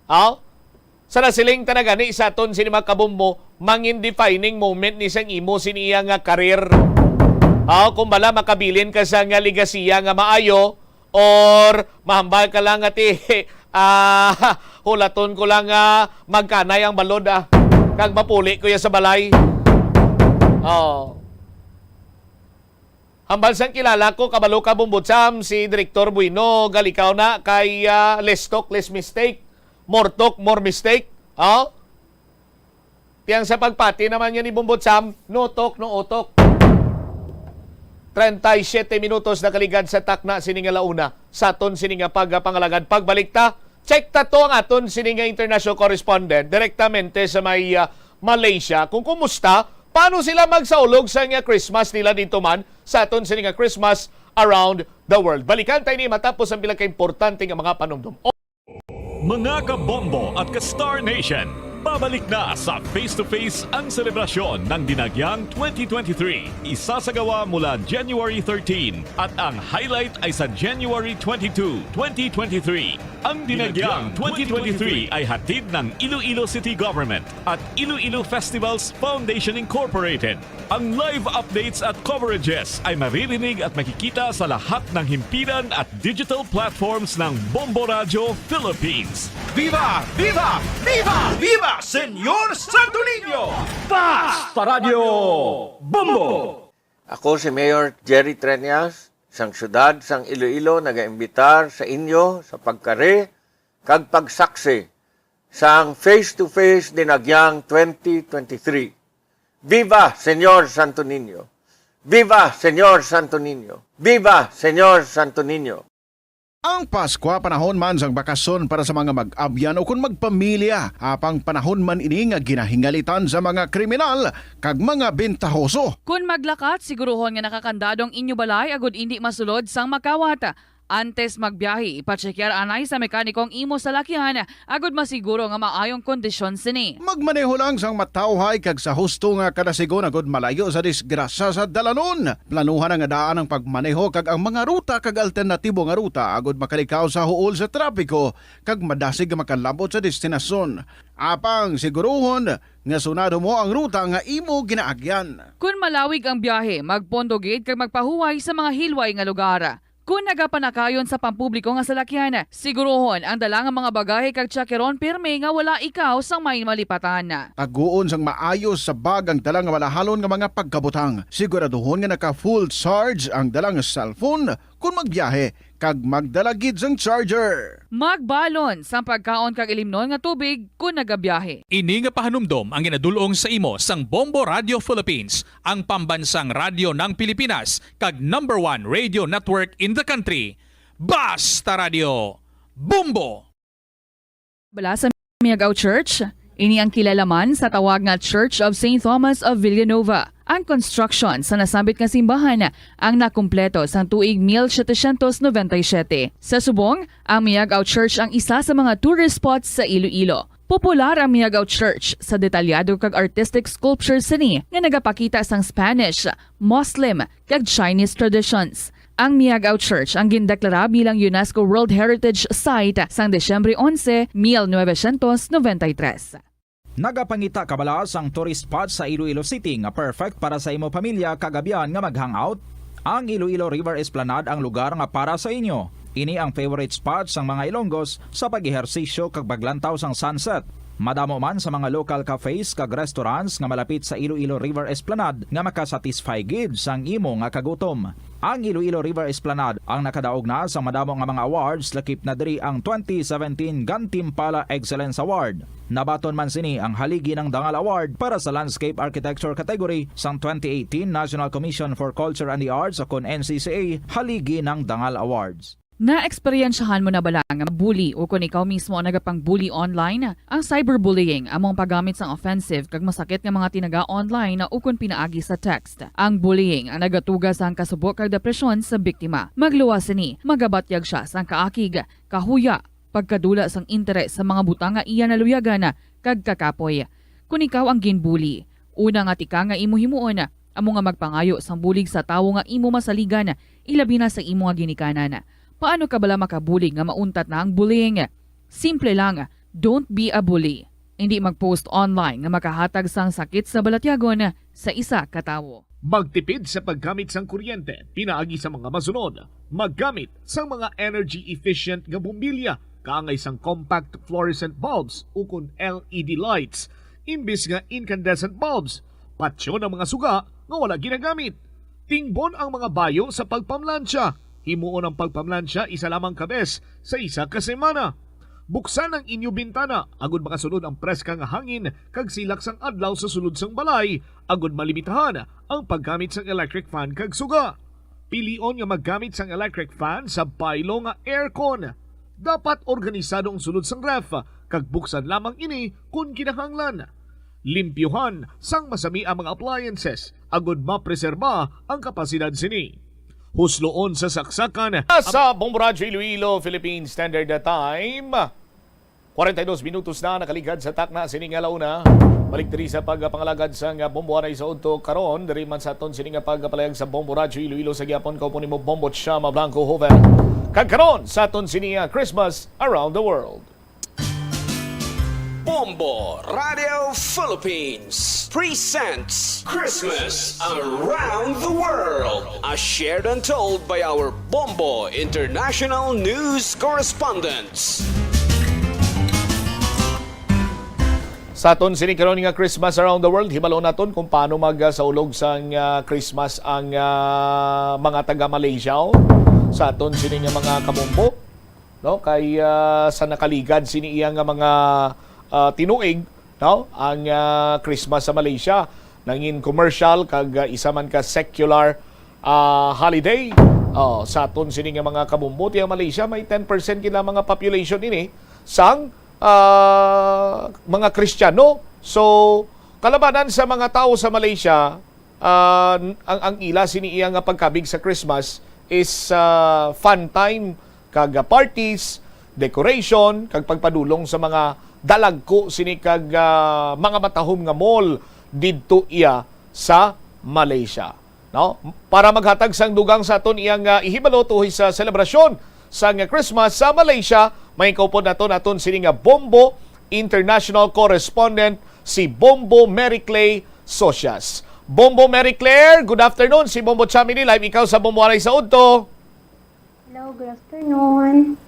Aw? Sa nasiling ta na gani sa aton sini mga kabumbo, mangin defining moment ni sang imo sini iya nga career. Aw, kung bala makabilin ka sa nga legasiya nga maayo, or mahambal ka lang nga ti, ah, hulaton ko lang nga magkanay ang balod, ah, kag mapuli ko ya sa balay. Oh. Hambal sang kilala ko, kabalo ka, Bombotsam, si Director Bueno, gal ikaw na kay, ah, less talk, less mistake. More talk, more mistake. Oh? Tiyang sa pagpati naman niya ni Bombotsam, no talk, no utok. Treinta y siete minutos nakaligad sa takna sini nga la una. Sa aton sini nga pagpangalagad, pagbalik ta, check ta to ang aton sini nga international correspondent direktamente sa may, ah, Malaysia, kung kumusta, paano sila magsaulog sa nga Christmas nila dito man sa aton sini nga Christmas around the world. Balikan tayo ni matapos ang pila ka importante nga mga panumdom. Mga kabombo at ka-Star Nation, pabalik na sa Face to Face ang selebrasyon ng Dinagyang twenty twenty-three. Isasagawa mula January thirteen at ang highlight ay sa January twenty-two, twenty twenty-three. Ang Dinagyang twenty twenty-three ay hatid ng Iloilo City Government at Iloilo Festivals Foundation Incorporated. Ang live updates at coverages ay maririnig at makikita sa lahat ng himpilan at digital platforms ng Bombo Radio Philippines. Viva! Viva! Viva! Viva, Señor Santo Niño! Basta Radio Bombo! Ako si Mayor Jerry Treñas, sang siyudad sang Iloilo, nagaimbitar sa inyo sa pagkari kag pagsaksi sang Face to Face Dinagyang twenty twenty-three. Viva, Señor Santo Niño! Viva, Señor Santo Niño! Viva, Señor Santo Niño! Ang Paskwa panahon man sang bakasyon para sa mga mag-abyan o kon magpamilya, apang panahon man ini nga ginahingalitan sa mga kriminal kag mga bentahoso. Kon maglakat, siguruhon nga nakakandado ang inyo balay agud indi masulod sang makawat. Antes magbiyahe, ipatsekyar anay sa mekaniko ang imo salakyan agud masiguro nga maayong kondisyon sini. Magmaneho lang sang matawhay kag sa husto nga kadasigon agud malayo sa disgrasya sa dalanon. Planuhan nga daan ang pagmaneho kag ang mga ruta kag alternatibo nga ruta agud makalikaw sa huol sa trapiko kag madasig nga makalabot sa destinasyon. Apang siguruhon nga sunado mo ang ruta nga imo ginaagyan. Kon malawig ang biyahe, magpondo gid kag magpahuway sa mga hilway nga lugar. Kon nagapanakayon sa pampubliko nga salakyan, siguruhon ang dala nga mga bagahe kag tyakeron pirme nga wala ikaw sang may malipatan. Taguon sang maayo sa bag ang dala nga malahalon nga mga pagkabutang. Siguraduhon nga naka-full charge ang dala nga cellphone kon magbiyahe, kag magdala gid sang charger. Magbalon sang pagkaon kag ilimnon nga tubig kon nagabiyahe. Ini nga pahanumdom ang ginadul-ong sa imo sang Bombo Radio Philippines, ang pambansang radyo ng Pilipinas, kag number one radio network in the country. Basta Radio, Bombo! Bala sa Miagao Church, ini ang kilala man sa tawag nga Church of Saint Thomas of Villanova. Ang construction sa nasambit nga simbahan ang nakumpleto sang tuig mil setecientos noventa y siete. Sa subong, ang Miagao Church ang isa sa mga tourist spots sa Iloilo. Popular ang Miagao Church sa detalyado kag artistic sculptures sini nga nagapakita sang Spanish, Muslim, kag Chinese traditions. Ang Miagao Church ang gindeklara bilang UNESCO World Heritage Site sang Disyembre onse, mil novecientos noventa y tres. Nagapangita ka bala sang tourist spot sa Iloilo City nga perfect para sa imo pamilya kag abyan nga mag-hangout? Ang Iloilo River Esplanade ang lugar nga para sa inyo. Ini ang favorite spot sang mga Ilonggos sa pag-ehersisyo kag paglantaw sang sunset. Madamo man sa mga local cafes kag restaurants nga malapit sa Iloilo River Esplanade nga makasatisfy gid sang imo nga kagutom. Ang Iloilo River Esplanade ang nakadaog na sa madamo nga mga awards, lakip na diri ang twenty seventeen Gantimpala Excellence Award. Nabaton man sini ang Haligi ng Dangal Award para sa Landscape Architecture category sang twenty eighteen National Commission for Culture and the Arts o kon N C C A Haligi ng Dangal Awards. Naeksperyensyahan mo na bala nga mabuli o kon ikaw mismo ang nagapang-bully online? Ang cyberbullying amo ang paggamit sang offensive kag masakit nga mga tinaga online o kon pinaagi sa text. Ang bullying ang nagatuga sang kasubo kag depresyon sa biktima. Magluwas sini, magabatyag sia sang kaakig, kahuya, pagkadula sang interes sa mga butang nga iya naluyagan, kag kakapoy. Kon ikaw ang ginbully, una nga tikang nga imo himuon amo nga magpangayo sang bulig sa tawo nga imo masaligan, ilabi na sa imo nga ginikanan. Paano ka bala makabulig nga mauntat na ang bullying? Simple lang, don't be a bully. Indi mag-post online nga makahatag sang sakit sa balatyagon sa isa ka tawo. Magtipid sa paggamit sang kuryente pinaagi sa mga masunod: maggamit sang mga energy-efficient nga bombilya kaangay sang compact fluorescent bulbs ukon L E D lights imbis nga incandescent bulbs. Patyon ang mga suga nga wala ginagamit. Tingbon ang mga bayo sa pagpamlansya. Himuon ang pagpamlansya isa lamang ka bes sa isa ka semana. Buksan ang inyo bintana agud makasulod ang preska nga hangin kag silak sang adlaw sa sulod sang balay, agud malimitahan ang paggamit sang electric fan kag suga. Pilion nga maggamit sang electric fan sa baylo nga aircon. Dapat organisado ang sulod sang ref, kag buksan lamang ini kon kinahanglan. Limpyuhan sang masami ang mga appliances agod mapreserba ang kapasidad sini. Husloon sa saksakan. Sa Bombo Radyo Iloilo, Philippine Standard Time. Kwarenta y dos minutos na nakaligad sa takna sini nga launa. Balik diri sa pagpangalagad sang Bombo anay sa udto karon, diri man sa aton sini nga pagpalayag sa Bombo Radyo Iloilo sa gihapon. Kaupo nimo Bombo Chama Blanco Joven. Kag karon sa aton sini nga Christmas Around the World. Bombo Radio Philippines presents Christmas Around the World, as shared and told by our Bombo International News Correspondents. Sa aton sini karon nga Christmas Around the World, hibalo naton kung paano magsaulog sang ah, Christmas ang ah, mga taga Malaysia, oh. Sa aton sini nga mga kabombo, no? Kay ah, sa nakaligad sini iya nga mga ah, tinuig, no? Ang ah, Christmas sa Malaysia nangin commercial kag ah, isa man ka secular ah, holiday. Oh, sa aton sini nga mga kabombo, ang Malaysia may ten percent gid lang mga population ini sang ah, mga Kristiyano. So, kalabanan sa mga tawo sa Malaysia, ah, ang, ang ila sini iya nga pagkabig sa Christmas is ah, fun time, kag ah, parties, decoration, kag pagpadulong sa mga dalagko sini kag ah, mga matahom nga mall didto iya sa Malaysia. No? Para maghatag sang dugang sa aton iyang ah, ihibalo tuhoy sa selebrasyon sang Christmas sa Malaysia, may kaupod naton aton sini nga Bombo International Correspondent, si Bombo Mary Clay Socias. Bombo Mary Claire, good afternoon. Si Bombo Chamini, live ikaw sa Bombo Anay sa Udto. Hello, good afternoon.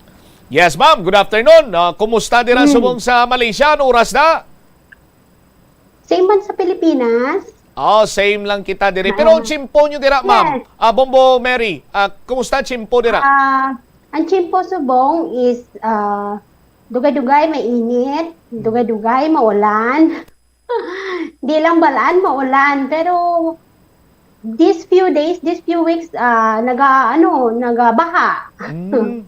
Yes, ma'am. Good afternoon. Ah, kumusta dira Hmm. subong sa Malaysia? Ano oras na? Same man sa Pilipinas. Oh, same lang kita diri. Pero Ah. ang tiyempo nyo dira, ma'am. Yes. Ah, Bombo Mary, ah, kumusta ang tiyempo dira? Ah, ang tiyempo subong is ah, dugay-dugay mainit, dugay-dugay maulan. Di lang balaan maulan, pero these few days, these few weeks, ah, naga ano, nagabaha. Mm.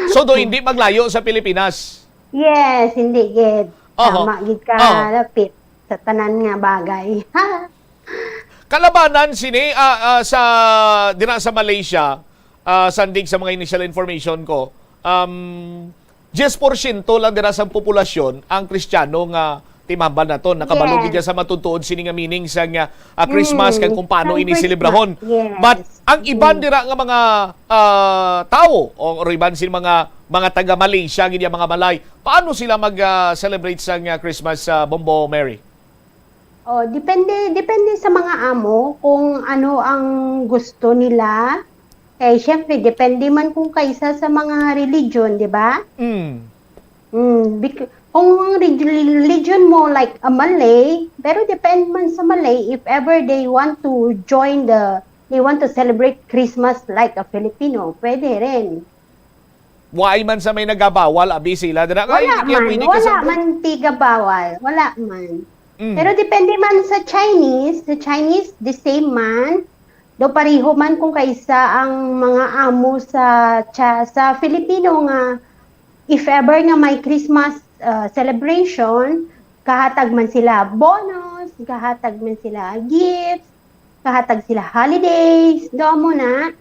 So do hindi maglayo sa Pilipinas? Yes, hindi gid. Oho. Tama gid ka Oho. lapit sa tanan nga bagay. Kalabanan sini ah, ah, sa dira sa Malaysia, ah, sandig sa mga initial information ko, um, diyes porsyento lang dira sa populasyon ang Kristiyano nga timambal naton. Nakabalo Yes. gid sa matutuod sini nga meaning sa nga ah, Christmas Mm, kag kung paano ang ini Christmas, selebrahon. yes. But ang iban Mm. dira nga mga ah, tawo o iban sila mga mga taga Malaysia gid ang mga Malay, paano sila mag ah, celebrate sa nga Christmas sa Bombo Mary? Oh, depende depende sa mga amo kung ano ang gusto nila. Kay syempre depende man kung kaisa sa mga religion, di ba? Mm. Mm, bec- kung ang relig- religion mo like a Malay, pero depend man sa Malay if ever they want to join the they want to celebrate Christmas like a Filipino, pwede rin. Why man sa may nagabawal abi sila dira? Ay, Wala kaya man, pwede ka wala sa man tiga bawal, wala man. Mm. Pero depende man sa Chinese, sa Chinese the same man. Do pareho man kung kaisa ang mga amo sa Cha- sa Filipino nga if ever nga may Christmas uh, celebration, kahatag man sila bonus, kahatag man sila gifts, kahatag sila holidays, do mo na.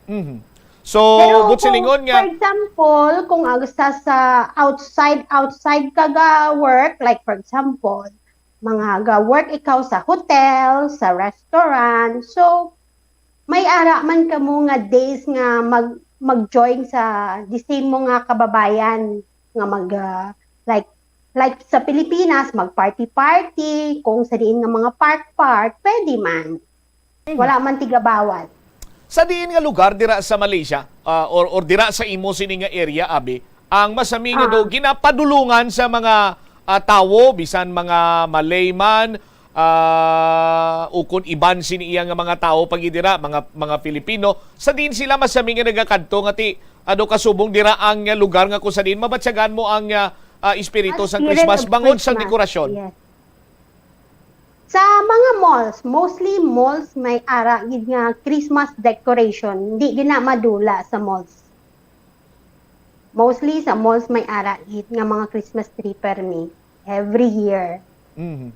Mhm. So, Pero but kung, silingon nga, for example, kung ag- sa, sa outside outside ka ga work, like for example, mga ga work ikaw sa hotel, sa restaurant, so may ara man kamo nga days nga mag mag-join sa the same mo nga kababayan nga mag ah, like like sa Pilipinas, mag-party-party, kung sa diin nga mga park-park, pwede man. Wala man tiga bawal. Sa diin nga lugar dira sa Malaysia, ah, or, or dira sa imo sini nga area, abi, ang masami nga Ah. do ginapadulungan sa mga ah, tawo, bisan mga Malay man, ah, ukon iban sini iya nga mga tawo pagi dira, mga mga Filipino, sa diin sila masami nga nagakadto nga ti ano kasubong dira ang lugar nga kung sa diin mabatyagan mo ang ah, ah, espiritu Ang sa spirit Christmas of bangod sa Christmas. dekorasyon. Yes. Sa mga malls, mostly malls may ara gid nga Christmas decoration. Hindi gid na madula sa malls. Mostly sa malls may ara gid nga mga Christmas tree permi every year. Mhm.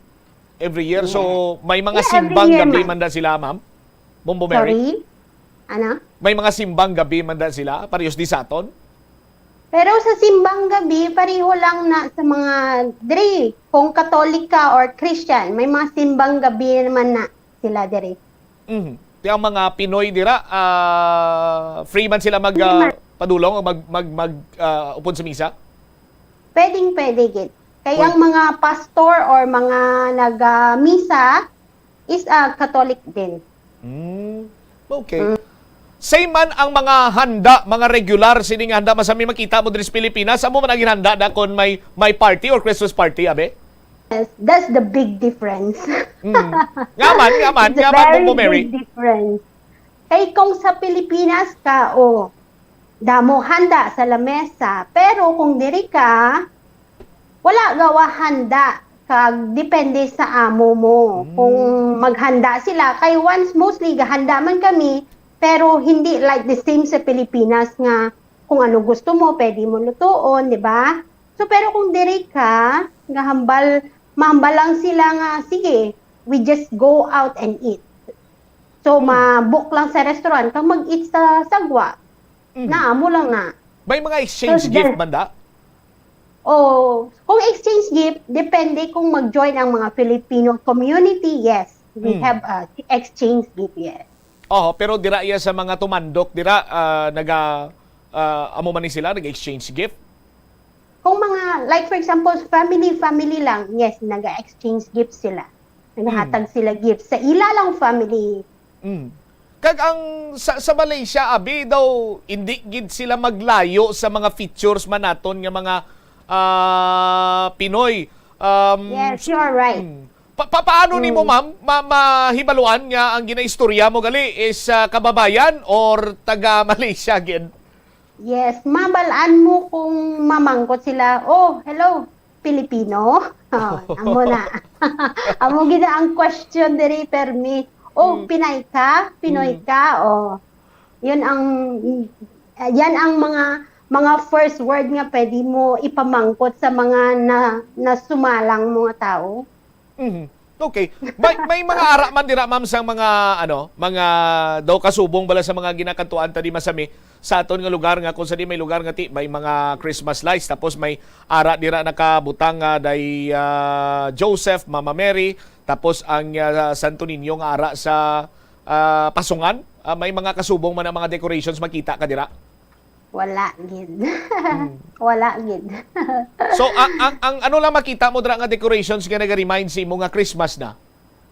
Every year. So, may mga Yeah, every simbang year, gabi ma'am. man da sila, ma'am? Bombo Mary? Sorry? Ano? May mga simbang gabi man da sila? Parehas di sa aton? Pero sa simbang gabi, pareho lang na sa mga diri. Kung Katolik ka or Christian, may mga simbang gabi naman na sila diri. Mhm. Ti ang mga Pinoy dira, ah, free man sila mag Free ah, man. padulong o mag mag, mag ah, upod sa misa? Pwedeng pwede gid. Kay Pwede. Ang mga pastor or mga nag-misa is ah, Catholic din. Mm. Okay. Same man ang mga handa, mga regular sini nga handa masami makita mo diri sa Pilipinas, amo man ang ginhanda na kon may may party or Christmas party, abi? Yes, that's the big difference. Mm. Nga man, nga man, It's a nga man, very Bombo Mary. Big difference. Kay kung sa Pilipinas ka, oh, damo handa sa lamesa. Pero kung diri ka, wala gawa handa. Kag depende sa amo mo. Kung maghanda sila, kay once mostly gahanda man kami, pero hindi like the same sa Pilipinas nga kung ano gusto mo, pwede mo lutuon, di ba? So, pero kung diri ka, gahambal, mahambal lang sila nga, sige, we just go out and eat. So, ma-book lang sa restaurant, kag mag-eat sa sagwa. Mm. Na, amo lang na. May mga exchange So, gift the- man da? O, kung exchange gift, depende kung mag-join ang mga Filipino community, yes. We Mm. have a exchange gift, yes. Oh, pero dira iya sa mga tumandok dira ah, naga ah, amo man ni sila nag-exchange gift. Kung mga, like for example, family, family lang, yes, nag-exchange gift sila. Naghatag sila gift sa ila lang family. Mm. Kag ang sa, sa Malaysia, abi daw, hindi gid sila maglayo sa mga features man naton nga mga ah, Pinoy. Um, Yes, you are right. Mm. Pa, pa, paano nimo, ma'am, ma, mahibaluan nga ang ginaistorya mo gali is ah, kababayan or taga Malaysia gid? Yes, mabalaan mo kung mamangkot sila, "Oh, hello, Pilipino?" Oh, amo na. Amo gid ang question diri, permi. "Oh, Pinay ka? Pinoy ka?" Oh. Yun ang, yan ang mga mga first word nga pwede mo ipamangkot sa mga na, nasumalang mga tao. Mhm. Okay. May, may mga ara man dira, ma'am, sang mga ano, mga daw kasubong bala sa mga ginakadtuan ta di masami sa aton nga lugar nga kung sa di may lugar nga ti may mga Christmas lights, tapos may ara dira nakabutang nga day ah, Joseph, Mama Mary, tapos ang ah, Santo Niño nga ara sa ah, pasungan. Ah, may mga kasubong man ang mga decorations makita ka dira. Wala gid. Wala gid. So, ang, ang, ang ano lang makita mo dira nga decorations nga naga-remind sa imo nga Christmas na?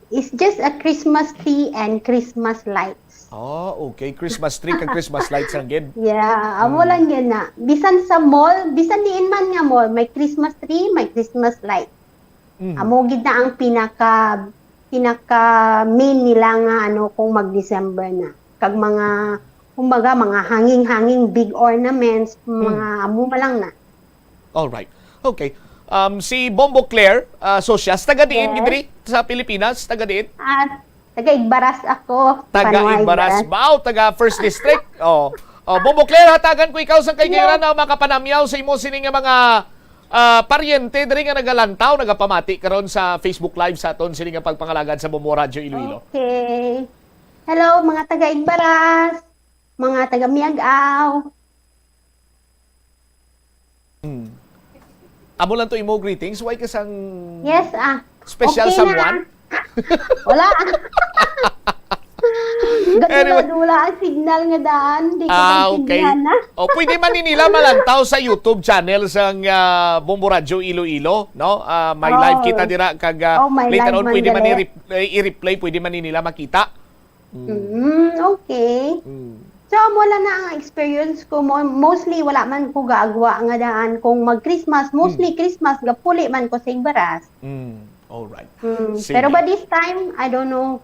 It's just a Christmas tree and Christmas lights. Oh, okay. Christmas tree kag Christmas lights lang gid. Yeah, amo lang yan na. Bisan sa mall, bisan diin man nga mall, may Christmas tree, may Christmas light. Mm. Amo gid na ang pinaka pinaka main nila nga ano kung mag December na. Kag mga kumbaga mga hanging-hanging big ornaments, mga amo man lang na. All right. Okay. Um, si Bombo Claire uh, Socias, taga diin Yes. gid diri sa Pilipinas? Taga diin? At taga Igbaras ako. Taga Banwa, Igbaras. Wow, taga First District. Oh. Oh, Bombo Claire, hatagan ko ikaw sang kay Yes. na makapanamyaw sa imo sini nga mga ah, paryente diri nga nagalantaw, nagapamati karon sa Facebook Live sa aton sini nga pagpangalagad sa Bombo Radyo Iloilo. Okay. Hello, mga taga Igbaras, mga taga Miag-ao. Hmm. Amo lang to imo greetings, why ka sang Yes, ah. special Okay na. someone? Wala. Anyway. Gadula-dula ang signal nga daan. Di ko Ah, okay. maintindihan na. Oh, pwede man ni nila malantaw sa YouTube channel sang ah, Bombo Radyo Iloilo, no? Ah, may Oh. Live kita dira kag ah, Oh, may later live on man pwede man dali. i-replay, i-replay, pwede man ni nila makita. Mm, okay. Mm. So, amo lang na ang experience ko. Mo- Mostly, wala man ko gaagwa nga daan kung mag-Christmas. Mostly, Christmas, gapuli man ko sa Igbaras. Mm. All right. Mm, Sige. Pero by this time, I don't know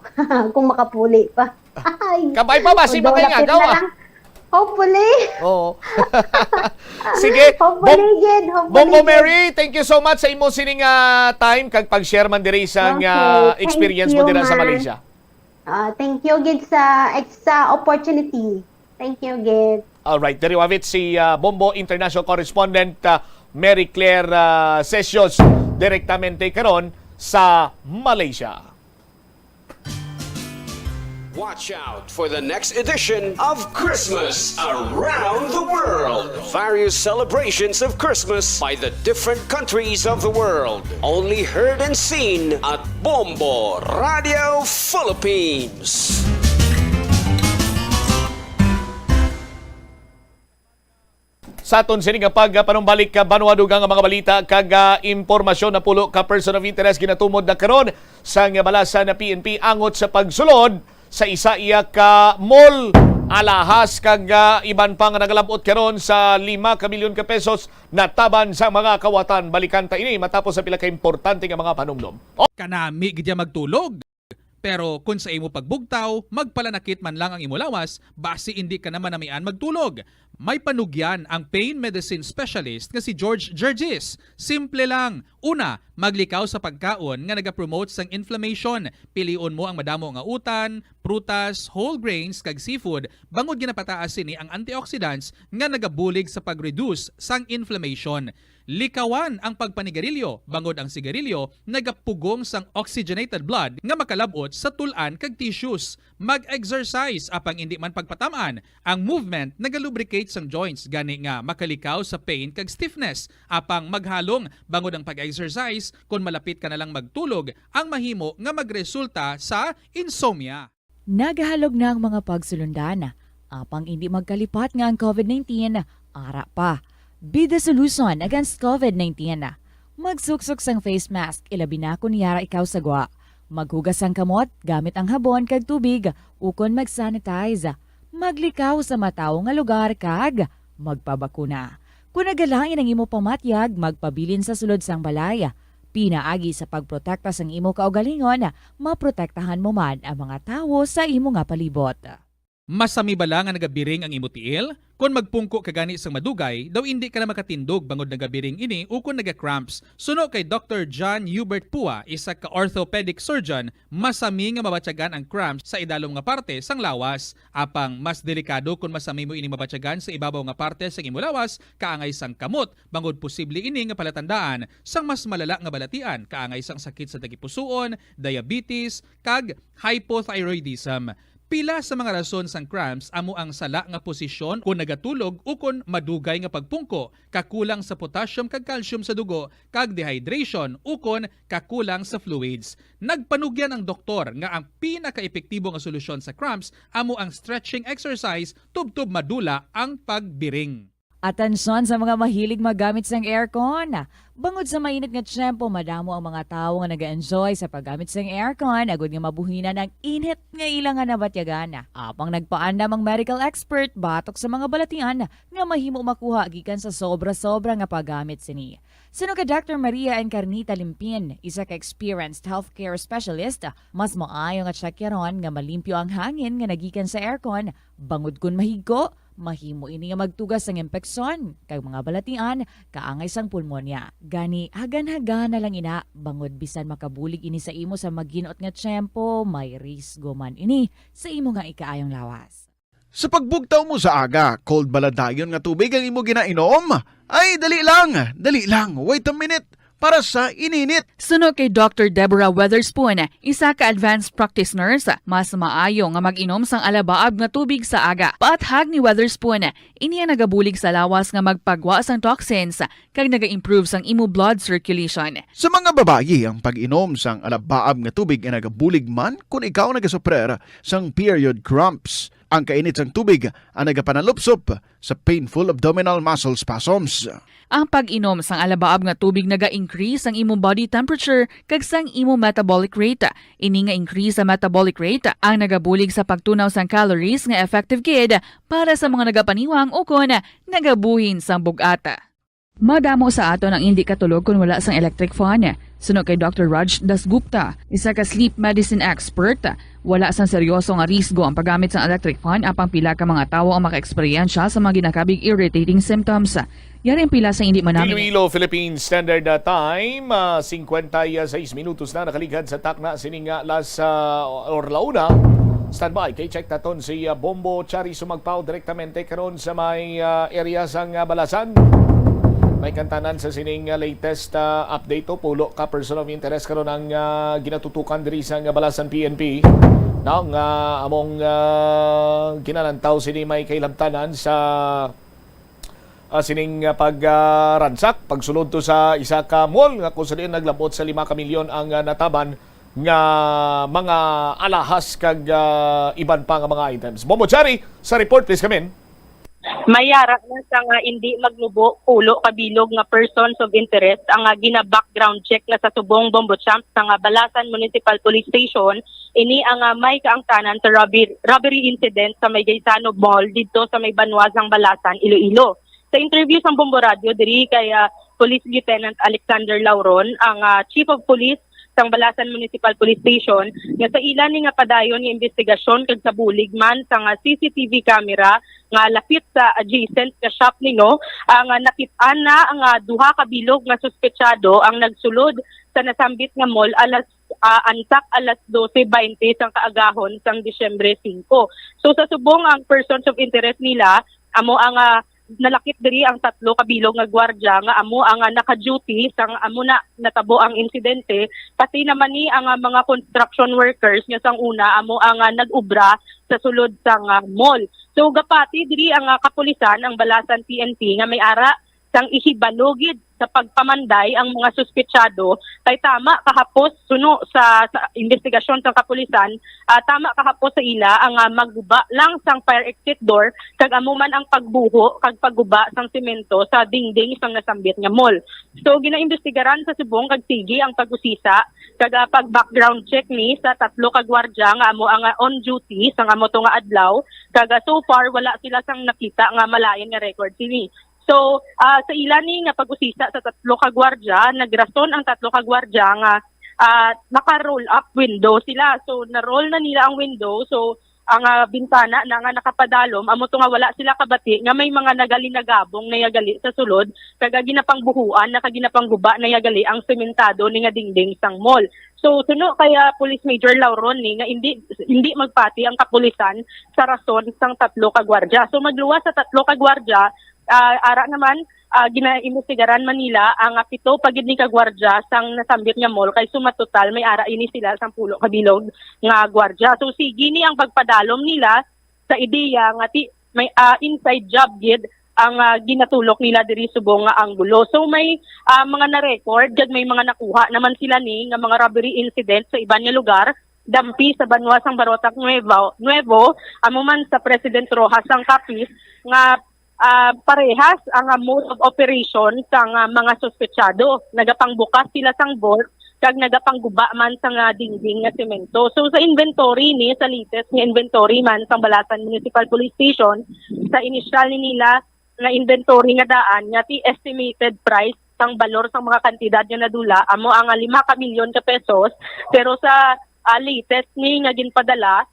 kung makapuli pa. Ay, Kabay pa ba si although Mangay lapit Ngagaw, na ah? lang. Hopefully. Oo. Sige, Hopefully, Bom- gid. Hopefully, Bombo gid. Mary, thank you so much sa imo sining ah, time kag pag-share man diri sa nga Okay, thank experience mo you, dira sa ma'am. Malaysia. Ah, thank you, gid, sa, sa opportunity. Thank you, gid. Alright, diri wavit si ah, Bombo International Correspondent ah, Mary Claire ah, Sesios direktamente karon sa Malaysia. Watch out for the next edition of Christmas Around the World. Various celebrations of Christmas by the different countries of the world. Only heard and seen at Bombo Radio Philippines. Sa aton sini nga pagpanumbalik ka banwa dugang nga mga balita kag ah, impormasyon, napulo ka person of interest ginatumod na karon sang balasan na P N P angot sa pagsulod sa isa iya ka mall alahas kag ah, iban pa nga nagalab-ot karon sa lima ka milyon ka pesos nataban sa mga kawatan. Balikan ta ini matapos sa pila ka importante nga mga panumdom. Kanami gid ya magtulog. Pero kon sa imo pagbugtaw, magpalanakit man lang ang imo lawas, basi indi ka na manamian magtulog. May panugyan ang pain medicine specialist nga si George Gergis. Simple lang. Una, maglikaw sa pagkaon nga nagapromote sang inflammation. Pilion mo ang madamo nga utan, prutas, whole grains, kag seafood, bangod ginapataas sini ang antioxidants nga nagabulig sa pag-reduce sang inflammation. Likawan ang pagpanigarilyo, bangod ang sigarilyo nagapugong sang oxygenated blood nga makalab-ot sa tul-an kag tissues. Mag-exercise, apang indi man pagpatam-an. Ang movement nagalubricate sang joints, gani nga makalikaw sa pain kag stiffness. Apang maghalong, bangod ang pag-exercise, kon malapit ka na lang magtulog, ang mahimo nga magresulta sa insomnia. Nagahalog na ang mga pagsulundan, apang indi magkalipat nga ang COVID nineteen ara pa. Be the solution against COVID nineteen. Magsuksok sang face mask, ilabi na kon yara ikaw sa gwa. Maghugas sang kamot gamit ang habon kag tubig, ukon mag-sanitize. Maglikaw sa matawo nga lugar kag magpabakuna. Kon nagalain ang imo pamatyag, magpabilin sa sulod sang balay. Pinaagi sa pagprotekta sang imo kaugalingon, maprotektahan mo man ang mga tawo sa imo nga palibot. Masami bala nga nagabiring ang imo tiil? Kon magpungko ka gani sang madugay, daw indi ka na makatindog bangod nagabiring ini ukon naga-cramps. Suno kay Doctor John Hubert Pua, isa ka orthopedic surgeon, masami nga mabatyagan ang cramps sa idalom nga parte sang lawas. Apang mas delikado kon masami mo ini mabatyagan sa ibabaw nga parte sang imo lawas, kaangay sang kamot, bangod posible ini nga palatandaan sang mas malala nga balatian, kaangay sang sakit sa tagipusoon, diabetes, kag hypothyroidism. Pila sa mga rason sang cramps amo ang sala nga posisyon kon nagatulog ukon madugay nga pagpungko, kakulang sa potassium kag calcium sa dugo, kag dehydration ukon kakulang sa fluids. Nagpanugyan ang doktor nga ang pinakaepektibo nga solusyon sa cramps amo ang stretching exercise tubtob madula ang pagbiring. Atensyon sa mga mahilig maggamit sang aircon. Bangod sa mainit nga tiyempo, madamo ang mga tawo nga nag-enjoy sa paggamit sang aircon agud nga mabuhinan ang init nga ila nga nabatyagan. Apang nagpaandam ang medical expert batok sa mga balatian nga mahimo makuha gikan sa sobra-sobra nga paggamit sini. Suno kay Doctor Maria Encarnita Limpin, isa ka experienced healthcare specialist, mas maayo nga tsakyaron nga malimpyo ang hangin nga nagikan sa aircon, bangod kon mahigko, mahimo ini nga magtuga sang impeksyon kag mga balatian kaangay sang pulmonya. Gani, hagan-hagan na lang ina, bangod bisan makabulig ini sa imo sa maginot nga tiyempo, may risgo man ini sa imo nga ikaayong lawas. Sa pagbugtaw mo sa aga, cold bala dayon nga tubig ang imo ginainom? Ay, dali lang, dali lang, wait a minute, para sa ininit. Suno kay Doctor Deborah Weatherspoon, isa ka advanced practice nurse, mas maayo nga mag-inom sang alabaab nga tubig sa aga. Paathag ni Weatherspoon, ini ang nagabulig sa lawas nga magpagwa sang toxins kag naga-improve sang imo blood circulation. Sa mga babayi, ang pag-inom sang alabaab nga tubig ay nagabulig man kon ikaw nagasuprer sang period cramps. Ang kainit sang tubig ang nagapanalupsop sa painful abdominal muscle spasms. Ang pag-inom sang alabaab nga tubig naga-increase sang imo body temperature kag sang imo metabolic rate. Ini nga increase sa metabolic rate ang nagabulig sa pagtunaw sang calories nga effective gid para sa mga nagapaniwang ukon nagabuhin sang bug-at. Madamo sa aton ang indi katulog kon wala sang electric fan. Suno kay Doctor Raj Dasgupta, isa ka sleep medicine expert, wala sang seryoso nga risgo ang paggamit sang electric fan, apang pila ka mga tawo ang makaeksperyensya sa mga ginakabig irritating symptoms. Yari ang pila sa hindi manami. Iloilo, Philippine Standard, uh, Time, uh, singkwenta y seis minutos na nakaligad sa takna sining, uh, alas, uh, or la una. Standby kay check naton si, uh, Bombo Chari sumagpaw direktamente karon sa may, uh, area sang, uh, Balasan. May kantanan sa sining, uh, latest, uh, update to, pulo ka person of interest karon ang, uh, ginatutukan diri sang, uh, Balasan P N P. Now nga among, uh, ginalantaw sini may kailabtanan sa, ah, sining, ah, pag, ah, ransak, pagsulod to sa isa ka mall nga kung sa diin naglabot sa lima ka milyon ang, ah, nataban nga mga alahas kag, ah, iban pa nga mga items. Bombo Chari, sa report, please come in. May ara na sa nga indi magnubo, pulo ka bilog nga persons of interest ang, ah, gina-background check na sa subong Bombo Champ sa nga Balasan Municipal Police Station. Ini ang, ah, may kaangtanan sa robbery, robbery incident sa may Gaisano Mall didto sa may banwa sang Balasan, Iloilo. Sa interview sang Bombo Radio diri kay, ah, Police Lieutenant Alexander Lauron, ang, ah, Chief of Police sang Balasan Municipal Police Station, nga sa ila ni nga padayon nga investigasyon kag sa bulig man sang, ah, C C T V camera nga lapit sa adjacent nga shop nino, ang, ah, nakit-an na ang, ah, duha ka bilog nga suspetsado ang nagsulod sa nasambit nga mall alas, ah, antak alas dose baynte sang kaagahon sang Disyembre singko. So sa subong, ang persons of interest nila amo ang, ah, nalakip diri ang tatlo ka bilog nga gwardya nga amo ang, ah, naka-duty sang amo na natabo ang insidente, pati naman ni ang, ah, mga construction workers nga sang una amo ang, ah, nag-ubra sa sulod sang, ah, mall. So gapati diri ang, ah, kapulisan, ang Balasan P N P, nga may ara sang ihibalo gid sa pagpamanday ang mga suspetsado kay tama kahapos suno sa, sa investigasyon sang kapulisan, ah, tama kahapos sa ila ang, ah, magguba lang sang fire exit door kag amo man ang pagbuho kag pagguba sang semento sa dingding sang nasambit nga mall. So ginaimbestigaran sa subong kag sige ang pag-usisa kag, ah, pag-background check ni sa tatlo ka gwardya nga amo ang, ah, on duty sang amo to nga adlaw kag, ah, so far wala sila sang nakita nga malain nga record sini. So, ah, sa ila ni nga pag-usisa sa tatlo ka gwardya, nagrason ang tatlo ka gwardya nga, ah, naka-roll up window sila. So, na-roll na nila ang window. So, ang, ah, bintana na nga nakapadalom, amo to nga wala sila kabati nga may mga nagalinagabong na yagali sa sulod, kag ginapangbuhuan na kag ginapangguba na yagali ang sementado ni nga dingding sang mall. So, suno kay, ah, Police Major Lauron ni nga hindi hindi magpati ang kapulisan sa rason sang tatlo ka gwardya. So, magluwas sa tatlo ka gwardya, ah, ara naman, ah, ginaimbestigaran man nila ang, ah, pito pa gid ni ka gwardya sang nasambit nga mall, kay sumatotal may ara ini sila sampulo ka bilog nga gwardya. So sige ni ang pagpadalom nila sa ideya nga ti may, ah, inside job gid ang, ah, ginatulok nila diri subong nga anggulo. So may, ah, mga na-record kag may mga nakuha naman sila ni nga mga robbery incident sa iban nga lugar, dampi sa banwa sang Barotac Nuevo, Nuevo, amo man sa President Roxas sang Capiz nga, ah, parehas ang, ah, mode of operation sang, ah, mga suspetsado. Nagapangbukas sila sang vault kag nagapangguba man sang, ah, dingding nga semento. So sa inventory ni, sa latest nga inventory man sang Balasan Municipal Police Station, sa inisyal ni nila nga inventory nga daan nga ti estimated price sang balor sang mga kantidad nga nadula amo ang lima ka milyon ka pesos, pero sa, ah, latest ni nga ginpadala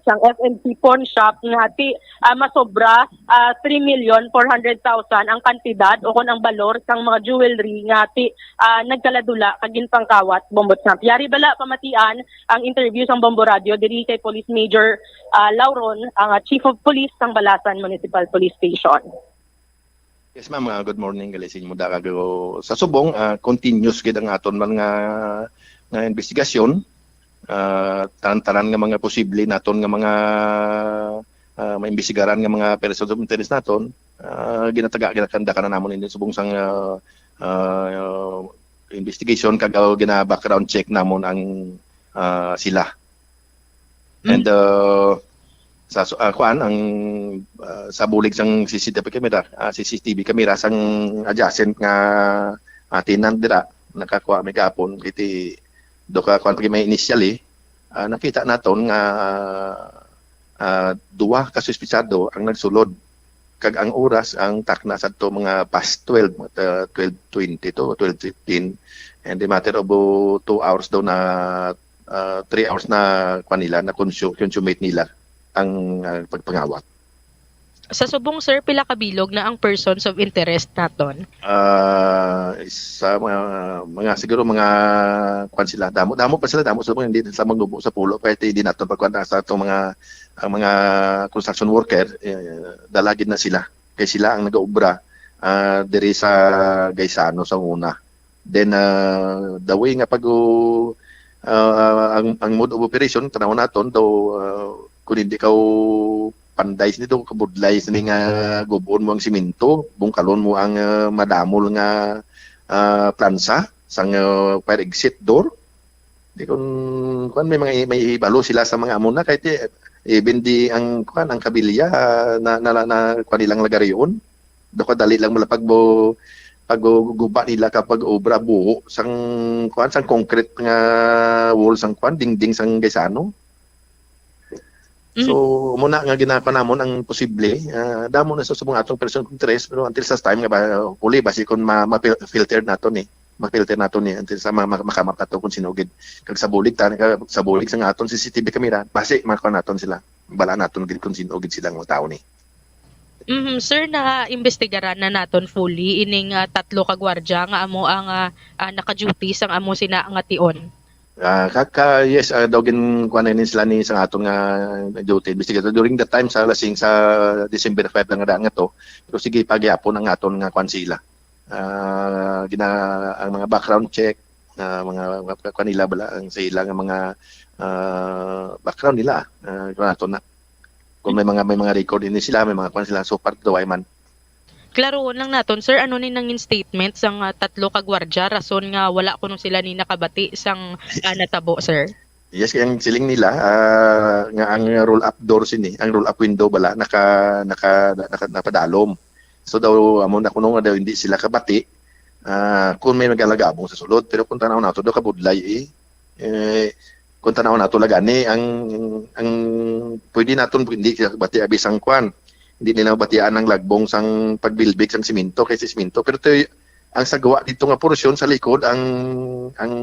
sang F M C pawn shop nga ti, ah, masobra, ah, three million four hundred thousand ang kantidad o kon ang balor sang mga jewelry nga ti, ah, nagkaladula kag ginpangkawat, Bombo Champ. Yari bala pamatian ang interview sang Bombo Radio diri kay Police Major, ah, Lauron, ang, ah, Chief of Police sang Balasan Municipal Police Station. Yes, ma'am. Ah, good morning, gali sa inyo, Mudakag. Sa subong, ah, continuous gid ang aton man nga, nga investigasyon. Ah, tanan-tanan nga mga posible naton nga mga, ah, maimbestigaran nga mga persons of interest naton, ah, ginataga, ginakandaka na namon ini subong sang, ah, ah, investigation kag, ah, gina-background check namon ang, ah, sila. And, uh, sa su- ah, kuan ang, ah, sa bulig sang C C T V camera, ah, C C T V camera sang adjacent nga, ah, tenant dira, nakakuha mi gahapon iti do ka kuan pa may initially, ah, nakita naton nga, ah, duha ka suspetsado ang nagsulod. Kag ang oras, ang takna sa to mga past twelve, uh, twelve twenty to twelve fifteen. And the matter of, uh, two hours daw na, uh, three hours na kuan nila, na consu-, consummate nila ang, uh, pagpangawat. Sa subong, sir, pila ka bilog na ang persons of interest naton? Ah, sa mga, mga, siguro mga, kuwan sila, damo, damo pa sila, damo sa mga hindi sila magnubo sa pulo, kaya hindi naton pagkuwan sa atong mga, ang mga construction worker, eh, dala gid na sila. Kay sila ang nagaobra, ah, diri sa Gaisano sa una. Then, ah, the way nga pag, ah, ang, ang mode of operation, tanaw naton, daw, ah, kung hindi ka panday sini, daw kabudlay sini nga gubon mo ang simento, bungkalon mo ang, ah, madamol nga, ah, plansa sang, ah, fire exit door. Di kun, kun may mga, may ibalo sila sa mga amo na, kahit, eh, even di ang, kuwan, ang kabilya, ah, na, na, na, kuwan nilang lagarion. Daw kadali lang mula pag bu-, pag gu-, guba nila kapag obra buho sang, kuwan, sang concrete nga wall sang, kuwan, dingding sang Gaisano. Mm. So, muna nga ginapa namon ang posible, ah, damo na sa subong atong person of interest, pero until sa time nga ba, hopefully, basi kung ma-, ma-fil-, filter naton eh. Ma-filter naton eh, until sa ma-, ma-, makamap nato kung sino gid. Kag sa bulig, ta-, kag sa bulig sa nga aton C C T V camera, basi makuha naton sila. Bala naton gid kung sino gid sila nga tao ni. Mhm, sir, naimbestigaran na naton fully ining, ah, tatlo ka gwardya nga amo ang, ah, ah, naka-duty sang amo sina nga tion. Ah, ka, ka, yes, ah, daw gin-, kuwan na ni sila ni sa aton nga duty investigator during the time sa lasing sa December five lang nga daan nga to. Pero sige, pagyapon ang aton nga kuwan sila. Ah, gina-, ang mga background check, ah, mga, mga kuwan nila bala, ang sa ila nga mga, ah, background nila, ah, kuwan nato na. Kung may mga, may mga record ini sila, may mga kuwan sila, so far, daw ay man. Klarohon lang naton, sir, ano ni nangin statement sang, ah, tatlo ka gwardya, rason nga wala kuno sila ni nakabati sang, ah, natabo, sir? Yes, kay ang siling nila, ah, nga ang roll-up door sini, ang roll-up window bala, naka, naka, naka, napadalom. So daw, amo na kuno nga daw hindi sila kabati, ah, kung may nagalagabong sa sulod. Pero kung tanaw nato, daw kabudlay eh. Eh, kung tanaw nato lagani, ang, ang pwede naton hindi sila kabati abi sang kwan. Hindi nila batian ang lagbong sang pagbilbig sang simento kay si simento. Pero to, ang sagwa dito nga porsyon sa likod, ang, ang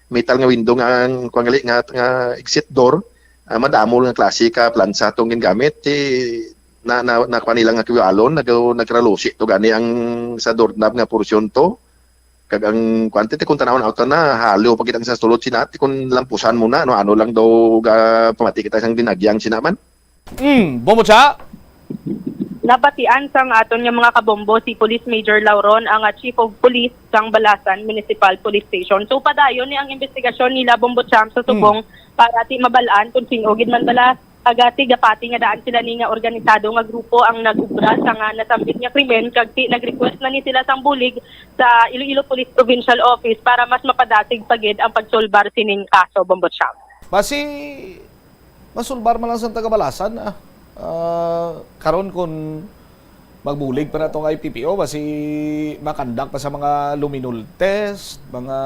metal nga window nga ang kwan gali nga, nga exit door, ah, madamo nga klase ka plansa tong gingamit, ti na, na, na kwan nila nga kiwalon, nag-, nagralusi to gani ang sa doorknob nga porsyon to. Kag ang kwan ti, kung tanaw na, na halo pa gid ang sa sulod sina, ti kung lampusan mo na, no, ano lang daw ga pamati kita sang dinagyang sina man. Mm, Bombo Cha? Nabatian sang aton nga mga kabombo si Police Major Lauron, ang, ah, Chief of Police sang Balasan Municipal Police Station. So, padayon ni ang investigasyon nila, Bombo Champ, sa Mm. subong para ti mabalaan kung sino gid man bala, agati gapati nga daan sila ni nga organisado nga grupo ang nag-ubra sa nga nasambit nga krimen, kag ti nag-request na ni sila sang bulig sa Iloilo Police Provincial Office para mas mapadasig pa gid ang pagsulbar sining kaso, Bombo Champ. Basi masulbar man lang sa taga Balasan, ah. Ah, karon kung magbulig pa na tong I P P O, basi makandak pa sa mga luminol test, mga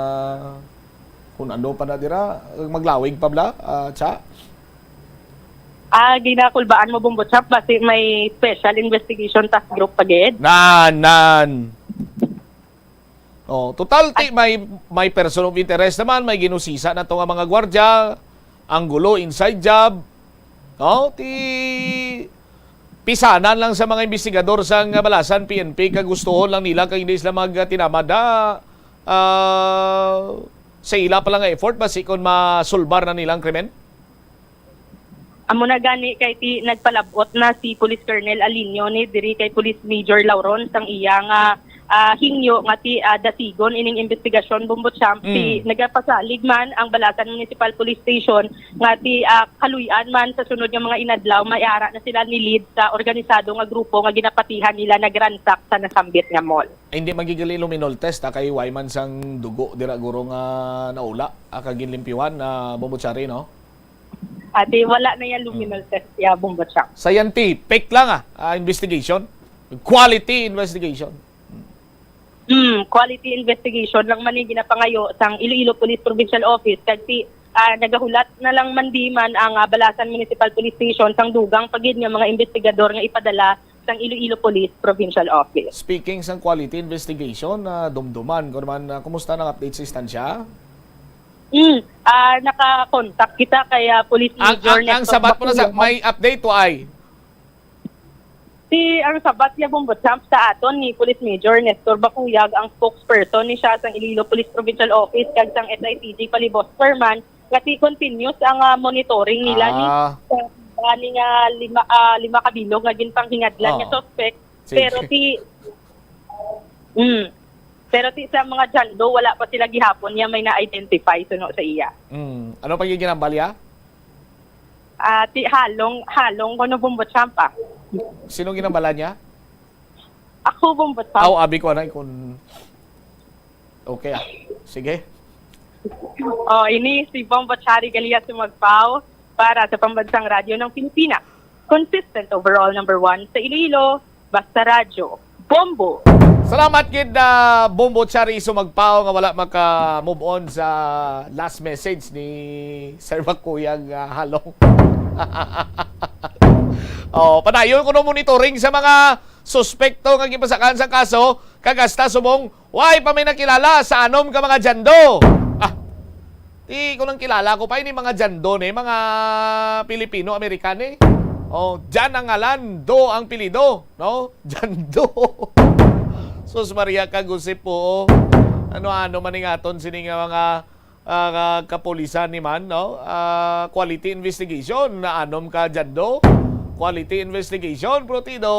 kung ano pa na dira, maglawig pa bala, ah, Cha? Ah, ginakulbaan mo, Bombo Chap, basi may special investigation task group pa gid. Nan, nan. Oh, total ti may, may person of interest naman, may ginusisa na to nga mga gwardya, ang gulo, inside job. No? Ti pisanan lang sa mga investigador sa nga Balasan P N P kag gustuhon lang nila kag hindi sila magtinamad, ah, ah, sa ila pa lang nga effort basi kon masulbar na nila ang krimen. Amo na gani kay ti nagpalab-ot na si Police Colonel Alinio ni diri kay Police Major Lauron sang iya nga, ah, hingyo nga ti, ah, dasigon ining investigasyon, Bombo Champ. Ti Mm. nagapasalig man ang Balasan Municipal Police Station nga ti, ah, kaluy-an man sa sunod nga mga inadlaw, may ara na sila ni lead sa organisado nga grupo nga ginapatihan nila nagransak sa nasambit nga mall. Hindi magigali luminol test, ah, kay way man sang dugo dira guro nga naula, ah, kag ginlimpyuhan, ah, Bombo Chari, no? Ate, wala na yan luminol test, ya, Bombo Chang. Scientific lang, ah, ah, investigation. Quality investigation. Hmm, quality investigation lang man yung ginapangayo sang Iloilo Police Provincial Office kag si, ah, nagahulat na lang man di man ang, ah, Balasan Municipal Police Station sang dugang pa gid nga mga investigador nga ipadala sang Iloilo Police Provincial Office. Speaking sang quality investigation, ah, dumduman ko naman, ah, kumusta ang update sa istansya? Mm, ah, naka-contact kita kay, ah, Police Ang, Major ang, ang Nestor sabat mo na sa, Bacuyag. May update, why? Si, ang sabat niya, Bombo Champ, sa aton ni Police Major Nestor Bacuyag, ang spokesperson ni siya sang Iloilo Police Provincial Office kag sang S I C J Palibot Square man, nga si continuous ang, ah, monitoring nila ni Ah. sa, ah, ni nga lima, ah, lima ka bilog nga ginpanghingadlan nga Oh. suspect. Sige. Pero si, mm, pero si sa mga John Doe, wala pa sila gihapon niya may na-identify suno sa iya. Mm. Ano pa yung ginambal niya? Ah, ti halong, halong ko no, Bombo Champ, ah. Sino ginambala niya? Ako, Bombo Champ. Aw, abi ko, anay, kung okay, ah. Sige. Oh, ini si Bombo Chari Galia Sumagpaw para sa Pambansang Radyo ng Pilipinas. Consistent overall number one sa Iloilo, Basta Radyo. Bombo! Salamat gid, ah, Bombo Chari Sumagpaw, nga wala maka-move on sa last message ni Sir Bakuyag, ah, Halong. Oh, padayon ko no monitoring sa mga suspekto nga gipasakan sa kaso, kag hasta subong, why pa may nakilala sa anom ka mga John Doe? Ah, di ko nang kilala ko pa ini mga John Doe ni, mga Pilipino-American eh. Oh, Jan ang ngalan, Doe ang pilido, no? John Doe. Sus Maria kag Jose po. Ano-ano man ning aton sini nga mga, ah, nga kapulisan ni man, no? Ah, quality investigation, naanom ka John Doe? Quality investigation, pero ti do,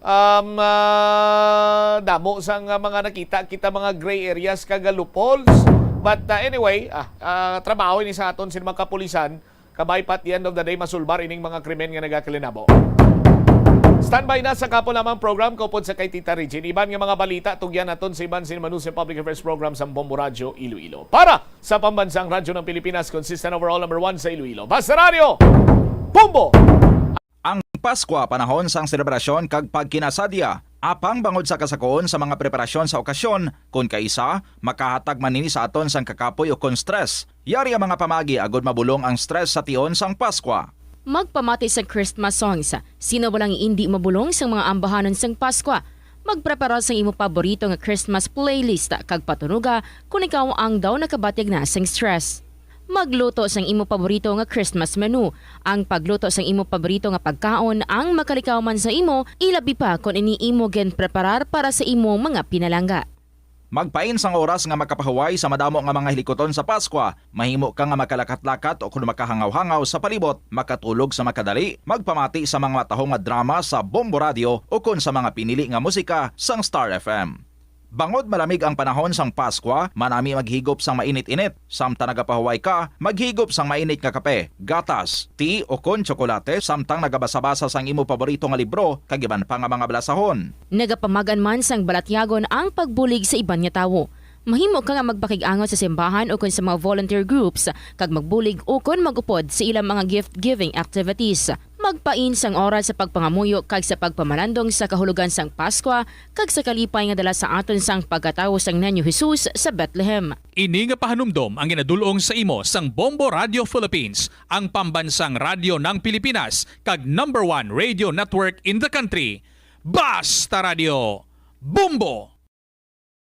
um, ah, damo sang, ah, mga nakita kita mga gray areas kag loopholes. But, ah, anyway, ah, ah, trabaho ini sa aton sin mga kapulisan. Kabay pa, at the end of the day, masulbar ining mga krimen nga nagakalinabo. Standby na sa kapo lamang program kaupod sa kay Tita Regine. Iban nga mga balita, tugyan naton sa iban sin Manusa Public Affairs Program sa Bombo Radyo Iloilo. Para sa Pambansang Radyo ng Pilipinas, consistent overall number one sa Iloilo. Basta Radyo, Bombo! Ang Paskwa panahon sang selebrasyon kag pagkinasadya, apang bangod sa kasakoon sa mga preparasyon sa okasyon, kun kaisa, makahatag man ini sa aton sang kakapoy ukon stress. Yari ang mga pamagi agud mabulong ang stress sa tion sang Paskwa. Magpamati sang Christmas songs. Sino ba lang indi mabulong sang mga ambahanon sang Paskwa? Magprepara sang imo paborito nga Christmas playlist kag patunoga kon ikaw ang daw nakabatyag na sang stress. Magluto sang imo paborito nga Christmas menu. Ang pagluto sang imo paborito nga pagkaon ang makalikaw man sa imo, ilabi pa kon ini imo ginpreparar para sa imo mga pinalangga. Magpain sang oras nga makapahuway sa madamo nga mga hilikuton sa Paskwa. Mahimo ka nga makalakat-lakat o kon makahangaw-hangaw sa palibot, makatulog sa makadali, magpamati sa mga matahom nga drama sa Bombo Radyo o kon sa mga pinili nga musika sang Star F M. Bangod malamig ang panahon sang Paskwa, manami maghigop sang mainit-init. Samtang nagapahuway ka, maghigop sang mainit nga kape, gatas, tea, o kon tsokolate, samtang nagabasa-basa sang imo paborito nga libro kag iban pa nga mga balasahon. Nagapamag-an man sang balatyagon ang pagbulig sa iban nga tawo. Mahimo ka nga magpakig-angot sa simbahan ukon sa mga volunteer groups kag magbulig ukon mag-upod sa ilang mga gift-giving activities. Magpain sang oras sa pagpangamuyo kag sa pagpamalandong sa kahulogan sang Paskwa kag sa kalipay nga dala sa aton sang pagkatawo sang Niño Jesus sa Bethlehem. Ini nga pahanumdom ang ginadul-ong sa imo sang Bombo Radio Philippines, ang pambansang radyo ng Pilipinas, kag number one radio network in the country. Basta Radio, Bombo!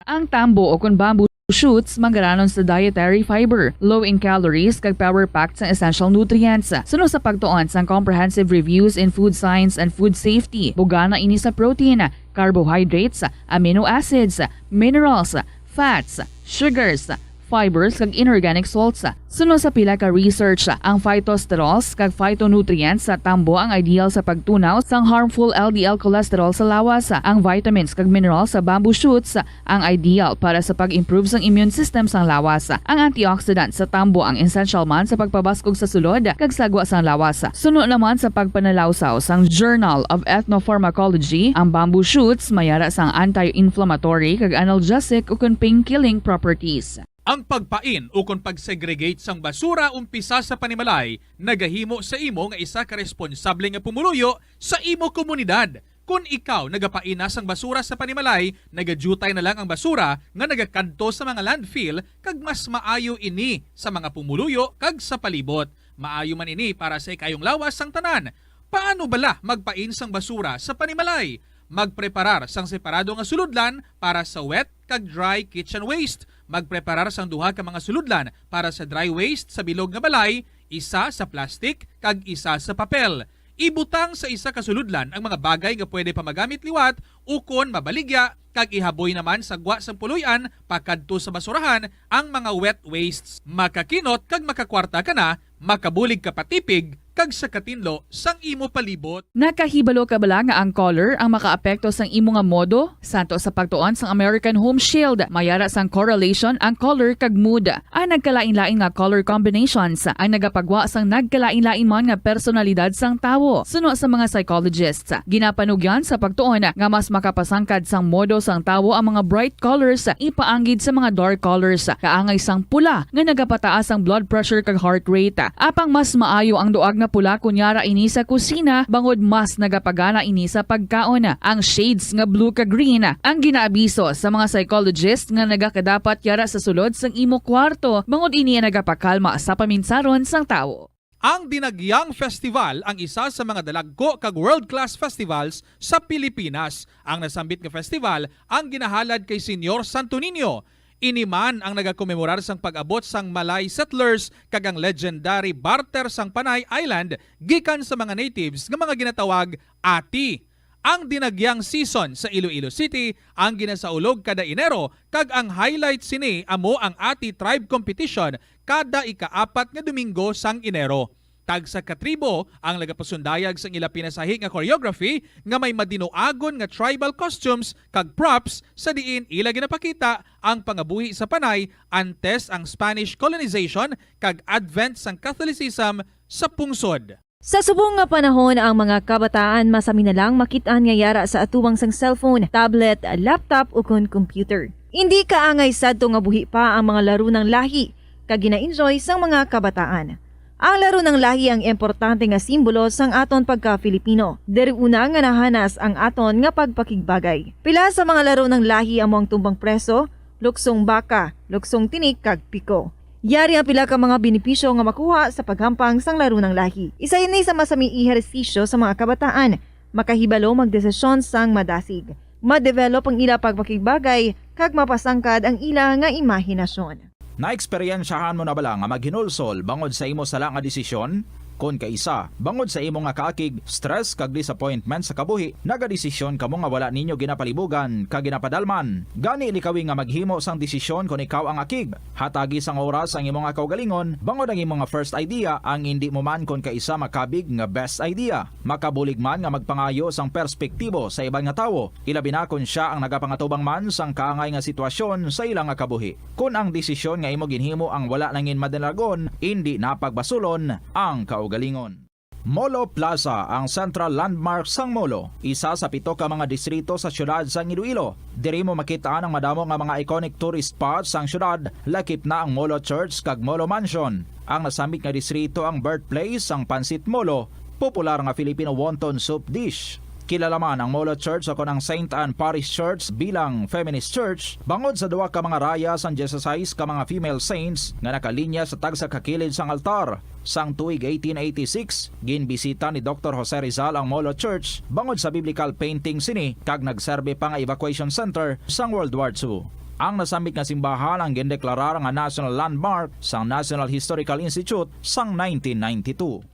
Ang tambo o kon bamboo shoots manggaranon sa dietary fiber, low in calories, kag power-packed sang essential nutrients. Suno sa pagtuon sang Comprehensive Reviews in Food Science and Food Safety, bugana ini sa protein, carbohydrates, amino acids, minerals, fats, sugars, fibers, kag inorganic salts. Suno sa pila ka research, ang phytosterols kag phytonutrients sa tambo ang ideal sa pagtunaw sang harmful L D L cholesterol sa lawas. Ang vitamins kag minerals sa bamboo shoots ang ideal para sa pag-improve sang immune system sang lawas. Ang antioxidant sa tambo ang essential man sa pagpabaskog sa sulod kag sagwa sang lawas. Suno naman sa pagpanalawsaw sang Journal of Ethnopharmacology, ang bamboo shoots may ara sang anti-inflammatory kag analgesic ukon pain-killing properties. Ang pagpain ukon pag-segregate sang basura umpisa sa panimalay nagahimo sa imo nga isa ka responsable nga pumuluyo sa imo komunidad. Kon ikaw nagapain na sang basura sa panimalay, nagadyutay na lang ang basura nga nagakadto sa mga landfill, kag mas maayo ini sa mga pumuluyo kag sa palibot. Maayo man ini para sa ikayong lawas sang tanan. Paano bala magpain sang basura sa panimalay? Magpreparar sang separado nga sulodlan para sa wet kag dry kitchen waste. Magpreparar sang duha ka mga sulodlan para sa dry waste sa bilog nga balay, isa sa plastic kag isa sa papel. Ibutang sa isa ka sulodlan ang mga bagay nga pwede pa magamit liwat ukon mabaligya, kag ihaboy naman sa gwa sang puloy-an pakadto sa basurahan ang mga wet wastes. Makakinot kag makakwarta ka na, makabulig ka pa tipig, kag sa katinlo sang imo palibot. Nakahibalo ka bala nga ang color ang makaapekto sang imo nga modo? Santo sa pagtuon sang American Home Shield, may ara sang correlation ang color kag mood. Ang nagkalain-lain nga color combinations ang nagapagwa sang nagkalain-lain man nga personalidad sang tawo. Suno sa mga psychologists, ginapanugyan sa pagtuon nga mas makapasangkad sang modo sang tawo ang mga bright colors ipaanggid sa mga dark colors, kaangay sang pula nga nagapataas ang blood pressure kag heart rate. Apang mas maayo ang duag nga pula kon yara ini sa kusina, bangod mas nagapagana ini sa pagkaon. Ang shades nga blue kag green ang ginaabiso sa mga psychologist nga nagakadapat yara sa sulod sang imo kwarto, bangod ini ang nagapakalma sa paminsaron sang tawo. Ang Dinagyang Festival ang isa sa mga dalagko kag world-class festivals sa Pilipinas. Ang nasambit nga festival ang ginahalad kay Señor Santo Niño. Ini man ang nagakomemorar sang pag-abot sang Malay settlers kag ang legendary barter sang Panay Island gikan sa mga natives nga mga ginatawag ati. Ang Dinagyang season sa Iloilo City ang ginasaulog kada Enero, kag ang highlight sini amo ang Ati Tribe Competition kada ikaapat nga Domingo sang Enero. Tagsa ka tribo ang nagapasundayag sang ila pinasahi nga choreography nga may madinuagon nga tribal costumes kag props, sa diin ila ginapakita ang pangabuhi sa Panay antes ang Spanish colonization kag advent sang Catholicism sa pungsod. Sa subong nga panahon, ang mga kabataan masami na lang makit-an nga yara sa atubang sang cellphone, tablet, laptop, ukon computer. Indi kaangay sadto nga buhi pa ang mga laro nang lahi, kag gina-enjoy sang mga kabataan. Ang laro nang lahi ang importante nga simbolo sang aton pagka-Filipino. Diri una nga nahanas ang aton nga pagpakigbagay. Pila sa mga laro nang lahi amo ang tumbang preso, luksong baka, luksong tinik, kag piko. Yari ang pila ka mga benepisyo nga makuha sa paghampang sang laro nang lahi. Isa ini sa masami ehersisyo sa mga kabataan, makahibalo magdesisyon sang madasig, ma-develop ang ila pagpakigbagay, kag mapasangkad ang ila nga imahinasyon. Naeksperyensyahan mo na bala nga maghinulsol bangod sa imo sala nga desisyon? Kon kaisa, bangod sa imo nga kaakig, stress, kag disappointment sa kabuhi, nagadesisyon kamo nga wala ninyo ginapalibugan kag ginapadalman. Gani, likawi nga maghimo sang desisyon kon ikaw ang akig. Hatagi sang oras ang imo nga kaugalingon, bangod ang imo nga first idea ang indi mo man kon kaisa makabig nga best idea. Makabulig man nga magpangayo sang perspektibo sa iban nga tawo, ilabi na kon sia ang nagapangatubang man sang kaangay nga sitwasyon sa ila nga kabuhi. Kon ang desisyon nga imo ginhimo ang wala nangin madalagon, indi na pagbasulon ang kaugalingon. Molo Plaza, ang central landmark sang Molo, isa sa pito ka mga distrito sa siyudad sang Iloilo. Diri mo makit-an ang madamo nga mga iconic tourist spots sang siyudad, lakip na ang Molo Church kag Molo Mansion. Ang nasambit nga distrito ang birthplace sang Pancit Molo, popular nga Filipino wonton soup dish. Kilala man ang Molo Church o kon ang Saint Anne Parish Church bilang feminist church bangod sa duha ka mga raya sang dieciséis ka mga female saints nga nakalinya sa tagsa ka kilid sang altar. Sang tuig eighteen eighty-six, ginbisita ni Doktor Jose Rizal ang Molo Church bangod sa biblical painting sini kag nagserbi pa nga evacuation center sang World War Two. Ang nasambit nga simbahan ang gindeklarar nga national landmark sang National Historical Institute sang nineteen ninety-two.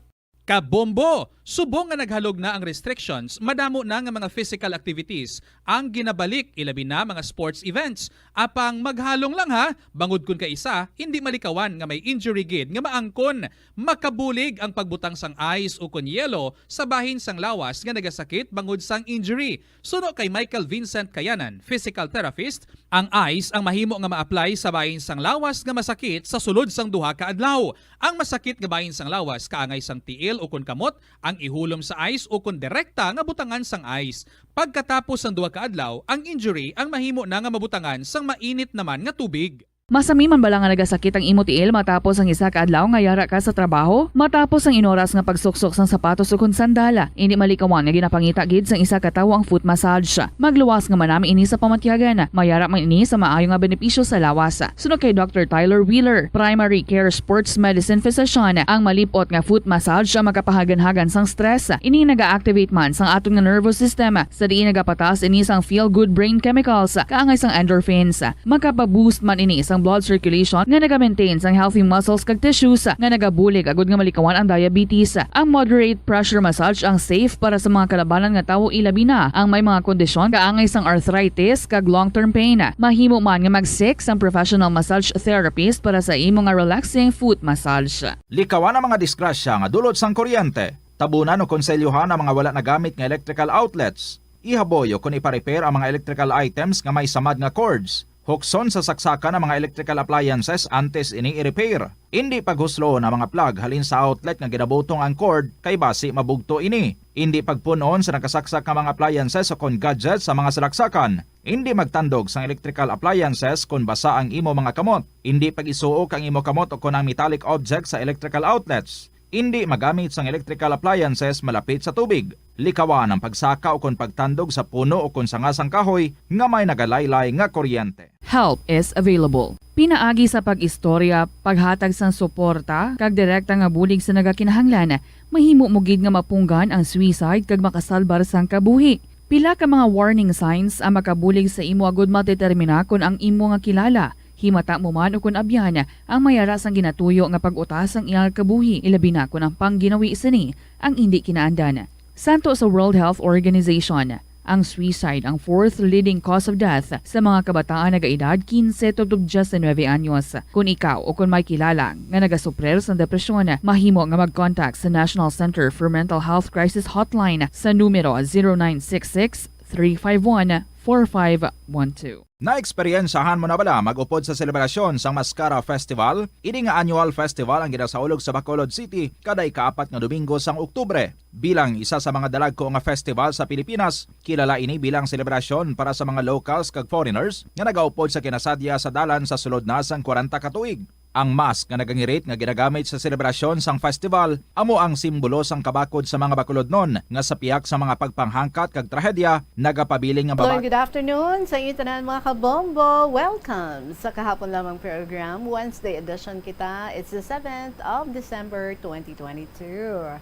Kabombo! Subong nga naghalog na ang restrictions, madamo na nga mga physical activities ang ginabalik, ilabi na mga sports events. Apang maghalong lang ha, bangod kun kaisa, hindi malikawan nga may injury gid nga maangkon. Makabulig ang pagbutang sang ice ukon yelo sa bahin sang lawas nga nagasakit bangod sang injury. Suno kay Michael Vincent Kayanan, physical therapist, ang ice ang mahimo nga ma-apply sa bahin sang lawas nga masakit sa sulod sang duha ka adlaw. Ang masakit nga bahin sang lawas kaangay sang tiil ukon kamot, ang ihulom sa ice ukon direkta nga butangan sang ice. Pagkatapos sang duha ka adlaw, ang injury ang mahimo na nga mabutangan sang mainit naman nga tubig. Masami man bala nga nagasakit ang imo tiil matapos ang isa ka adlaw nga yara ka sa trabaho? Matapos ang inoras nga pagsuksok sang sapatos ukon sandal, indi malikawan nga ginapangita gid sang isa ka tawo ang foot massage. Magluwas nga manami ini sa pamatyagan. Mayara man ini sa maayo nga benepisyo sa lawas. Suno kay Doctor Tyler Wheeler, primary care sports medicine physician, ang malip-ot nga foot massage ang makapahaganhagan sang stress. Ini naga-activate man sang aton nga nervous system, sa diin nagapataas ini sang feel-good brain chemicals, kaangay sang endorphins. Makapa-boost man ini sang blood circulation nga naga-maintain sang healthy muscles kag tissues nga nagabulig agud nga malikawan ang diabetes. Ang moderate pressure massage ang safe para sa mga kalabanan nga tawo, ilabi na ang may mga kondisyon kaangay sang arthritis kag long-term pain. Mahimo man nga mag-seek sang professional massage therapist para sa imo nga relaxing foot massage. Likawan ang mga disgrasya nga dulot sang kuryente. Tabunan o konselyuhan ang mga wala nagamit nga electrical outlets. Ihaboy o kon ipa-repair ang mga electrical items nga may samad nga cords. Hukson sa saksakan ang mga electrical appliances antes ini i-repair. Indi paghusloon ang mga plug halin sa outlet nga ginabutong ang cord, kay basi mabugto ini. Indi pagpun-on sa nakasaksak nga mga appliances o kon gadgets sa mga salaksakan. Indi magtandog sang electrical appliances kon basa ang imo mga kamot. Indi pag-isuok ang imo kamot o kon ang metallic objects sa electrical outlets. Indi magamit sang electrical appliances malapit sa tubig. Likawan ang pagsaka o kon pagtandog sa puno o kon sanga sang kahoy nga may nagalaylay nga kuryente. Help is available. Pinaagi sa pag-istorya, paghatag sang suporta, kag direkta nga bulig sa nagakinahanglan, mahimo mo gid nga mapunggan ang suicide kag makasalbar sang kabuhi. Pila ka mga warning signs ang makabulig sa imo agud madetermina kon ang imo nga kilala, himata mo man ukon abyan, ang mayara sang ginatuyo nga pag-utas sang iyang kabuhi, ilabi na kon ang pangginawi sini ang indi kinaandan. Santo sa World Health Organization, ang suicide ang fourth leading cause of death sa mga kabataan nagaedad quince tubtob diecinuebe anyos. Kon ikaw o kon may kilala nga nagasuprir sang depresyon, mahimo nga mag-contact sa National Center for Mental Health Crisis Hotline sa numero zero nine six six, three five one, four five one two. Naeksperyensyahan mo na bala mag-upod sa selebrasyon sang Mascara Festival? Ini nga annual festival ang ginasaulog sa Bacolod City kada ikaapat nga Domingo sang Oktubre. Bilang isa sa mga dalagko nga festival sa Pilipinas, kilala ini bilang selebrasyon para sa mga locals kag foreigners nga nagaupod sa kinasadya sa dalan sa sulod na sang kwarenta ka tuig. Ang mask nga nagangirit nga ginagamit sa selebrasyon sang festival amo ang simbolo sang kabakod sa mga Bacolodnon nga sa pihak sa mga pagpanghangkat kag trahedya, nagapabilin nga Hello and baba- good afternoon sa inyo tanan, mga kabombo. Welcome sa Kahapon Lamang program, Wednesday edition kita. It's the seventh of December, twenty twenty-two.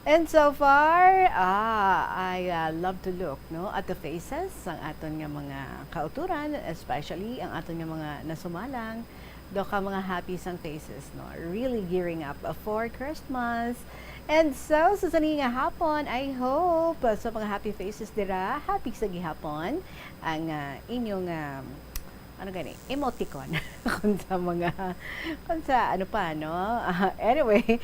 And so far, ah, I, ah, love to look, no, at the faces sang aton nga mga kauturan, especially ang aton nga mga nasumalang. Daw ka mga happy sang faces, no? Really gearing up for Christmas. And so, sa sini nga hapon, I hope, uh, sa mga happy faces dira, happy sa gihapon ang, uh, inyong, um, ano gani, emoticon. Kung sa mga, kung sa ano pa, no? Uh, anyway,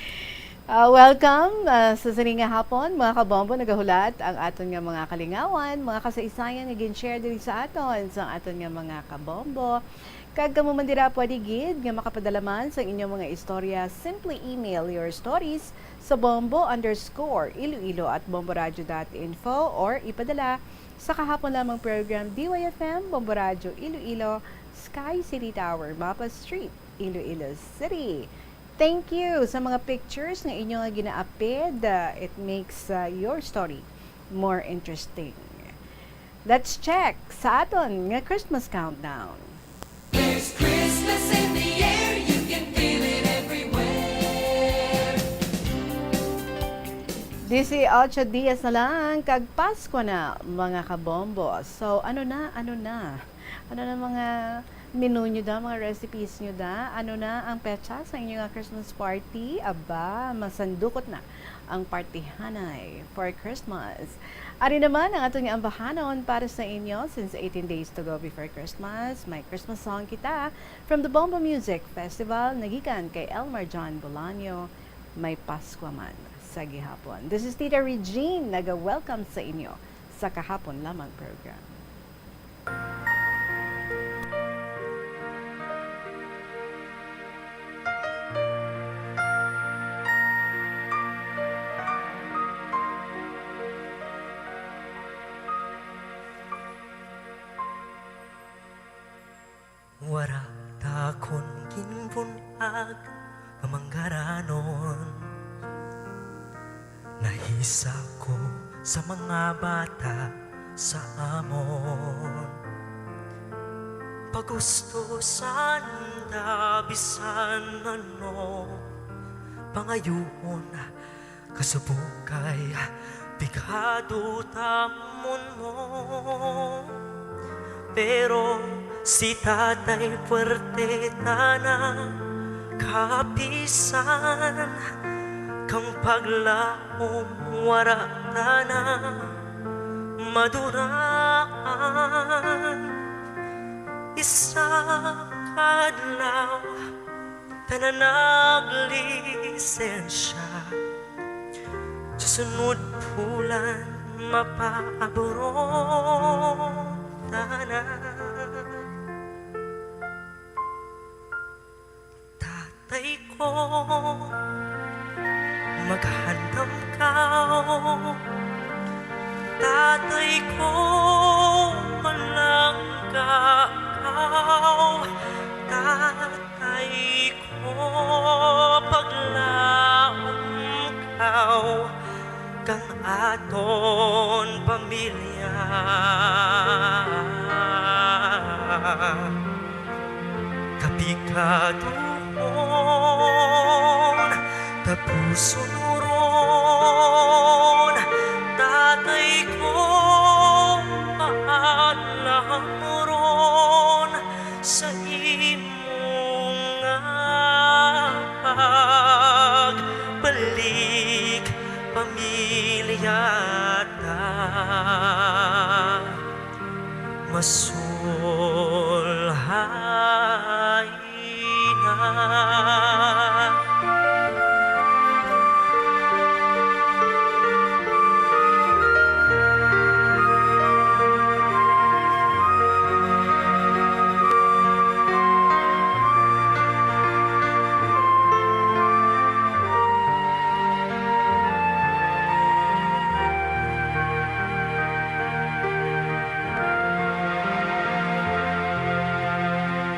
uh, welcome, uh, sa sini nga hapon, mga kabombo, nagahulat ang aton nga mga kalingawan, mga kasaysayan nga gin-share diri sa aton, sa aton nga mga kabombo. Kag kamo man dira pwede gid nga makapadala man sang inyong mga istorya. Simply email your stories sa bombo underscore iloilo at bomboradio dot info or ipadala sa Kahapon Lamang Program, D Y F M, Bombo Radio Iloilo, Sky City Tower, Mapa Street, Iloilo City. Thank you sa mga pictures nga inyo nga ginaapid. Uh, it makes, uh, your story more interesting. Let's check sa aton nga Christmas countdown. There's Christmas in the air, you can feel it everywhere. Dieciocho dias na lang kag Pasko na, mga kabombo. So, ano na, ano na? Ano na mga menu nyo da, mga recipes nyo da? Ano na ang petsa sa inyo nga Christmas party? Aba, masandukot na ang partihanay for Christmas. Ari naman ang aton nga ambahanon para sa inyo. Since eighteen days to go before Christmas, may Christmas song kita from the Bombo Music Festival, nagikan kay Elmer John Bolaño, May Paskwa Man sa Gihapon. This is Tita Regine, naga-welcome sa inyo sa Kahapon Lamang program. Wara Dakon ginbun-ag nga manggaranon, nahisa ko sa mga bata sa amon. Pagusto sanda bisan ano pangayuon, kasubong kay pigado tamon mo. Pero si Tatay puwerte tana, kapisan kang paglaom wara tana maduraan. Isa ka adlaw, tanan naglisensya. Sa sunod bulan, mapaabron tanan. Tatay ko, maghandam kaw. Tatay ko, malangga kaw. Tatay ko, paglaom kaw kang aton pamilya. Kapikaduhon, tapuson ron, tatay ko, paalam ron sa imo nga pagbalik, pamilya ta masulhay na.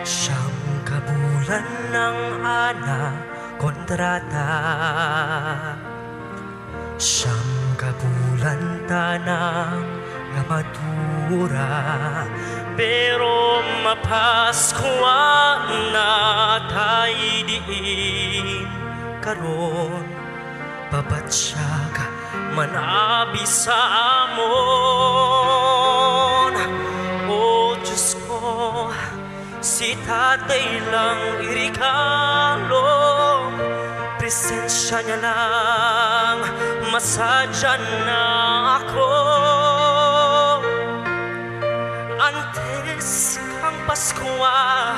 Siyam ka bulan ang ana kontrata. Siyam ka bulan tana nga madura, pero mapaskwa na tay diin karon. Pabatyag man abi sa amon, o Diyos ko, si Tatay lang iregalo, presensya niya lang masadya na ako. Antes kang Paskwa,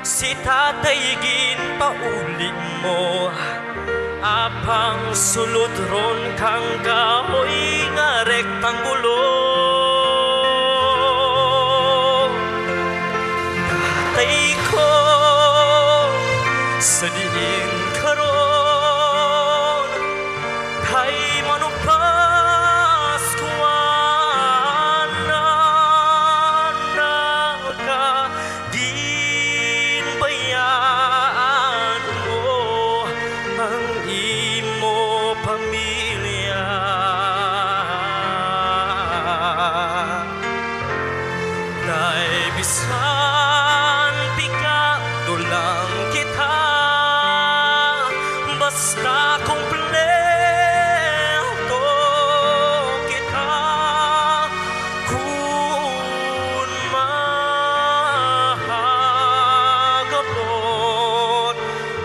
si Tatay ginpauli mo, apang sulod ron kang kahoy nga rektanggulo. Tatay ko, sa diin karon, kay manugpas ko ana, naka ginbayaan mo ang imo pamilya. Kay bisan pigado lang kita, basta kumpleto kita, kun mahagabot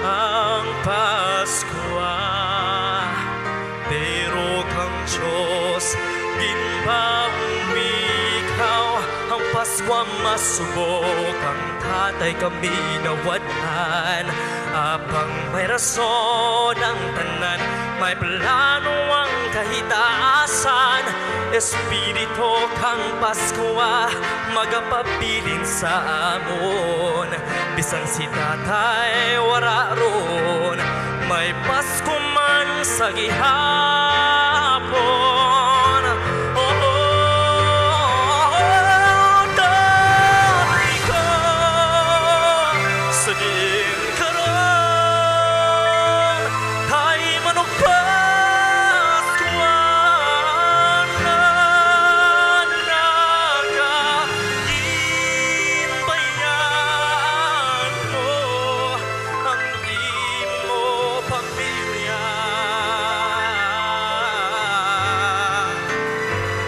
ang Paskwa. Pero kang Dios ginpamikaw ang Paskwa, masubo kang Tatay kami nawad-an. Apang may rason ang tanan, may plano ang kahitaasan. Espiritu kang Paskwa magapabilin sa amon. Bisan si Tatay wara ron, may Pasko man sa gihapon. Oh, Tatay ko, Karon, kay manugpas ko, nagagimbayan mo ang imo pamilya.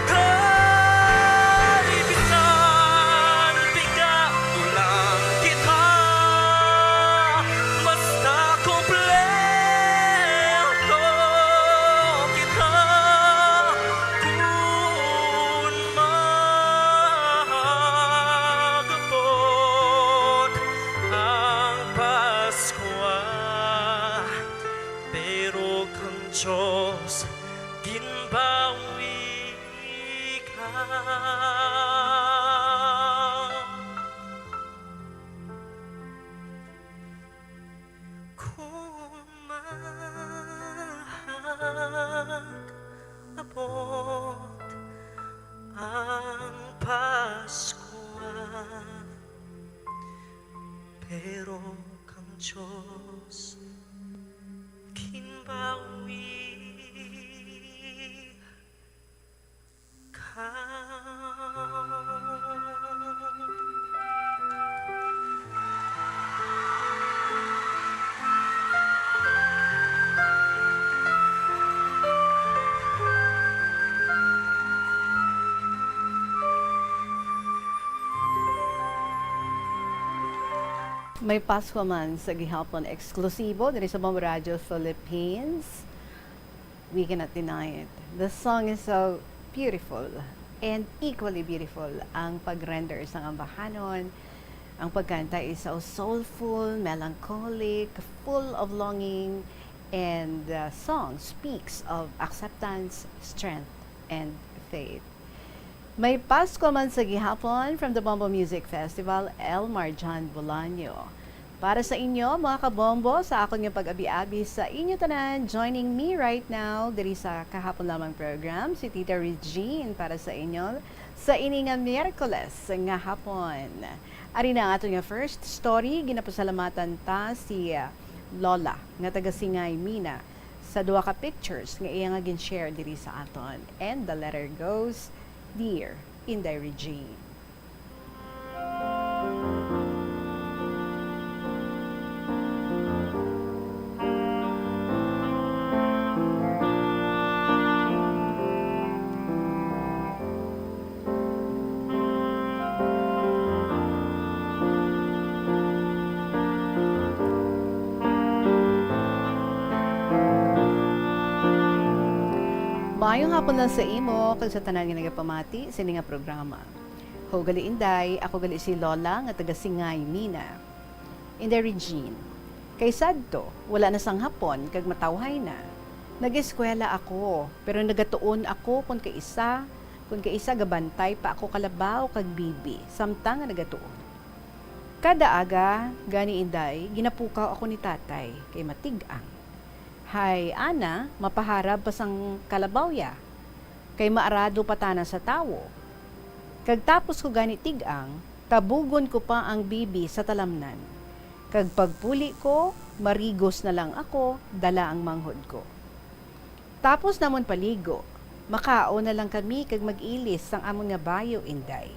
Kay bisan pigato lang kita, basta kompleto kita, kun mag-abot ang Paskwa. Pero kang Dios ginbawi ka. Kung mag-abot ang Paskwa, pero kang Dios ginbawi ka. May Paskwa man sa gihapon, eksklusibo diri sa Bombo Radyo Philippines. We cannot deny it. The song is so beautiful, and equally beautiful ang pag-render sang ambahanon. Ang pagkanta is so soulful, melancholic, full of longing, and the song speaks of acceptance, strength, and faith. May Paskwa man sa gihapon from the Bombo Music Festival, Elmar John Bolaño. Para sa inyo, mga kabombo, sa akon nga pag-abi-abi sa inyo tanan, joining me right now diri sa Kahapon Lamang program, si Tita Regine, para sa inyo sa ini nga Miyerkules nga hapon. Ari na ang aton nga first story. Ginapasalamatan ta si, ah, Lola nga taga Singay, Mina, sa duha ka pictures nga iya nga gin-share diri sa aton. And the letter goes, Dear Inday Regine. Maayong hapon lang sa imo kag sa tanan nga nagapamati sini nga programa. Ho gali, Inday, ako gali si Lola nga taga Singay, Mina. Inday Regine, kay sadto, wala na sang hapon kag matawhay na. Nag-eskwela ako, pero nagatuon ako kon kaisa, kon kaisa gabantay pa ako kalabaw kag bibi samtang nga nagatuon. Kada aga gani, Inday, ginapukaw ako ni Tatay kay matig-ang. Hay, ana, mapaharab pa sang kalabaw ya, kay maarado pa tana sa tawo. Kag tapos ko gani tig-ang, tabugon ko pa ang bibi sa talamnan. Kag pagpuli ko, marigos na lang ako, dala ang manghod ko. Tapos namon paligo, makaon na lang kami kag mag-ilis sang amon nga bayo, Inday.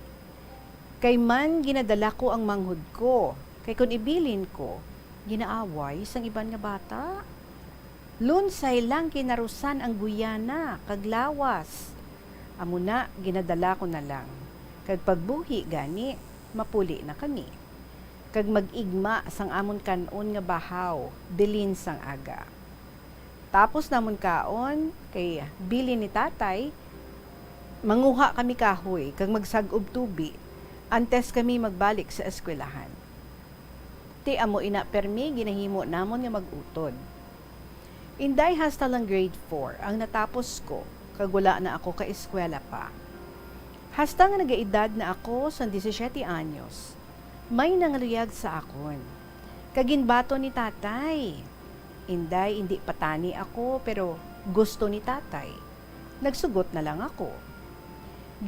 Kay man ginadala ko ang manghod ko, kay kon ibilin ko, ginaaway sang iban nga bata. Lunsay lang kinarusan ang guyana kag lawas. Amo na, ginadala ko na lang. Kag pagbuhi gani, mapuli na kami. Kag mag-igma sang amon kan-on nga bahaw, bilin sang aga. Tapos namon kaon, kay bilin ni Tatay, manguha kami kahoy kag magsag-ob tubi antes kami magbalik sa eskwelahan. Ti amo ina permi ginahimo namon nga mag-utod. Inday, hasta lang grade four ang natapos ko, kag wala na ako ka-eskwela pa. Hasta nga nagaedad na ako sang disisiete anyos, may nangaluyag sa akon, kag ginbaton ni Tatay. Inday, indi patani ako, pero gusto ni Tatay. Nagsugot na lang ako.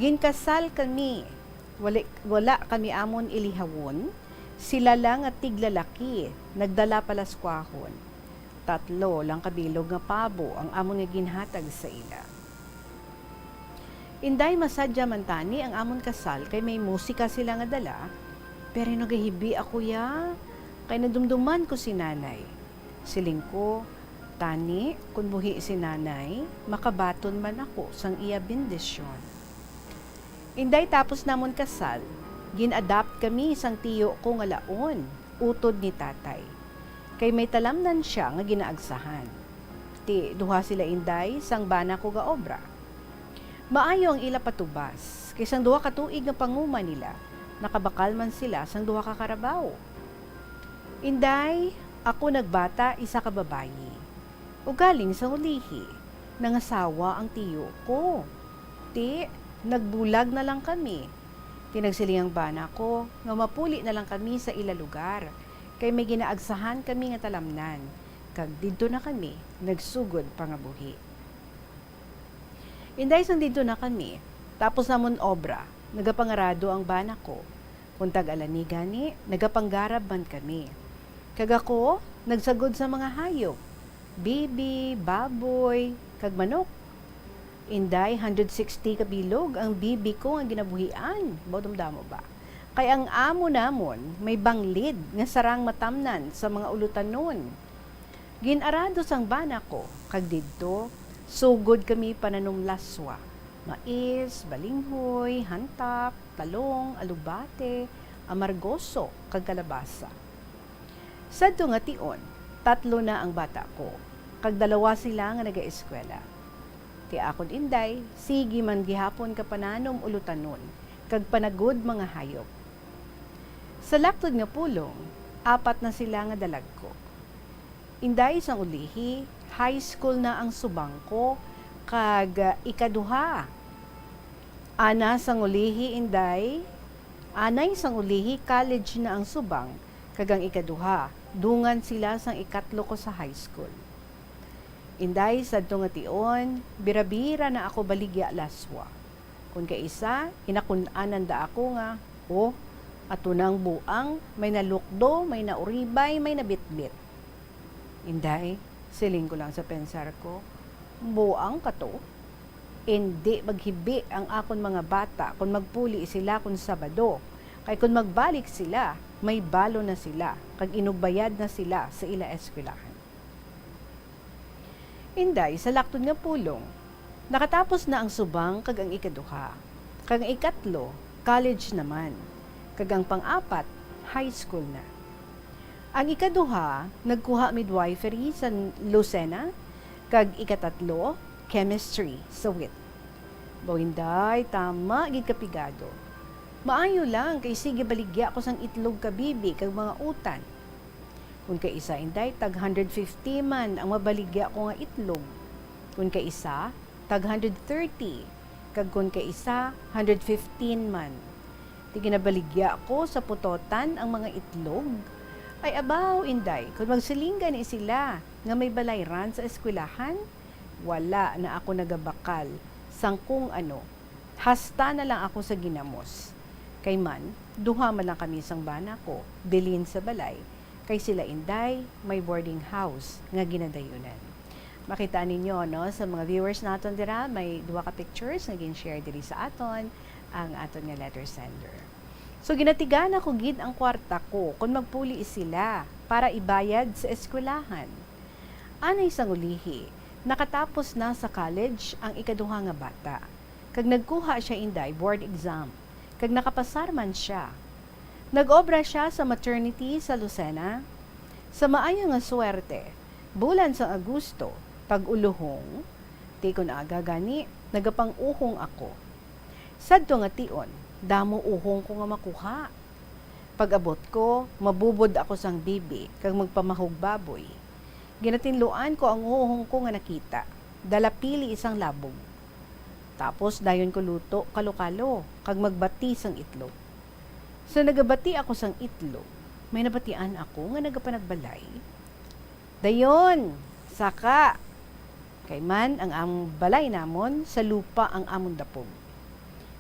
Ginkasal kami. Wali-, wala kami amon ilihawon, Sila lang nga tiglalaki nagdala palaskwahon. Tatlo lang ka bilog nga pabo ang amon nga ginhatag sa ila. Inday, masadya man tani ang amon kasal kay may musika sila nga dala, pero nagahibi ako ya, kay nadumduman ko si nanay. Siling ko, "Tani, kun buhi si nanay, makabaton man ako sang iya bendisyon." Inday, tapos namon kasal, gin-adopt kami sang tiyo ko nga laon, utod ni tatay. Kay may talamnan sia nga ginaagsahan. Ti duha sila, inday, sang bana ko gaobra. Maayo ang ila patubas, kay sang duha ka tuig nga panguma nila, nakabakal man sila sang duha ka karabaw. Inday, ako nagbata isa ka babayi. Ugaling sang ulihi, nangasawa ang tiyo ko. Ti, nagbulag na lang kami. Ti nagsiling ang bana ko nga mapuli na lang kami sa ila lugar, kay may ginaagsahan kami nga talamnan, kag didto na kami nagsugod pangabuhi. Inday, sang didto na kami, tapos namon obra, nagapangarado ang bana ko. Kon tag-alani gani, nagapanggarab man kami. Kag ako, nagsagod sa mga hayop, bibi, baboy, kag manok. Inday, hundred sixty ka bilog ang bibi ko nga ginabuhian. Madumdamo ba? Kay ang amo namon may banglid nga sarang matamnan sa mga ulutanon. Gin-arado sang bana ko, kag didto, sugod kami pananom laswa, mais, balinghoy, hantap, talong, alubate, amargoso, kag kalabasa. Sadto nga tion, tatlo na ang bata ko, kag dalawa sila nga nagaeskwela. Ti akon inday, sige man gihapon ka pananom ulutanon, kag panagod mga hayop. Sa laktod nga pulong, apat na sila nga dalagko. Inday, sang ulihi, high school na ang subang ko, kag, ah, ikaduha. Ana sang ulihi, inday, anay sang ulihi, college na ang subang, kag ang ikaduha, dungan sila sang ikatlo ko sa high school. Inday, sadto nga tion, bira-bira na ako baligya laswa. Kon kaisa, inakun-anan da ako nga, "Oh, ato na ang buang, may nalukdo, may nauribay, may nabitbit." Inday, siling ko lang sa pensar ko, "Buang ka to? Indi maghibi ang akon mga bata kon magpuli sila kon Sabado, kay kon magbalik sila, may balon na sila, kag inugbayad na sila sa ila eskwelahan." Inday, sa laktod nga pulong, nakatapos na ang subang kag ang ikaduha, kag ang ikatlo, college naman, kag ang pang-apat, high school na. Ang ikaduha, nagkuha midwifery sa Lucena, kag ikatatlo, chemistry sa wit. Baw, inday, tama gid ka pigado. Maayo lang, kay sige baligya ko sang itlog ka bibi kag mga utan. Kon kaisa, inday, tag hundred fifty man ang mabaligya ko nga itlog. Kon kaisa, tag hundred thirty, kag kon kaisa, hundred fifteen man. Ti ginabaligya ko sa putotan ang mga itlog. Ay abaw, inday, kon magsiling gani sila nga may balayran sa eskwelahan, wala na ako nagabakal sang kung ano, hasta na lang ako sa ginamos. Kay man, duha man lang kami sang bana ko, bilin sa balay, kay sila inday may boarding house nga ginadayunan. Makita ninyo, no, sa mga viewers naton dira, may duha ka pictures nga gin-share diri sa aton ang aton nga letter sender. So, ginatigana ko gid ang kwarta ko kon magpuli sila para ibayad sa eskwelahan. Anay sang ulihi, nakatapos na sa college ang ikaduha nga bata, kag nagkuha siya inday board exam, kag nakapasar man siya. Nag-obra siya sa maternity sa Lucena. Sa maayo nga swerte, bulan sang Agosto, tag-ulohong, ti kon aga gani, nagapang-uhong ako. Sadto nga tion, damo uhong ko nga makuha. Pag-abot ko, mabubod ako sang bibi kag magpamahog baboy. Ginatinluan ko ang uhong ko nga nakita, dala pili isang labog. Tapos dayon ko luto kalo-kalo kag magbati sang itlog. Sa nagabati ako sang itlog, may nabatian ako nga nagapanagbalay. Dayon, saka. Kay man ang among balay namon sa lupa ang amon dapog.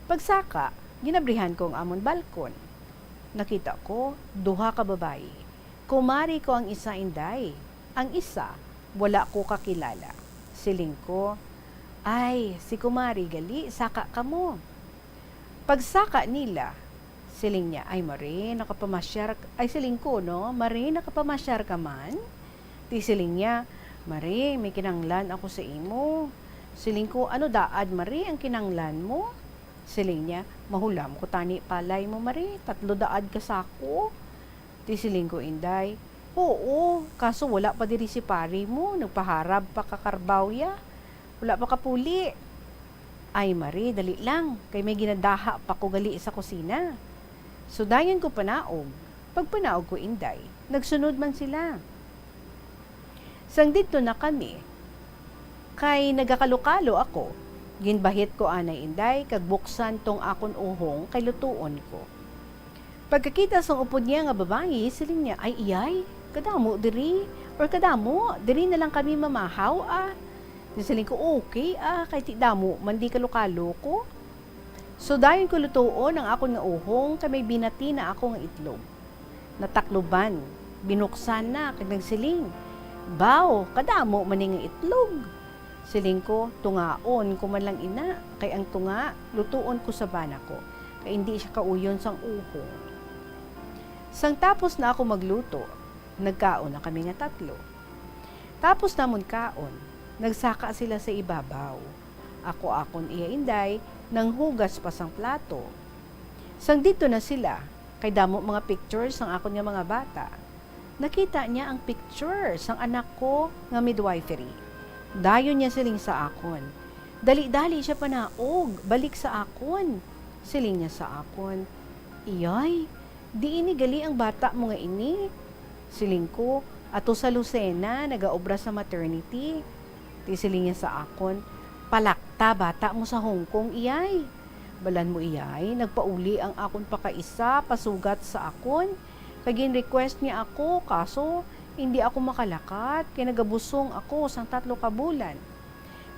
Pagsaka, ginabrihan ko ang amon balkon. Nakita ko duha ka babayi. Kumari ko ang isa, Inday. Ang isa, wala ko kakilala. Siling ko, "Ay, si Kumari gali, saka kamo." Pagsaka nila, siling niya, "Ay, Mare, nakapamasyar k-, ay, siling ko, no, Mare, nakapamasyar ka man?" Ti siling niya, "Mare, may kinanglan ako sa imo." Siling ko, "Ano daad, Mare, ang kinanglan mo?" Siling niya, "Mahulam ko tani palay mo, Mare, tatlo daad ka sako." Ti siling ko, "Inday, oo, kaso wala pa diri si pari mo, nagpaharab pa ka karbaw ya. Wala pa kapuli." "Ay, Mare, dali lang, kay may ginadaha pa ko gali sa kusina." So, dayon ko panaog. Pagpanaog ko, Inday, nagsunod man sila. Sang didto na kami, kay nagakalokalo ako, ginbahit ko anay, Inday, kag buksan tong akon uhong kay lutuon ko. Pagkakita sang upod niya nga babayi, siling niya, "Ay, iyay, kadamo diri, or kadamo, diri na lang kami mamahaw, ah." Di siling ko, "Okay, ah, kay ti damo man di kalokalo ko." So, dayon ko lutuon ang akon nga uhong, kay may binati na ako nga itlog. Natakloban, binuksan na, kag nagsiling, "Baw, kadamo man ni nga itlog." Siling ko, "Tungaon ko man lang ina, kay ang tunga, lutuon ko sa bana ko, kay indi siya kauyon sang uhong." Sang tapos na ako magluto, nagkaon na kami nga tatlo. Tapos namon kaon, nagsaka sila sa ibabaw. Ako akon iya, Inday, nanghugas pa sang plato. Sang didto na sila, kay damo mga pictures sang akon nga mga bata. Nakita niya ang picture sang anak ko nga midwifery. Dayon niya siling sa akon, "Dali-dali siya panaog, balik sa akon." Siling niya sa akon, "Iyay, diin ni gali ang bata mo nga ini?" Siling ko, "Ato sa Lucena, nagaobra sa maternity." Ti siling niya sa akon, "Palakta bata mo sa Hong Kong, iyay." Balan mo, iyay, nagpauli ang akon pakaisa pasugat sa akon, kay gin-request niya ako, kaso indi ako makalakat, kay nagabusong ako sang tatlo ka bulan.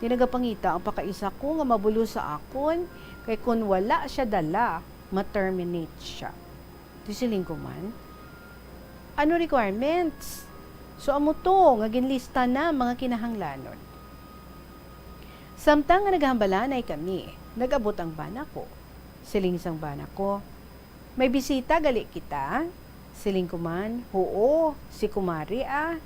Di nagapangita ang pakaisa ko nga mabulos sa akon, kay kon wala siya dala, ma-terminate siya. Ti siling ko man, "Ano requirements?" So, amo to nga ginlista na mga kinahanglanon. Samtang nga naghambalanay kami, nag-abot ang bana ko. Siling sang bana ko, "May bisita gali kita?" Siling ko man, "Huo, si kumari, ah."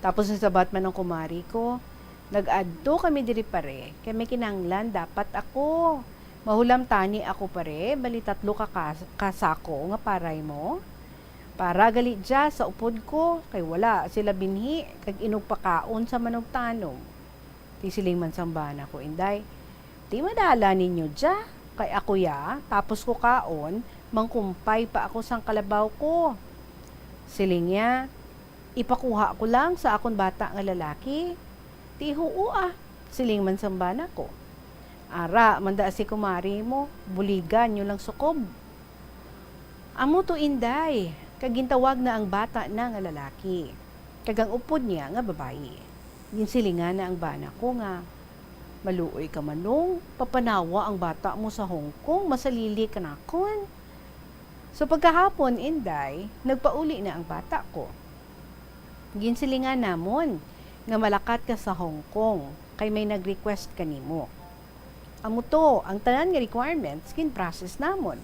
Tapos nagsabat man ang kumari ko, "Nag-adto kami diri, pare, kay may kinahanglan dapat ako. Mahulam tani ako, pare, bali tatlo ka kas-, ka sako nga paray mo. Para gali dya sa upod ko, kay wala sila binhi kag inugpakaon sa manugtanom." Ti siling man sang bana ko, "Inday, ti madala ninyo dya, kay ako ya, tapos ko kaon, mangkumpay pa ako sang kalabaw ko." Siling niya, "Ipakuha ko lang sa akon bata nga lalaki." Ti, "Huo, ah," siling man sang bana ko. "Ara man da si kumari mo, buligan nyo lang sukob." Amo to, Inday, kag gintawag na ang bata na nga lalaki, kag ang upod niya nga babayi. Ginsilingan na ang bana ko nga, "Maluoy ka, Manong, papanawa ang bata mo sa Hong Kong, masalili ka nakon." So, pagkahapon, Inday, nagpauli na ang bata ko. Ginsilingan namon nga malakat ka sa Hong Kong, kay may nag-request kanimo. Amo to, ang tanan nga requirements gin-process namon.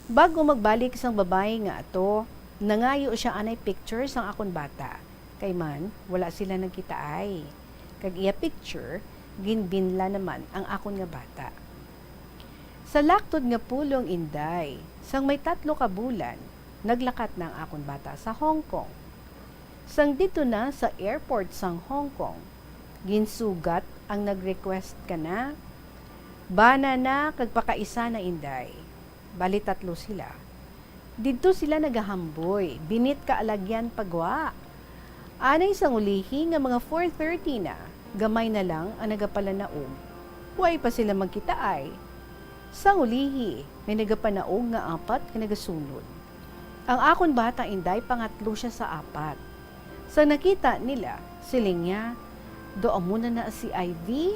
Bag-o magbalik sang babayi nga ato, nangayo sia anay picture sang akon bata. Kay man, wala sila nagkitaay. Kag iya picture, ginbinla naman ang akon nga bata. Sa laktod nga pulong, Inday, sang may tatlo ka bulan, naglakat na ang akon bata sa Hong Kong. Sang didto na sa airport sang Hong Kong, ginsugat ang nag-request kana. Bana na kag pakaisa na, Inday. Bali tatlo sila. Didto sila nagahamboy, binit ka alagyan pa gwa. Anay sang ulihi nga mga four thirty na, gamay na lang ang nagapalanaog. Way pa sila magkitaay. Sang ulihi, may nagapanaog nga apat nga nagasunod. Ang akon bata, Inday, pangatlo sia sa apat. Sa nakita nila, siling niya, "Daw amo na na si Ivy?"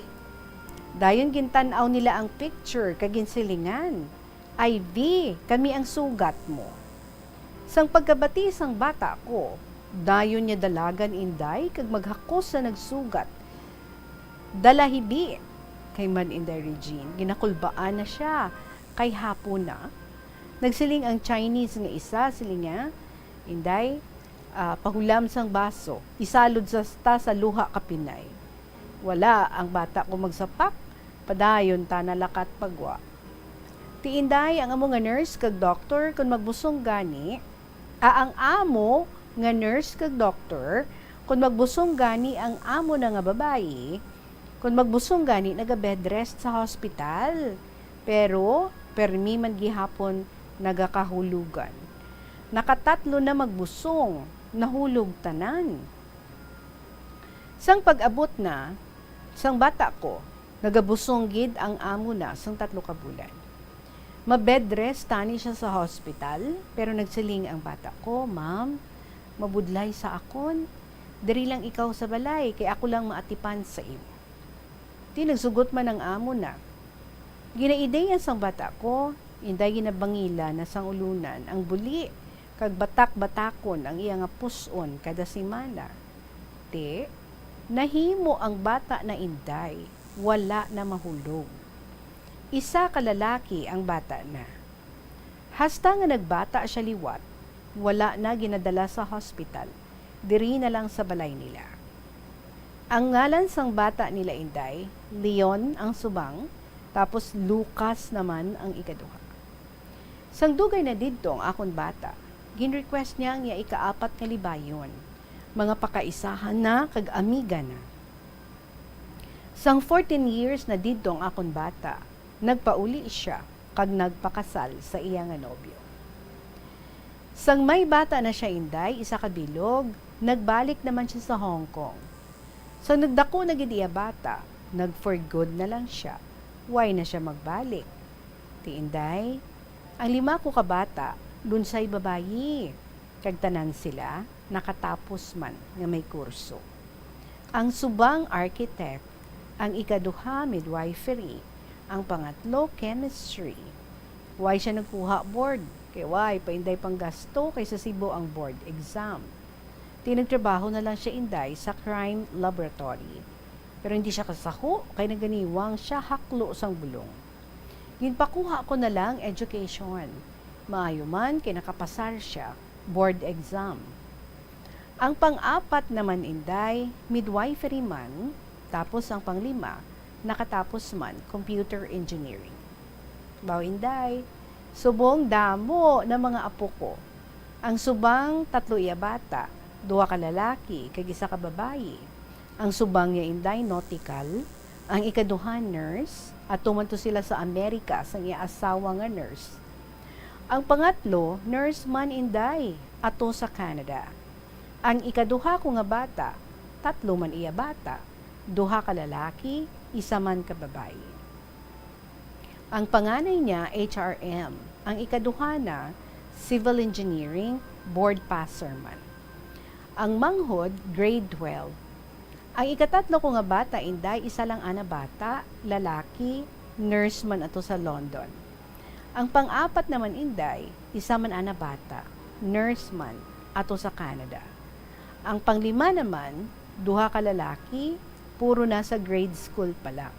Dayon gintan-aw nila ang picture kag ginsilingan, "Ivy, kami ang sugat mo." Sang pagkabati sang bata ko, dayon niya dalagan, Inday, kag maghakos sa nagsugat. Dalahibi kay man, Inday Regine, ginakulbaan na sia kay hapon na. Nagsiling ang Chinese nga isa, siling niya, Inday, ah, pahulam sang baso, isalod sa ta sa luha ka Pinay. Wala ang bata ko magsapak, padayon ta nalakat pagwa. Ti Inday, ang amo nga nurse kag doktor, kon magbusong gani, ah, ang amo nga nurse kag doktor, kon magbusong gani ang amo na nga babayi, kon magbusong gani naga-bed rest sa hospital. Pero permi man gihapon nagakahulogan. Nakatatlo na magbusong, nahulog tanan. Sang pag-abot na sang bata ko, nagabusong gid ang amo na sang tatlo ka bulan. Ma-bed rest tani siya sa hospital, pero nagsiling ang bata ko, "Ma'am, mabudlay sa akon. Diri lang ikaw sa balay, kay ako lang maatipan sa imo." Ti nagsugot man ang amo na. Ginaideya sang bata ko, Inday, ginabangila na sang ulunan ang buli, kag batak-batakon ang iya nga pus-on kada semana. Ti, nahimo ang bata na, Inday, wala na mahulog. Isa ka lalaki ang bata na. Hasta nga nagbata sia liwat, wala na ginadala sa hospital, diri na lang sa balay nila. Ang ngalan sang bata nila, Inday, Leon ang subang, tapos Lucas naman ang ikaduha. Sang dugay na didto ang akon bata, gin-request niya ang iya ikaapat nga libayon. Mga pakaisahan na kag amiga na. Sang fourteen years na didto ang akon bata, nagpauli sia kag nagpakasal sa iya nga nobyo. Sang may bata na sia, Inday, isa ka bilog, nagbalik naman sia sa Hong Kong. Sang nagdako na gid iya bata, nag-for good na lang sia. Wala na sia magbalik. Ti Inday, ang lima ko ka bata, lunsay babayi, kag tanan sila nakatapos man nga may kurso. Ang subang architect, ang ikaduha midwifery, ang pangatlo chemistry. Wala sia nagkuha board, kay wala pa, Inday, panggasto kay sa Cebu ang board exam. Ti nagtrabaho na lang sia, Inday, sa crime laboratory. Pero hindi sia kasaho kay naganiwang sia haklo sang bulong. Ginpakuha ko na lang education. Maayo man kay nakapasar sia board exam. Ang pang-apat naman, Inday, midwifery man, tapos ang panglima, nakatapos man computer engineering. Baw, Inday, subong damo na mga apo ko. Ang subang tatlo iya bata, duha ka lalaki kag isa ka babayi. Ang subang niya, Inday, nautical, ang ikaduha nurse, ato man to sila sa Amerika sang iya asawa nga nurse. Ang pangatlo, nurse man, Inday, ato sa Canada. Ang ikaduha ko nga bata, tatlo man iya bata, duha ka lalaki, isa man ka babayi. Ang panganay niya, H R M. Ang ikaduha na, civil engineering, board passer man. Ang manghod, grade twelve. Ang ikatatlo ko nga bata, Inday, isa lang ana bata, lalaki, nurse man ato sa London. Ang pang-apat naman, Inday, isa man ana bata, nurse man ato sa Canada. Ang panglima naman, duha ka lalaki, puro nasa grade school pa lang.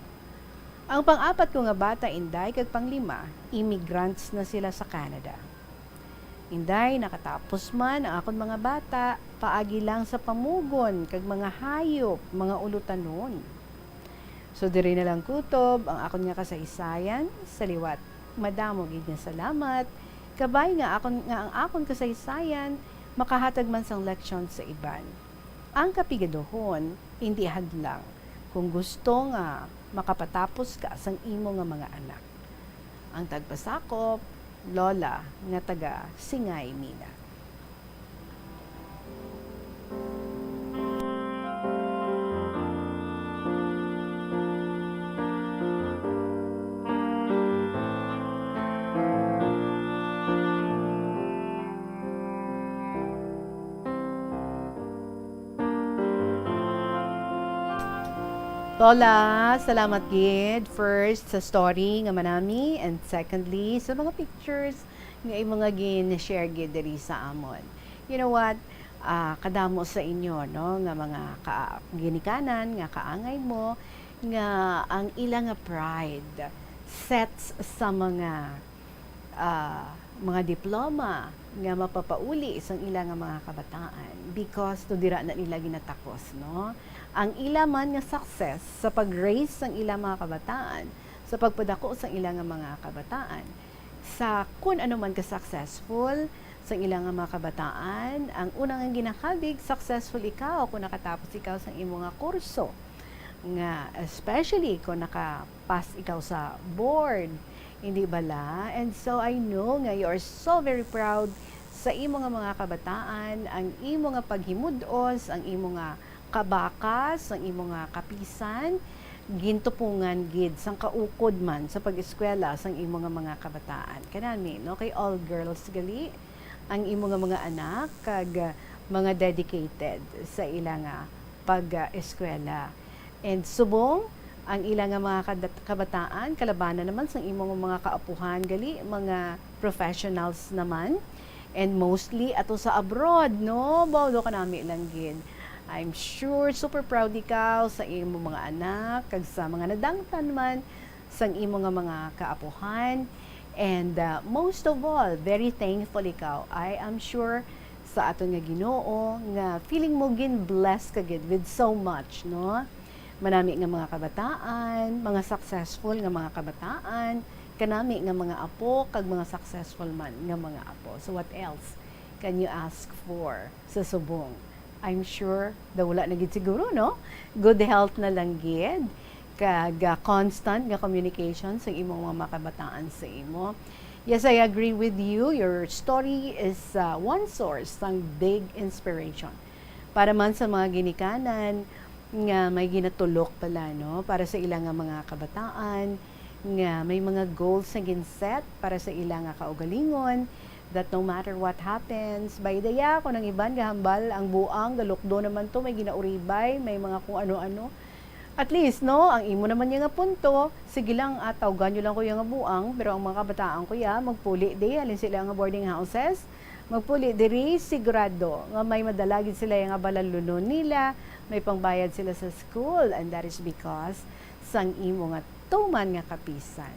Ang pang-apat ko nga bata, Inday, kag panglima, immigrants na sila sa Canada. Inday, nakatapos man ang akon mga bata, paagi lang sa pamugon kag mga hayop, mga ulutanon. So, diri na lang kutob ang akon nga kasaysayan. Sa liwat, madamo gid nga salamat. Kabay nga akon, nga ang akon kasaysayan makahatag man sang leksyon sa iban. Ang kapigaduhon, indi hadlang kung gusto nga makapatapos ka sang imo nga mga anak. Ang tagpasakop, Lola nga taga Singay, Mina. Lola, salamat gid. First, sa story nga manami, and secondly, sa mga pictures Nga imo nga gin-share gid diri sa amon. You know what? Ah, kadamo sa inyo, no, nga mga ka-, ginikanan, nga kaangay mo, nga ang ila nga pride sets sa mga, ah, mga diploma nga mapapauli sang ila nga mga kabataan because to dira na nila ginatakos, no? Ang ila man nga success sa pag-raise sang ila mga kabataan, sa pagpadako sang ila nga mga kabataan, sa kun ano man ka successful sang ila nga mga kabataan, ang una nga ginakabig, successful ikaw kung nakatapos ikaw sang imo nga kurso, nga especially kung nakapas ikaw sa board, hindi bala? And so I know nga you are so very proud sa imo nga mga kabataan, ang imo nga paghimudos, ang imo nga kabakas, ang imo nga kapisan, gintupongan gid sang kaukod man sa pag-eskwela sang imo nga mga kabataan. Kanami, no, kay all girls gali ang imo nga mga anak, kag, ah, mga dedicated sa ila nga pag-eskwela. And subong ang ila nga mga kadat-, kabataan, kalabanan naman sang imo nga mga kaapuhan gali, mga professionals naman. And mostly ato sa abroad, no? Bawdo kanami lang gid. I'm sure super proud ikaw sa imo mga anak, kag sa mga nadangtan man sang imo nga mga kaapuhan. And, uh, most of all, very thankful ikaw, I am sure, sa aton nga Ginoo, nga feeling mo gin-bless ka gid with so much, no? Manami nga mga kabataan, mga successful nga mga kabataan, kanami nga mga apo, kag mga successful man nga mga apo. So what else can you ask for sa subong? I'm sure daw wala na gid siguro, no? Good health na lang gid, kag, ah, constant nga communication sa imong mga makabataan sa imo. Yes, I agree with you. Your story is, ah, one source sang big inspiration para man sa mga ginikanan nga may ginatulok pala, no, para sa ila nga mga kabataan, nga may mga goals nga gin-set para sa ila nga kaugalingon, that no matter what happens, by the ya, kung ang iban gahambal ang buang, galukdo naman to, may ginauribay, may mga kung ano-ano. At least, no, ang imo naman ya nga punto, sige lang, ah, tawgan nyo lang ko ya nga buang, pero ang mga kabataan ko ya, magpuli di, halin sila nga boarding houses, magpuli diri, sigurado nga may madala gid sila ya nga balalunon nila, may pangbayad sila sa school, and that is because sang imo nga tuman nga kapisan.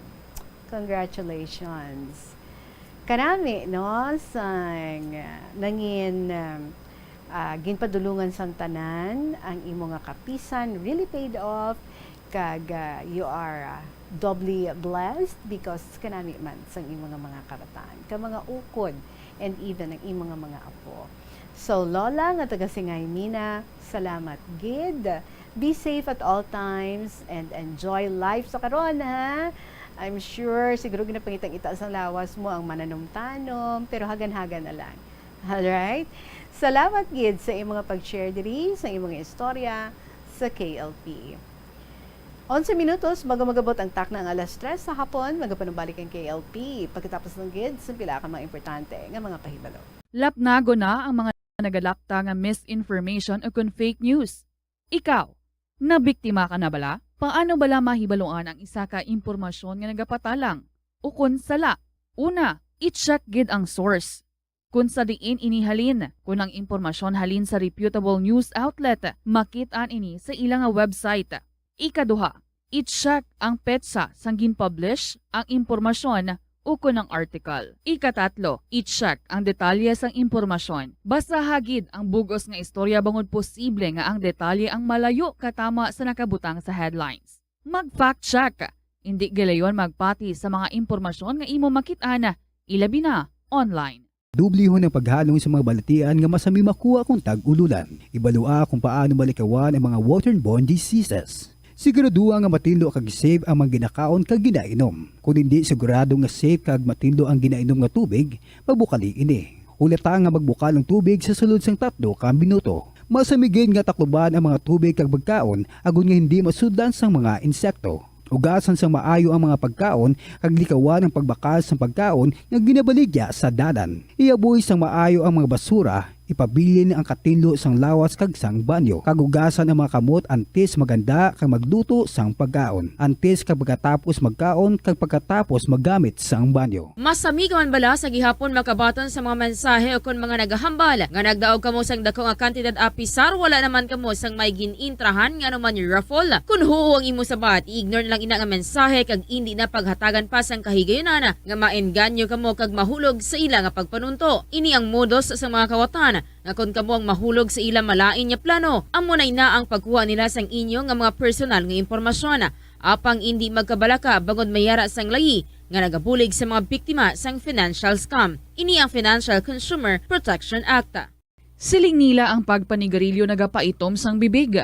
Congratulations. Kanami, no, sang, ah, nangin, um, ah, ginpadulungan sang tanan ang imo nga kapisan really paid off, kag, ah, you are, ah, doubly blessed because kanami man sang imo nga mga kabataan, ka mga ukod, and even ang imo nga mga apo. So, Lola nga taga Singay Mina, salamat gid. Be safe at all times and enjoy life sa karon, ha? I'm sure, siguro ginapangitang itaas ang lawas mo ang mananumtanom, pero hagan-hagan na lang. Alright? Salamat gid sa imong mga pag-share diri, sa imong mga istorya sa K L P. Onse minutos bago magabot ang takna ang alas tres sa hapon, magapanumbalik ang K L P. Pagkatapos lang gid, sang pila ka mga importante nga mga pahibalo. Lapnagon na ang mga nagalapta nga misinformation ukon fake news. Ikaw, nabiktima ka na bala? Paano bala mahibaluan ang isa ka impormasyon nga nagapatalang ukon sala? Una, i-check gid ang source. Kung sa diin ini halin, kung ang impormasyon halin sa reputable news outlet, makit-an ini sa ila nga website. Ikaduha, i-check ang petsa sang gin-publish ang impormasyon ukon ang article. Ikatatlo, i-check ang detalye sang impormasyon. Basaha gid ang bug-os nga istorya bangod posible nga ang detalye ang malayo katama sa nakabutang sa headlines. Mag-fact check. Indi gilayon magpati sa mga impormasyon nga imo makit-an, ilabi na online. Dublihon ang paghalong sa mga balatian nga masami makuha kon tag-ululan. Ibalua kung paano malikawan ang mga waterborne diseases. Siguraduha nga matinlo kag safe ang mga ginakaon kag ginainom. Kon indi sigurado nga safe kag matinlo ang ginainom nga tubig, magbukali ini. Hulata nga magbukal ang tubig sa sulod sang tatlo ka minuto. Masami gid nga takluban ang mga tubig kag pagkaon agod nga hindi masudlan sang mga insekto. Ugasan sang maayo ang mga pagkaon kag likawan ang pagbakal sang pagkaon nga ginabaligya sa dalan. Ihaboy sang maayo ang mga basura Ipabilin ang katinlo sang lawas kag sang banyo. Kag hugasan ang mga kamot antes maghanda kag magluto sang pagkaon, antes kag pagkatapos magkaon, kag pagkatapos maggamit sang banyo. Masami ka man bala sa gihapon makabaton sa mga mensahe ukon mga nagahambal nga nagdaog kamo sang dako nga kantidad, apisar wala naman kamo sang may gin-intrahan nga ano man raffle? Kon huo ang imo sabat, i-ignore na lang ina nga mensahe kag indi na paghatagan pa sang kahigayunan nga maengganyo kamo kag mahulog sa ila nga pagpanunto. Ini ang modus sa mga kawatan nga kon kamo ang mahulog sa ila malain nga plano, amo na ina ang pagkuha nila sang inyo nga mga personal nga impormasyon. Apang indi magkabalaka bangod may ara sang layi nga nagabulig sa mga biktima sang financial scam. Ini ang Financial Consumer Protection Act. Siling nila ang pagpanigarilyo nagapaitom sang bibig.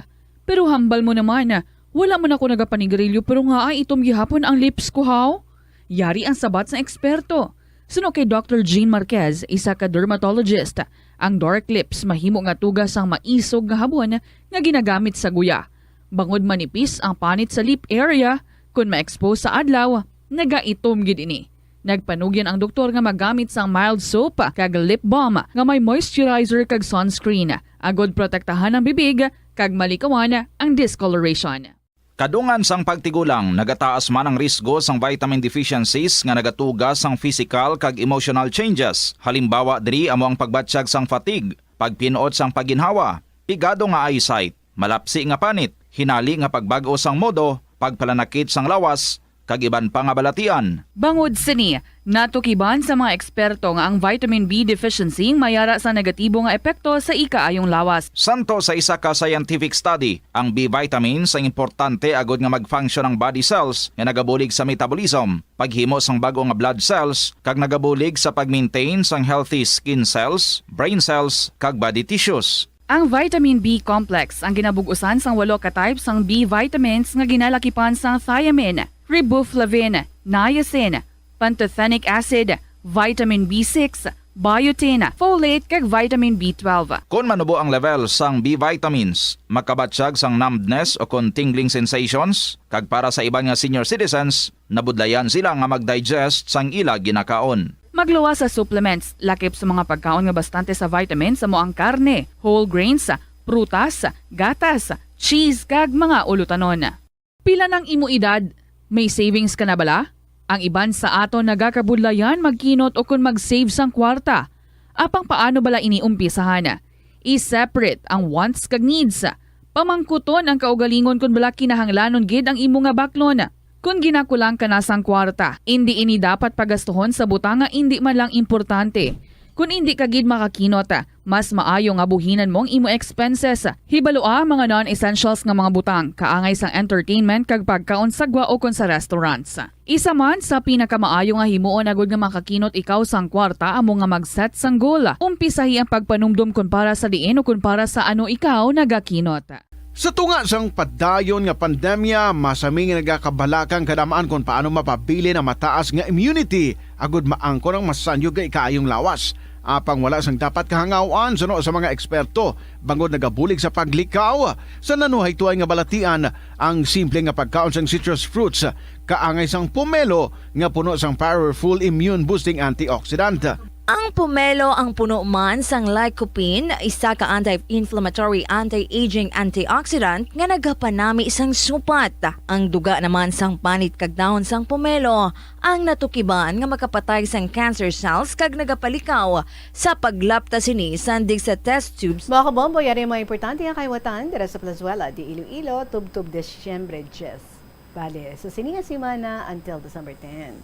Pero hambal mo naman, wala man ako nagapanigarilyo pero ngaa itom gihapon ang lips ko, haw? Yari ang sabat sang eksperto. Suno kay Doctor Jean Marquez, isa ka dermatologist, ang dark lips mahimo nga tuga sang maisog nga habon nga ginagamit sa guya. Bangod manipis ang panit sa lip area, kon ma-expose sa adlaw, nagaitom gid ini. Nagpanugyan ang doktor nga magamit sang mild soap kag lip balm nga may moisturizer kag sunscreen, agod protektahan ang bibig kag malikawan ang discoloration. Kadungan sang pagtigulang, nagataas man ang risgo sang vitamin deficiencies nga nagatuga sang physical kag emotional changes. Halimbawa diri amo ang pagbatyag sang fatigue, pagpin-ot sang pagginhawa, pigado nga eyesight, malapsi nga panit, hinali nga pagbag-o sang modo, pagpalanakit sang lawas, kag iban pa nga balatian. Bangod sini, natukiban sa mga eksperto nga ang vitamin B deficiency may ara sa negatibo nga epekto sa ikaayong lawas. Santo sa isa ka scientific study, ang B vitamins ang importante agud nga mag-function ang body cells nga nagabulig sa metabolism, paghimo sang bag-o nga blood cells, kag nagabulig sa pag-maintain sang healthy skin cells, brain cells, kag body tissues. Ang vitamin B complex ang ginabug-usan sang walo ka type sang B vitamins nga ginalakipan sang thiamine, riboflavin, niacin, pantothenic acid, vitamin B six, biotin, folate, kag vitamin B twelve. Kon manubo ang level sang B vitamins, makabatyag sang numbness o kon tingling sensations, kag para sa iban nga senior citizens, nabudlayan sila nga mag-digest sang ila ginakaon. Magluwas sa supplements, lakip sa mga pagkaon nga bastante sa vitamins, amo ang karne, whole grains, prutas, gatas, cheese, kag mga ulutanon. Pila nang imo edad? May savings ka na bala? Ang iban sa aton nagakabudlayan magkinot ukon mag-save sang kwarta. Apang paano bala ini umpisahan? I-separate ang wants kag needs. Pamangkuton ang kaugalingon kon bala kinahanglanon gid ang imo nga baklon. Kon ginakulang ka na sang kwarta, indi ini dapat pagastuhon sa butang nga indi man lang importante. Kon indi ka gid makakinot, mas maayo nga buhinan mo ang imo expenses. Hibalua ang mga non-essentials nga mga butang, kaangay sang entertainment kag pagkaon sa gwa ukon sa restaurants. Isa man sa pinakamaayo nga himuon agud nga makakinot ikaw sang kwarta amo nga mag-set sang goal. Umpisahi ang pagpanumdom kon para sa diin o kon para sa ano ikaw nagakinot. Sa tunga sang padayon nga pandemya, masami nga nagakabalaka ang kadam-an kon paano mapabilin ang mataas nga immunity agud maangkon ang masanyog nga ikaayong lawas. Apang wala sang dapat kahangaw-an suno sa mga eksperto, bangod nagabulig sa paglikaw sa nanuhaytoay nga balatian ang simple nga pagkaon sang citrus fruits, kaangay sang pomelo nga puno sang powerful immune-boosting antioxidant. Ang pomelo ang puno man sang lycopene, isa ka anti-inflammatory, anti-aging antioxidant nga nagapanami sang supat. Ang duga naman sang panit kag dahon sang pomelo ang natukiban nga makapatay sang cancer cells kag nagapalikaw sa paglapta sini sandig sa test tubes. Mga kabombo, yari ang mga importante nga kahiwatan dira sa Plazuela de Iloilo, tubtob Disyembre diyes. Bale, sa sini nga semana until December ten.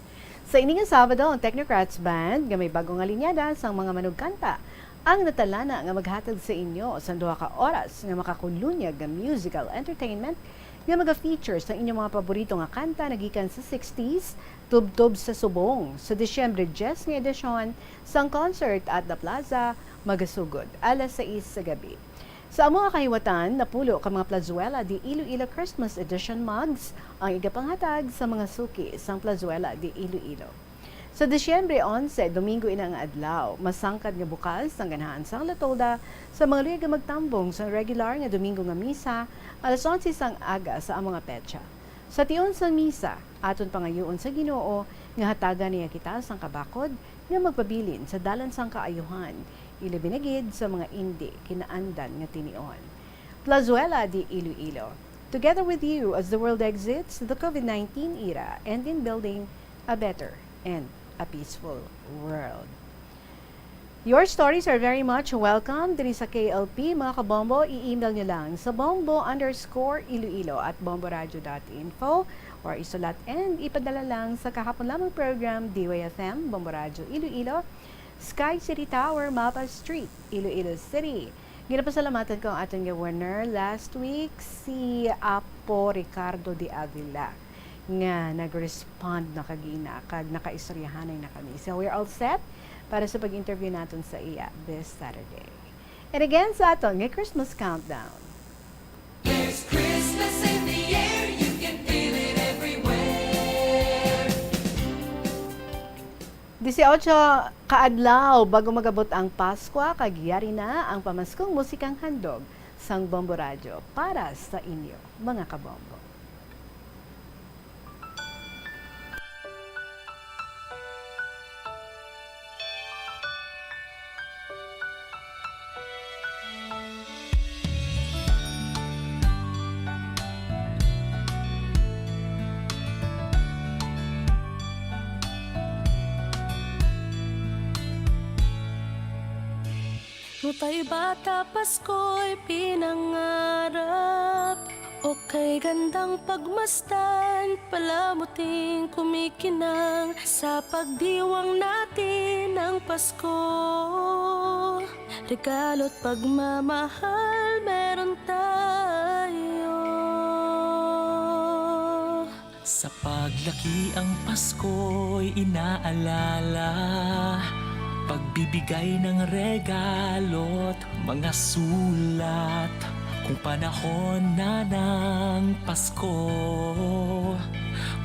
Sa ini nga Sabado, ang Technocrats Band, nga may bag-o nga linyada sang mga manugkanta, ang natalana nga maghatag sa inyo sang duha ka oras nga makakulunyag nga musical entertainment nga maga-feature sa inyong mga paborito nga kanta nagikan sa sixties, tubtob sa subong, sa Disyembre diyes nga edisyon sang Concert at the Plaza, magasugod alas sais sa gabi. Sa amo nga kahiwatan, napulo ka mga Plazuela de Iloilo Christmas Edition mugs ang igapanghatag sa mga suki sang Plazuela de Iloilo. Sa Disyembre onse, Domingo ina nga adlaw, masangkad nga bukas ang ganahan sang Latoda sa mga luyag nga magtambong sang regular nga Domingo nga misa alas onse sang aga sa amo nga petsa. Sa tion sang misa, aton pangayuon sa Ginoo nga hatagan niya kita sang kabakod nga magpabilin sa dalan sang kaayuhan, ilabi na gid sa mga indi kinaandan nga tinion. Plazuela de Iloilo, together with you as the world exits the COVID nineteen era and in building a better and a peaceful world. Your stories are very much welcome diri sa K L P, mga kabombo. I-email nyo lang sa bombo underscore iloilo at bomboradio dot info, or isulat and ipadala lang sa kahapon lamang program, D Y F M, Bombo Radyo Iloilo, Sky City Tower, Mapa Street, Iloilo City. Ginapasalamatan ko ang aton nga winner last week, si Apo Ricardo de Avila, nga nag-respond na kagina kag nakaistoryahanay na kami. So, we're all set para sa pag-interview naton sa iya this Saturday. And again, sa aton nga Christmas countdown. There's Christmas in the air, you can feel it everywhere. Dieciocho ka adlaw bago mag-abot ang Paskwa, kag yari na ang pamaskong musikang handog sang Bombo Radyo para sa inyo, mga kabombo. Nung tayo bata, Pasko'y pinangarap. O kay gandang pagmasdan, palamuting kumikinang sa pagdiwang natin ng Pasko. Regalo't pagmamahal meron tayo. Sa paglaki ang Pasko'y inaalala, pagbibigay ng regalo't mga sulat. Kung panahon na ng Pasko,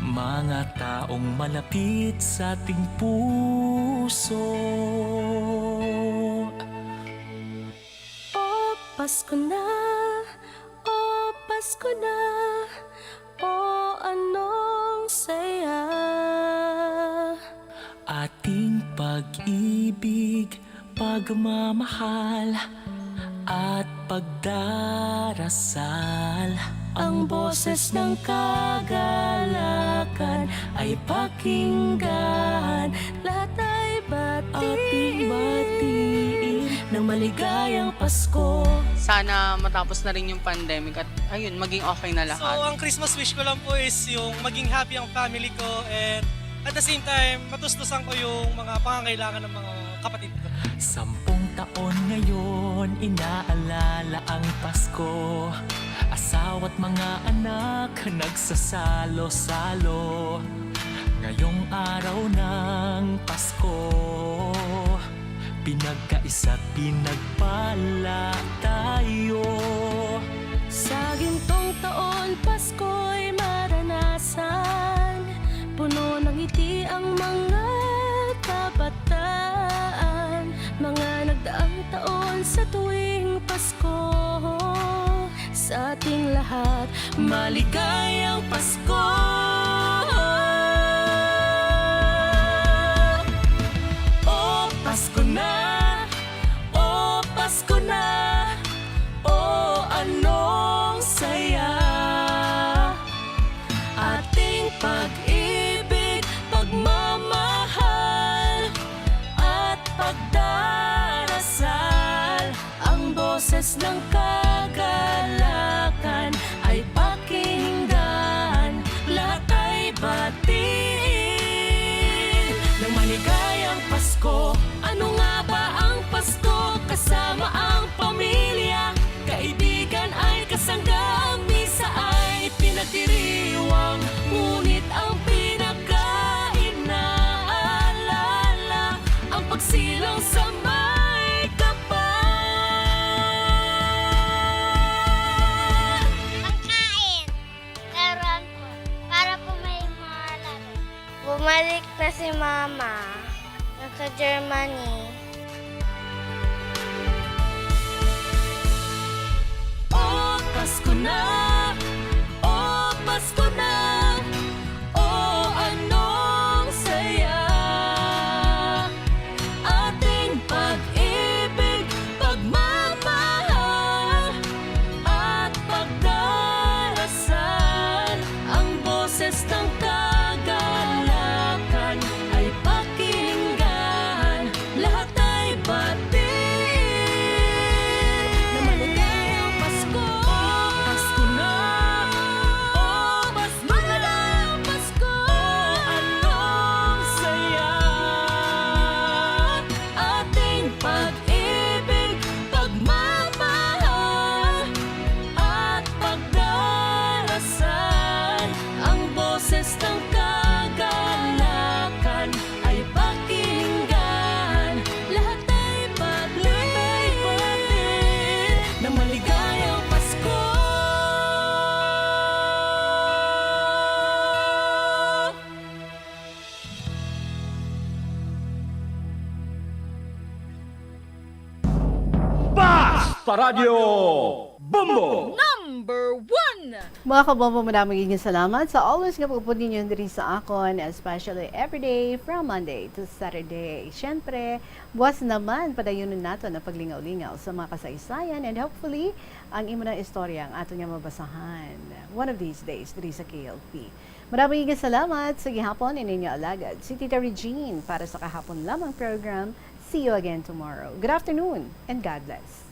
mga taong malapit sa ating puso. O Pasko na, o Pasko na, o anong saya. Ating pag-ibig, pagmamahal, at pagdarasal. Ang boses ng kagalakan ay pakinggan. Lahat ay batiin. Ating batiin ng maligayang Pasko. Sana matapos na rin yung pandemic at, ayun, maging okay na lahat. So, ang Christmas wish ko lang po is yung maging happy ang family ko and at the same time, matustusan ko yung mga pangangailangan ng mga kapatid ko. Sampung taon ngayon, inaalala ang Pasko. Asawa't mga anak, nagsasalo-salo. Ngayong araw ng Pasko, pinagkaisa't pinagpala tayo. Sa gintong taon, Pasko'y maranasan. Puno ng ngiti ang mga kabataan. Mga nagdaang taon sa tuwing Pasko. Sa ating lahat, maligayang Pasko. O Pasko na, o Pasko na, o anong saya. Ating pag-ibig, pagmamahal, at pagdarasal. Ang boses ng kagalakan ay pakinggan, lahat ay batiin. Ng maligayang Pasko, ano nga ba ang Pasko? Kasama ang pamilya, kaibigan ay kasangga, ang misa ay pinagdiriwang, ngunit ang pinakainaalala, ang pagsilang sa may kapal. Pagkain. Laruan po. Para po may mga laro. Bumalik na si Mama. Naka-Germany. O Pasko na, o Pasko na, o anong saya. Ating pag-ibig Radyo Bombo! Number one! Mga kabombo, madaming iging salamat sa always nga pagupod ninyo diri sa akon, especially everyday from Monday to Saturday. Siyempre, buwas naman, padayonon nato ang paglingaw-lingaw sa mga kasaysayan, and hopefully, ang imo na istorya ang ato nga mabasahan one of these days diri sa K L P. Madaming iging salamat sa gihapon, ini inyo alagad, si Tita Regine, para sa Kahapon Lamang program. See you again tomorrow. Good afternoon and God bless.